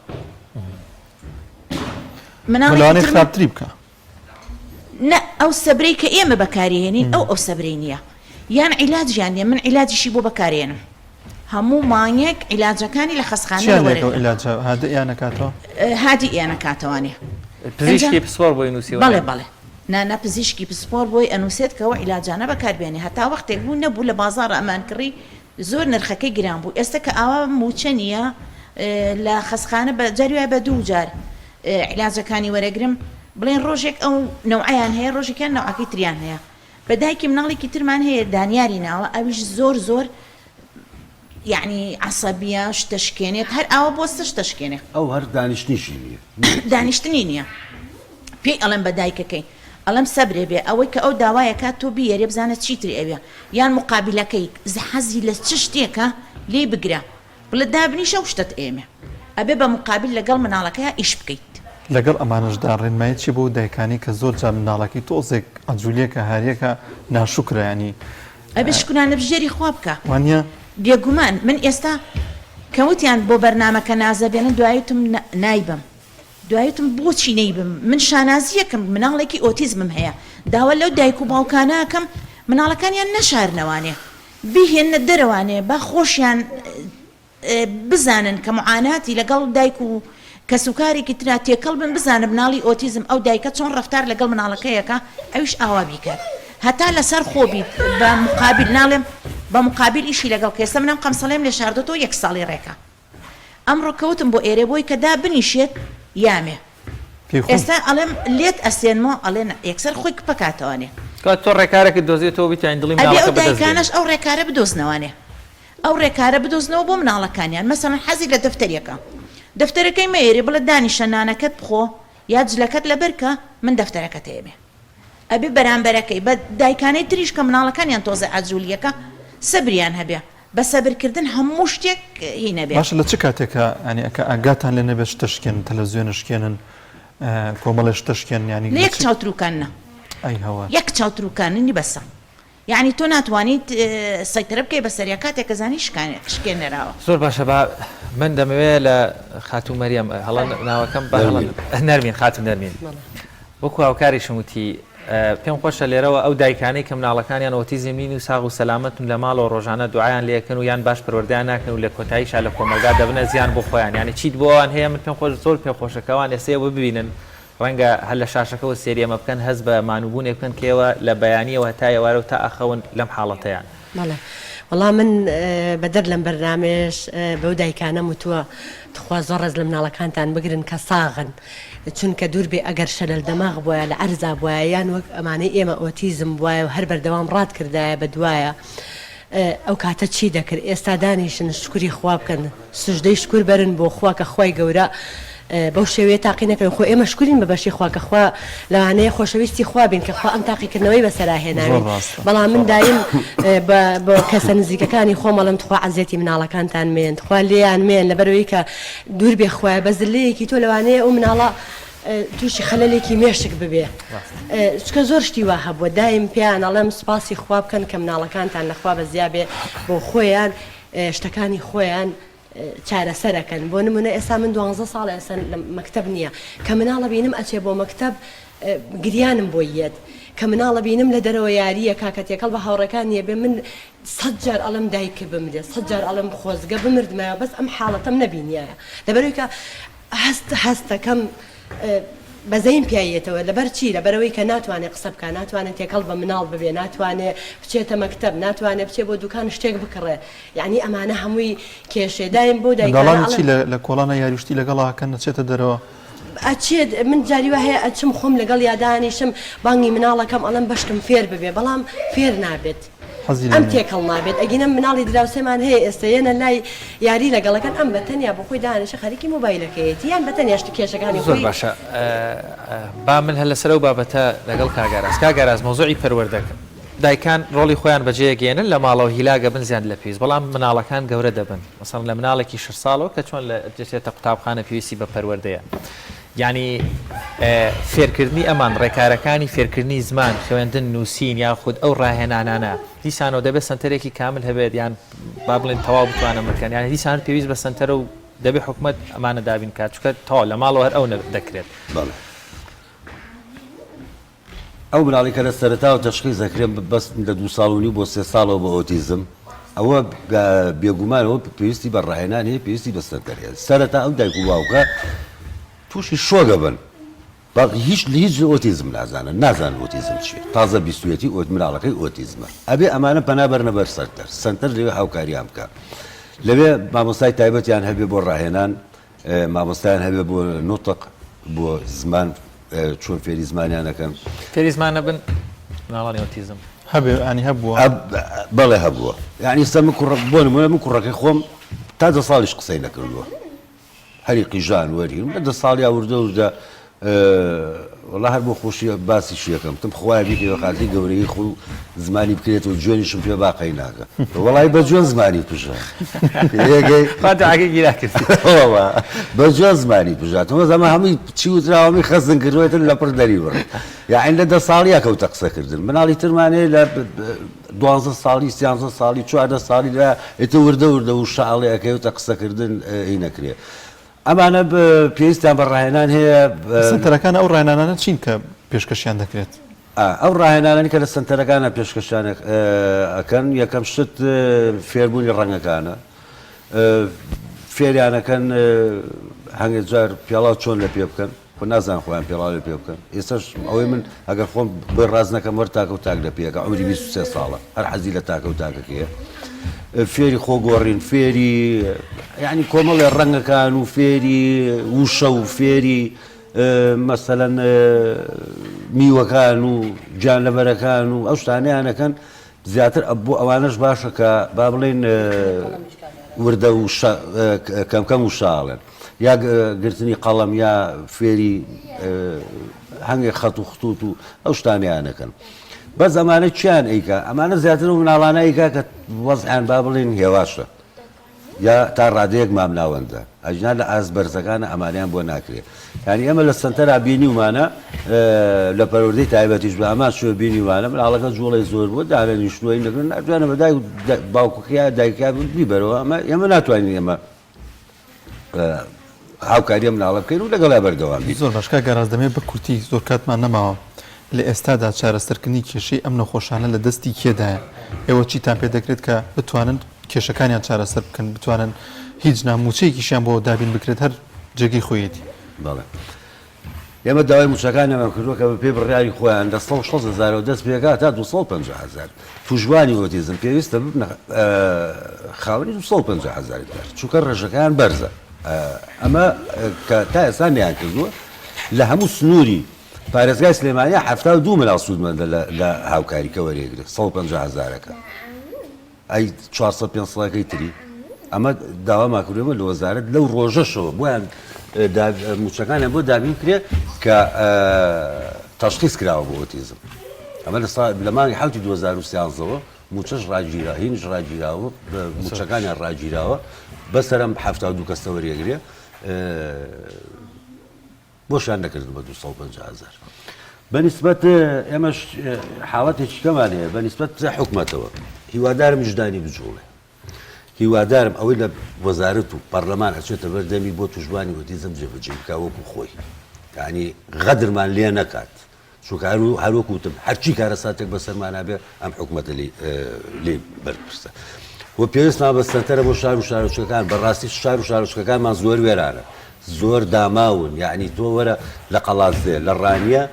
S1: مناڵێکی خراپتری بکە
S16: نە ئەو سەبرەی کە ئێمە بەکاری هێنین ئەو ئەو سەبرەی نییە یان عیلاجیان نییە من عیلاجیشی بۆ بەکارێنم هەموو مانگێک عیلاجەکانی لە خەستخانە
S1: چیان لێکەوە
S16: وەرەگرم.
S1: عیلاجە هادئیان ئەکاتەوە؟
S16: هادئیان ئەکاتەوانێ.
S2: پزیشکی پسپۆڕ بۆی نووسیوە؟
S16: بەڵێ بەڵێ نا نا پزیشکی پسپۆڕ بۆی ئەنووسێت کە ئەو عیلاجانە بەکار بێنێ هەتا وەختێک بوو نەبوو لە بازاڕ ئەمان کڕی زۆر نرخەکەی گران بوو ئێستا کە ئاوا مووچە نییە لە خەستخانە بە جاری وایە بە دوو جار عیلاجەکانی وەرەگرم بڵێن ڕۆژێک ئەو نەوعەیان هەیە ڕۆژێکیان نەوعەکەی تریان هەیە بە دایکی مناڵێکی ترمان هەیە دانیاری ناوە ئەویش زۆر زۆر یەعنی عەسەبیە شتە شکێنێت هەر ئاوا بۆستە شتە شکێنێ.
S14: ئەو هەر دانیشتنیشی نیە.
S16: دانیشتنی نیە پێی ئەڵێم بە دایکەکەی ئەڵێم سەبرێ بێ ئەوەی کە ئەو داوایەکات تۆ بیەرێ بزانە چیتری ئەوێ یان موقابیلەکەی حەزی لە چ شتێکە لێی بگرە بڵێ دابنیشە و شتەت ئێمێ ئەبێ بە موقابیل لەگەڵ مناڵەکەیا ئیش بکەیت.
S1: لەگەڵ ئەمانەشدا ڕێنمایی چیە بۆ دایکانی کە زۆر جار منداڵەکەی تۆزێک عەجولیەکە هاریەکە ناشوکرە یانی
S16: ئەبێ شکرانە بژێری خوا بکا.
S1: وانیە؟
S16: بێگومان من ئێستا کە وتیان بۆ بەرنامەکە نازە بێنن دوای وتم نایبەم دوای وتم بۆچی نەیبم من شانازیەکم مناڵێکی ئۆتیزمم هەیە داوا لەو دایک و باوکانە ئەکەم مناڵەکانیان نەشارنەوانێ بیهێننە دەرەوانێ با خۆشیان بزانن کە معاناتی لەگەڵ دایک و کەسوکارێکی ترا تێکەڵ بن بزانە مناڵی ئۆتیزم ئەو دایکە چۆن ڕەفتار لەگەڵ مناڵەکەی ئەکا ئەویش ئاوا بیکات هەتا لەسەر خۆ بیت بە مقابل ناڵێم بە مقابل ئیشی لەگەڵ کە ئێستا من ئەم قەمسەڵەیەم لێ شاردۆتەوە یەک ساڵی ڕێکە ئەمڕۆ کەوتم بۆ ئێرێ بۆی کە دابنیشێت یامێ
S1: پێی خۆش.
S16: ئێستا ئەڵێم لێت ئەسێنمەوە ئەڵێ نا یەکسەر خۆی کپەکاتەوانێ.
S2: کەواتە تۆ ڕێکارێکت دۆزیەتەوە بیتوانی دڵی
S16: ئەبێ ئەو
S2: مناڵەکە بەدەست
S16: دایکانەش
S2: بێنی.
S16: ئەو ڕێکارە بدۆزنەوانێ. ئەو ڕێکارە بدۆزنەوە بۆ مناڵەکانیان مەسەلەن حەزی لە دەفتەرێکە دەفتەرەکەی مەیەرێ بڵێ دانیشە نانەکەت بخۆ یا جلەکەت لەبەر کە من دەفتەرەکەت ئەیەمێ ئەبێ بەرامبەرەکەی بە دایکانەی تریش کە مناڵەکانیان تۆزێ عەجولیەکە سەبریان هەبێ بە سەبرکردن هەموو شتێک هی نەبێ.
S1: باشە لە چ کاتێکا یانی ئەکە ئاگاتان لێ نەبێت شتە شکێنن تەلەفزیۆنە شکێنن کۆمەڵێ شتە شکێنن یانی
S16: لە
S1: لە
S16: یەک
S1: چ
S16: چاوتروکاننا
S1: ئەی هەوار.
S16: یەک چاوتروکاننی بەسە. یەعنی تۆ ناتوانیت سەیتەرە بکەی بەسەریا کاتێک کە زانی شکێنراوە.
S2: زۆر باشە با من دەمەوێ لە خاتوو مەریەم هەڵە ناوەکەم بە هەڵە نەرمین خاتوو نەرمین وەکو هاوکاریشم وتی پێم خۆشە لێرەوە ئەو دایکانەی کە مناڵەکانیان ئۆتیزم نین و ساغ و سەلامەتن لە ماڵەوە ڕۆژانە دوعایان لێکەن و یان باش پەروەردەیان ناکەن و لە کۆتاییشا لە کۆمەڵگا دەبنە زیان بۆ خۆیان یانی چیت بۆ ئەوان هەیە من پێم خۆش زۆر پێم خۆشە کە ئەوان ئێستا ئێوە ببینن ڕەنگە هەر لە شاشەکەوە سەیری ئەمە بکەن، هەست بە مانووبوونێک بکەن کە ئێوە لە بەیانییەوە هەتا ئێوارە و تا ئەخەون لەم حاڵەتەیان.
S15: بەڵێ وەڵا من بەدەر لەم بەرنامەیەش بەو دایکانەم وتووە تخوا زۆر ڕێز لە مناڵەکانتان بگرن کە ساغن چونکە دوور بێ ئەگەر شەلەل دەماغ بوایە لە عەرزا بوایە یان وەک ئەمانەی ئێمە ئۆتیزم بوایە و هەر بەردەوام ڕات کردایە بەدوایە ئەو کاتە چی دەکرد ئێستا دانیشن شوکری خوا بکەن سوجدەی شکور بەرن بۆ خوا کە خوای گەورە بەو شێوەیە تاقی نەکەن خۆ ئێمە شکورین بە بەشی خوا کە خوا لەوانەیە خۆشەویستی خوا بین کە خوا ئەم تاقیکردنەوەی بەسەرا هێناوین بەڵام من دایم بە کەسە نزیکەکانی خۆم ئەڵێم تخوا عەزێتی مناڵەکانتان مێن تخوا لێیان مێن لەبەرەوەی کە دوور بێ خوایە بە زلەیەکی تۆ لەوانەیە ئەو مناڵە تووشی خەلەلێکی مێشک ببێ چکە زۆر شتی وا هەبووە دایم پێیان ئەڵێم سوپاسی خوا بکەن کە مناڵەکانتان لەخوا بەزیا بێ بۆ خۆیان شتەکانی خۆیان چارەسەر ئەکەن بۆ نمونە ئێستا من دوانزە ساڵە ئێستا لە مەکتەب نییە کە مناڵە بینم ئەچێ بۆ مەکتەب گریانم بۆی یەت کە مناڵە بینم لە دەرەوە یارییە کاکە تێکەڵ بە هاوڕێکان نییە بێ من سەد جار ئەڵێم دایکە بمرێ سەد جار ئەڵێم خۆزگە بمردمایە بەس ئەم حاڵەتەم نەبینیایە لەبەرەوەی کە هەست هەستەکەم بەزەیم پیا یەتەوە لەبەر چی لەبەرئەوەی کە ناتوانێ قسە بکا ناتوانێ تێکەڵ بە مناڵ ببێ ناتوانێ بچێتە مەکتەب ناتوانێ بچێ بۆ دوکان شتێک بکڕێ یەعنی ئەمانە هەمووی کێشەیە دایم بەو دایکانە
S1: منداڵانی چی
S15: ئەڵێم.
S1: لە کۆڵانا یاری و شتی لەگەڵا ئەکەن ئەچێتە دەرەوە؟
S15: ئەچێت من جاری وا هەیە ئەچم خۆم لەگەڵیا دانیشم بانگی مناڵەکەم ئەڵێم بەشکم فێر ببێ بەڵام فێر نابێت.
S1: حەزی لێ
S15: ئەم
S1: نیە.
S15: تێکەڵ نابێت ئەگینا مناڵی دراوسێمان هەیە ئێستا یەنە لای یاری لەگەڵەکەن ئەم بەتەنیا بۆ خۆی دانیشە خەریکی مۆبایلەکەیەتی یان بەتەنیا شت کێشەکانی
S2: زۆر
S15: خۆی.
S2: باشە با من هەر لەسەر ئەو بابەتە لەگەڵ کاک ئاراس کاک ئاراس مەوزوعی پەروەردە دایکان ڕۆڵی خۆیان بەجێ ئەگەیەنن لە ماڵەوە هیلاک ئەبن زیاد لە پێویست بەڵام مناڵەکان گەورە دەبن مەسەڵەن لە مناڵێکی شەش ساڵەوە کە چۆن لە دەچێتە قوتابخانە پێویستی بە پەروەردەیە یانی فێرکردنی ئەمان، ڕێکارەکانی فێرکردنی زمان، خوێندن، نووسین یاخود ئەو ڕاهێنانانە، دیسانەوە دەبێت سەنتەرێکی کامل هەبێت یان با بڵێین تەواو بتوانن بکەن یان دیسان هەر پێویست بە سەنتەرە و دەبێت حکومەت ئەمانە دابین بکات چونکە تەواو لە ماڵەوە هەر ئەو دەکرێت.
S14: بەڵێ. ئەو مناڵی کە لە سەرەتاوە تەشخیس دەکرێن بەس لە دوو ساڵ و نیو بۆ سێ ساڵەوە بە ئۆتیزم ئەوە بێگومان ئەوە پێویستی بە ڕاهێنان هەیە پێویستی بە سەنتەر هەیە سەرەتا ئەو دایک و باوکە تووشی شۆک ئەبن باقی هیچ لە هیچ ئۆتیزم نازانن نازانن ئۆتیزم چییە تازە بیستویەتی ئۆت مناڵەکەی ئۆتیزمە ئەبێ ئەمانە پەنا بەرنە بەر سەنتەر سەنتەر لەوێ هاوکاریان بکە لەوێ مامۆستای تایبەتیان هەبێ بۆ ڕاهێنان مامۆستایان هەبێ بۆ نوتق بۆ زمان چۆن فێری زمانیان ئەکەن.
S2: فێری زمان ئەبن مناڵانی ئۆتیزم؟
S1: هەبێ یانی هەبووە؟
S14: بەڵێ هەبووە یانی ئێستا من کوڕ بۆ نموونە من کوڕەکەی خۆم تا دە ساڵیش قسەی نەکردووە هەری قیژان وەری لە دە ساڵیا وردە وردە. وەڵا هەر بۆ خۆشی باسیشی ئەکەم وتم خوایە بیکەی بە خاتری گەورەیی خۆ زمانی بکرێتەوە جوێنیشم پێ با قەی ناکە وەڵای بە جوێن زمانی پژا تێگەی
S2: فاتحەکەی گیرا کرد
S14: وەڵا بە جوێن زمانی پژا تۆ ئەمە هەمووی چی وتراوە هەمووی خەزن کردووە ئیتر لەپڕ دەری بڕی یاعنی لە دە ساڵیا کەوتە قسەکردن مناڵی ترمان هەیە لە دوانزە ساڵی سیانزە ساڵی 14 ساڵی لە ئیتر وردە وردە وشە ئەڵێ ئەکەوتە قسەکردن هی نەکرێ ئەمانە پێویستیان بە ڕاهێنان هەیە.
S1: لە سەنتەرەکان ئەو ڕاهێنانانە چین کە پێشکەشیان دەکرێت؟
S14: ئەو ڕاهێنانانەی کە لە سەنتەرەکانە پێشکەشیان ئەکەن یەکەم شت فێربوونی ڕەنگەکانە، فێریان ئەکەن هەنگێ جار پێڵاو چۆن لە پێ بکەن، خۆ نازانن خۆیان پێڵاو لە پێ بکەن، ئێستاش ئەوەی من ئەگەر خۆم بۆی ڕاست نەکەم وەر تاکە و تاک لە پێ ئەکا، عومری 23 ساڵە هەر حەزی لە تاکە و تاکەکەیە. فێری خۆ گۆڕین، فێری یانی کۆمەڵێ ڕەنگەکان و فێری وشە و فێری مەسەلەن میوەکان و گیانلەبەرەکان و ئەو شتانەیان ئەکەن زیاتر بۆ ئەوانەش باشە کە با بڵێین وردە وشە کەم کەم وشە ئەڵێن یا گرتنی قەڵەم یا فێری هەنگێک خەت و خطوط و ئەو شتانەیان ئەکەن. بەس ئەمانە کیان ئەیکا؟ ئەمانە زیاتر ئەو مناڵانە ئەیکا کە وەزعیان با بڵێین هێواشە یا تا ڕادەیەک مامناوەندە ئەگینا لە ئاست بەرزەکانە ئەمانەیان بۆ ناکرێ یانی ئێمە لە سەنتەرا بینیومانە لە پەروەردەی تایبەتیش بە هەمان شێوە بینیومانە مناڵەکە جوڵەی زۆر بووە دانەنیشتووە نەکردن ناتوانە بە دایک باوکەکەیا دایکیا بیبەرەوە ئەمە ئێمە ناتوانین ئێمە هاوکاری ئەم مناڵە بکەین و لەگەڵیا بەردەوام بین.
S1: زۆر باش کاک ئاراس دەمەوێت بە کورتی زۆر کاتمان نەماوە لە ئێستادا چارەسەرکردنی کێشەی ئەم نەخۆشانە لە دەستی کێدایە؟ ئێوە چیتان پێ دەکرێت کە بتوانن کێشەکانیان چارەسەر بکەن بتوانن هیچ نا مووچەیەکیشیان بۆ دابین بکرێت هەر جێگەی خۆیەتی؟
S14: بەڵێ ئێمە داوای مووچەکانیانمان کردووە کە بەپێی بڕیاری خۆیان لە 160 هەزارەوە دەست پێکات تا 250 هەزار تووشبووانی ئۆتیزم پێویستە ببنە خاوەنی 250 هەزار دینار چونکە ڕێژەکەیان بەرزە ئەمە کە تا ئێستا نیان کردووە لە هەموو سنووری پارێزگای سلێمانی 72 مناڵ سوودمەندە لە هاوکاری کە وەرێگرێت 150 هەزارەکە ئەی 400 پێنج سەدەکەی تری؟ ئەمە داوامان کردووە ئێمە لە وەزارەت لەو ڕۆژەشەوە بۆیان مووچەکانیان بۆ دابین بکرێت کە تەشخیص کراوە بۆ ئۆتیزم. ئەمە لە سا لە مانگی حەوتی 2013ەوە مووچەش ڕاگیرا هینیش ڕاگیراوە مووچەکانیان ڕاگیراوە بەسەر ئەم 72 کەسە وەریەگرێ بۆشیان نەکردن بە 250 هەزار. بە نیسبەت ئێمەش حاڵەتێکی کەمان هەیە بە نیسبەت حکومەتەوە هیوادارم ویژدانی بجوڵێ هیوادارم ئەوەی لە وەزارەت و پەرلەمان ئەچێتە بەردەمی بۆ توشبوانی ئۆتیزم جێبەجێ بکا وەکو خۆی یعنی غەدرمان لێ نەکات چونکە هەر وەکو وتم هەرچی کارەساتێک بەسەرمانا بێ ئەم حکومەتە لێی بەرپرسە و پێویستمان بە سەنتەرە بۆ شار و شارۆچکەکان بەڕاستی شار و شارۆچکەکانمان زۆر وێرانە زۆر داماون یعنی تۆ وەرە لە قەڵادزێ لە ڕانیە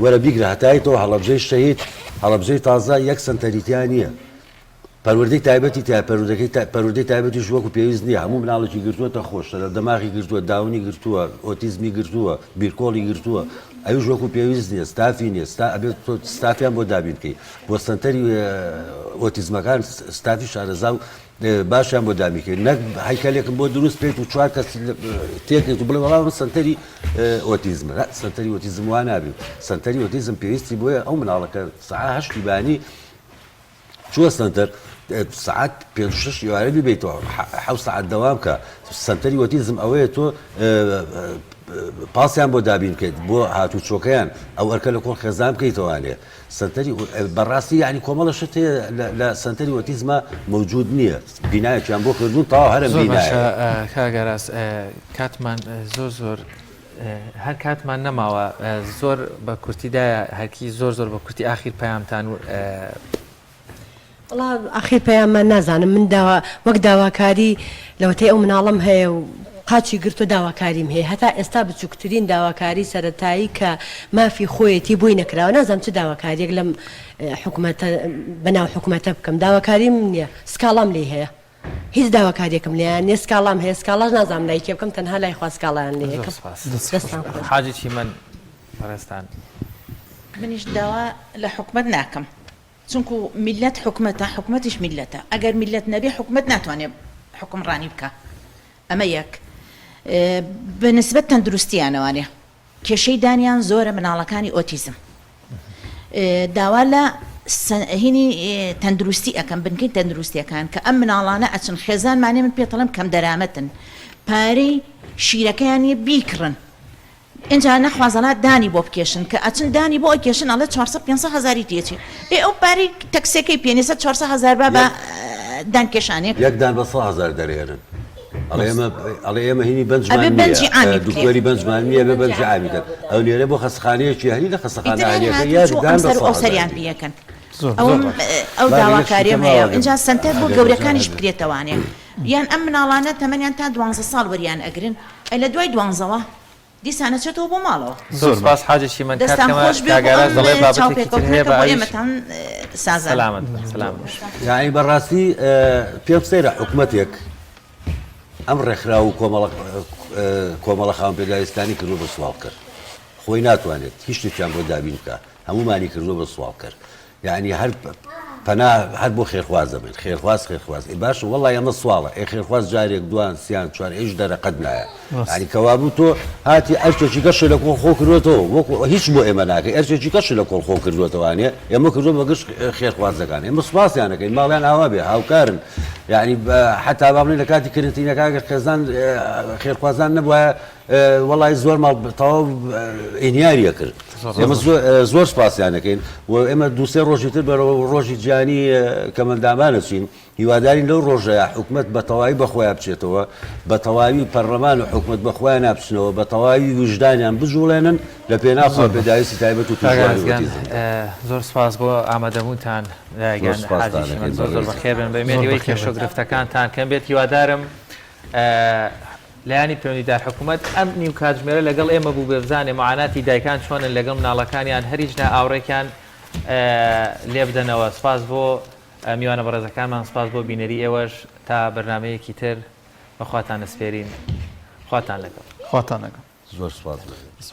S14: وەرە بیگرە هەتای تۆ هەڵەبجەی شەهید هەڵەبجەی تازە یەک سەنتەری تیا نییە پەروەردەی تایبەتی تیا پەروەردەکەی پەروەردەی تایبەتیش وەکو پێویست نییە هەموو مناڵێکی گرتووەتە خۆش لە دەماغی گرتووە داونی گرتووە ئۆتیزمی گرتووە بیرکۆڵی گرتووە ئەویش وەکو پێویست نییە ستافی نییە ستا ئەبێت تۆ ستافیان بۆ دابین بکەی بۆ سەنتەری ئۆتیزمەکان ستافی شارەزا و باشیان بۆ دابین بکەی نەک هەیکەلێکم بۆ دروست بکەیت و چوار کەس تێکەیت و بڵێ وەڵا من سەنتەری ئۆتیزمە سەنتەری ئۆتیزم وا نابێت سەنتەری ئۆتیزم پێویستی بۆیە ئەو مناڵەکە سەعات هەشتی بانی چووە سەنتەر سەعات پێنج شەش ئێوارە بیبەیتەوە حەوت سەعات دەوام کە سەنتەری ئۆتیزم ئەوەیە تۆ پاسیان بۆ دابین بکەیت بۆ هاتوچۆکەیان ئەو ئەرکە لە کۆڵ خێزان بکەیتەوانێ سەنتەری بەڕاستی یعنی کۆمەڵە شت هەیە لە سەنتەری ئۆتیزمە مەوجود نییە بینایەکیان بۆ کردوون تەواو هەرم
S2: زۆر باشە کاک ئاراس کاتمان زۆر زۆر هەر کاتمان نەماوە زۆر بە کورتی دایە هەرکی زۆر زۆر بە کورتی ئاخیر پەیامتان و.
S15: وەڵا ئاخیر پەیاممان نازانم من داوا وەک داواکاری لەوەتەی ئەو مناڵەم هەیە و قاچی گرتوە داواکاریم هەیە هەتا ئێستا بچوکترین داواکاری سەرەتایی کە مافی خۆیەتی بۆی نەکراوە نازانم چ داواکاریەک لەم حکومەتە بەناو حکومەتە بکەم داواکاریم نیە سکاڵام لێی هەیە. هیچ داواکاریەکم لێیان نیە سکاڵام هەیە سکاڵاش نازانم لای کێ بکەم تەنها لای خوا سکاڵایان لێ
S2: زۆر
S15: ئەکەم
S2: سپاس
S15: دەستان خۆش.
S2: حاجی چیمەن بەڕێزتان.
S16: منیش داوا لە حکومەت ناکەم چونکو میللەت حکومەتە حکومەتیش میللەتە ئەگەر میللەت نەبێ حکومەت ناتوانێ حوکمڕانی بکا ئەمە یەک بە نسبەت تەندروستیانەوانێ. کێشەی دانیان زۆرە مناڵەکانی ئۆتیزم داوا لە هینی تەندروستی ئەکەم بنکەی تەندروستیەکان کە ئەم مناڵانە ئەچن خێزانمانێ من پێتەڵێم کەم دەرامەتن پارەی شیرەکەیان نیە بیکڕن ئینجا نەخوازەڵا دانی بۆ بکێشن کە ئەچن دانی بۆ ئەکێشن ئەڵێ 400 500 هەزاری تێچێ ئێ ئەو پارەی تەکسەکەی پێ نیە 400 هەزار با بە دان کێشانێک
S14: یەک دان بە 100 هەزار دەرێنن ئەڵێ ئێمە ئەڵێ ئێمە هینی بەنجمان
S16: ئەبێ
S14: نییە
S16: بەنجی عامی بکرێ.
S14: دکتۆری بەنجمان نییە بێ بەنجی عامی دەن ئەو نێرێ بۆ خەستەخانەیەکی هەری لە خەستەخانە
S16: ئیتر هەر
S14: ئەهلیەکە
S16: هاتوو
S14: یەک
S16: چوو
S14: دان
S16: ئەم
S14: بە
S16: سەر و
S14: 100
S16: ئەو
S14: هەزار
S16: سەریان
S14: دێ.
S16: پێ ئەکەن
S1: زۆر
S16: ئەوم
S1: زۆر باش.
S16: ئەو
S14: بابە یەک شتی
S16: داواکاریەم
S14: کە
S16: هەیە
S14: ماوە
S16: ئینجا سەنتەر بۆ
S14: ئەگەر
S16: گەورەکانیش
S14: بەجارێ
S16: بکرێتەوانێ یان ئەم مناڵانە تەمەنیان تا دوانزە ساڵ وەریان ئەگرن ئەی لە دوای دوانزەوە دیسان ئەچێتەوە بۆ ماڵەوە.
S2: زۆر سپاس حاجی چیمەن کات
S16: دەستان
S2: کەمە
S16: خۆش بێ
S2: کاک
S16: بۆ
S2: ئاراس
S16: ئەم
S2: دەڵێ بابەتێکی تر هەیە
S16: چاوپێکەوتنە کە
S2: بە
S16: بۆ
S2: ئەویش
S16: ئێمەتان سازاند.
S2: سەلامەت بن سەلامەت بن.
S14: یەعنی بەڕاستی پێم سەیرە حکومەتێک ئەم ڕێکخراو و کۆمەڵە کۆمەڵە خاوەن پێداویستانی کردووە بە سواڵکەر خۆی ناتوانێت هیچ شتێکیان بۆ دابین بکا هەموومانی کردووە بە سواڵکەر یەعنی هەر پەنا هەر بۆ خێرخواز دەبەین خێرخواز خێرخواز ئێ باشە وەڵای ئەمە سواڵە ئێ خێرخواز جارێک دوان سیان چوار ئێش دەرەقەت نایە یعنی کەوابوو تۆ هاتی ئەرکێکی کەشی لە کۆڵ خۆ کردوێتەوە وەکو هیچ بۆ ئێمە ناکەی ئەرکێکی کەشی لە کۆڵ خۆ کردوێتەوانێ ئێمە کردووە بە گشت خێرخوازەکان ئێمە سوپاسیان ئەکەین ماڵیان ئاوا بێ هاوکارن یعنی حتا با بڵێین لە کاتی کرنتینەکە ئەگەر خێزان خێرخوازان نەبوایە وەڵی زۆر ماڵ تەواو ئینیاری ئەکرد ئێمە زۆر سوپاسیان ئەکەین و ئێمە دووسێ ڕۆژی تر بەرەوە ڕۆژی جیهانی کەمەندامان ئەچین هیوادارین لەو ڕۆژەیا حکومەت بە تەواوی بە خۆیا بچێتەوە، بە تەواوی پەرلەمان و حکومەت بە خۆیانا بچنەوە، بە تەواوی ویژدانیان بجوڵێنن لە پێناو
S2: زۆر
S14: پێداویستی تایبەت و
S2: کاک
S14: تووشبووانی
S2: ئاراس گیان
S14: ئۆتیزمدا.
S2: زۆر سوپاس بۆ ئامادەبوونتان
S14: زۆر
S2: گیان
S14: سوپاستان
S2: حاجی شیمەن
S14: ئەکەین
S2: زۆر زۆر
S14: بەڕێزی.
S2: بەخێر بێن بە
S1: زۆر
S2: ئومێدی ئەوەی
S1: بەخێر
S2: کێشە و
S1: بێن.
S2: گرفتەکانتان کەم بێت هیوادارم لایەنی پەیوەندیدار حکومەت ئەم نیو کاتژمێرە لەگەڵ ئێمە بوو بێ بزانێ معاناتی دایکان چۆنن لەگەڵ مناڵەکانیان هەریچ نا ئاوڕێکیان لێبدەنەوە سوپاس بۆ میوانە بەڕێزەکانمان سوپاس بۆ بینەری ئێوەش تا بەرنامەیەکی تر بە خواتان ئەسپێرین خواتان لەگەڵ.
S1: خواتان لەگەڵ.
S14: زۆر سوپاس بەڕێز.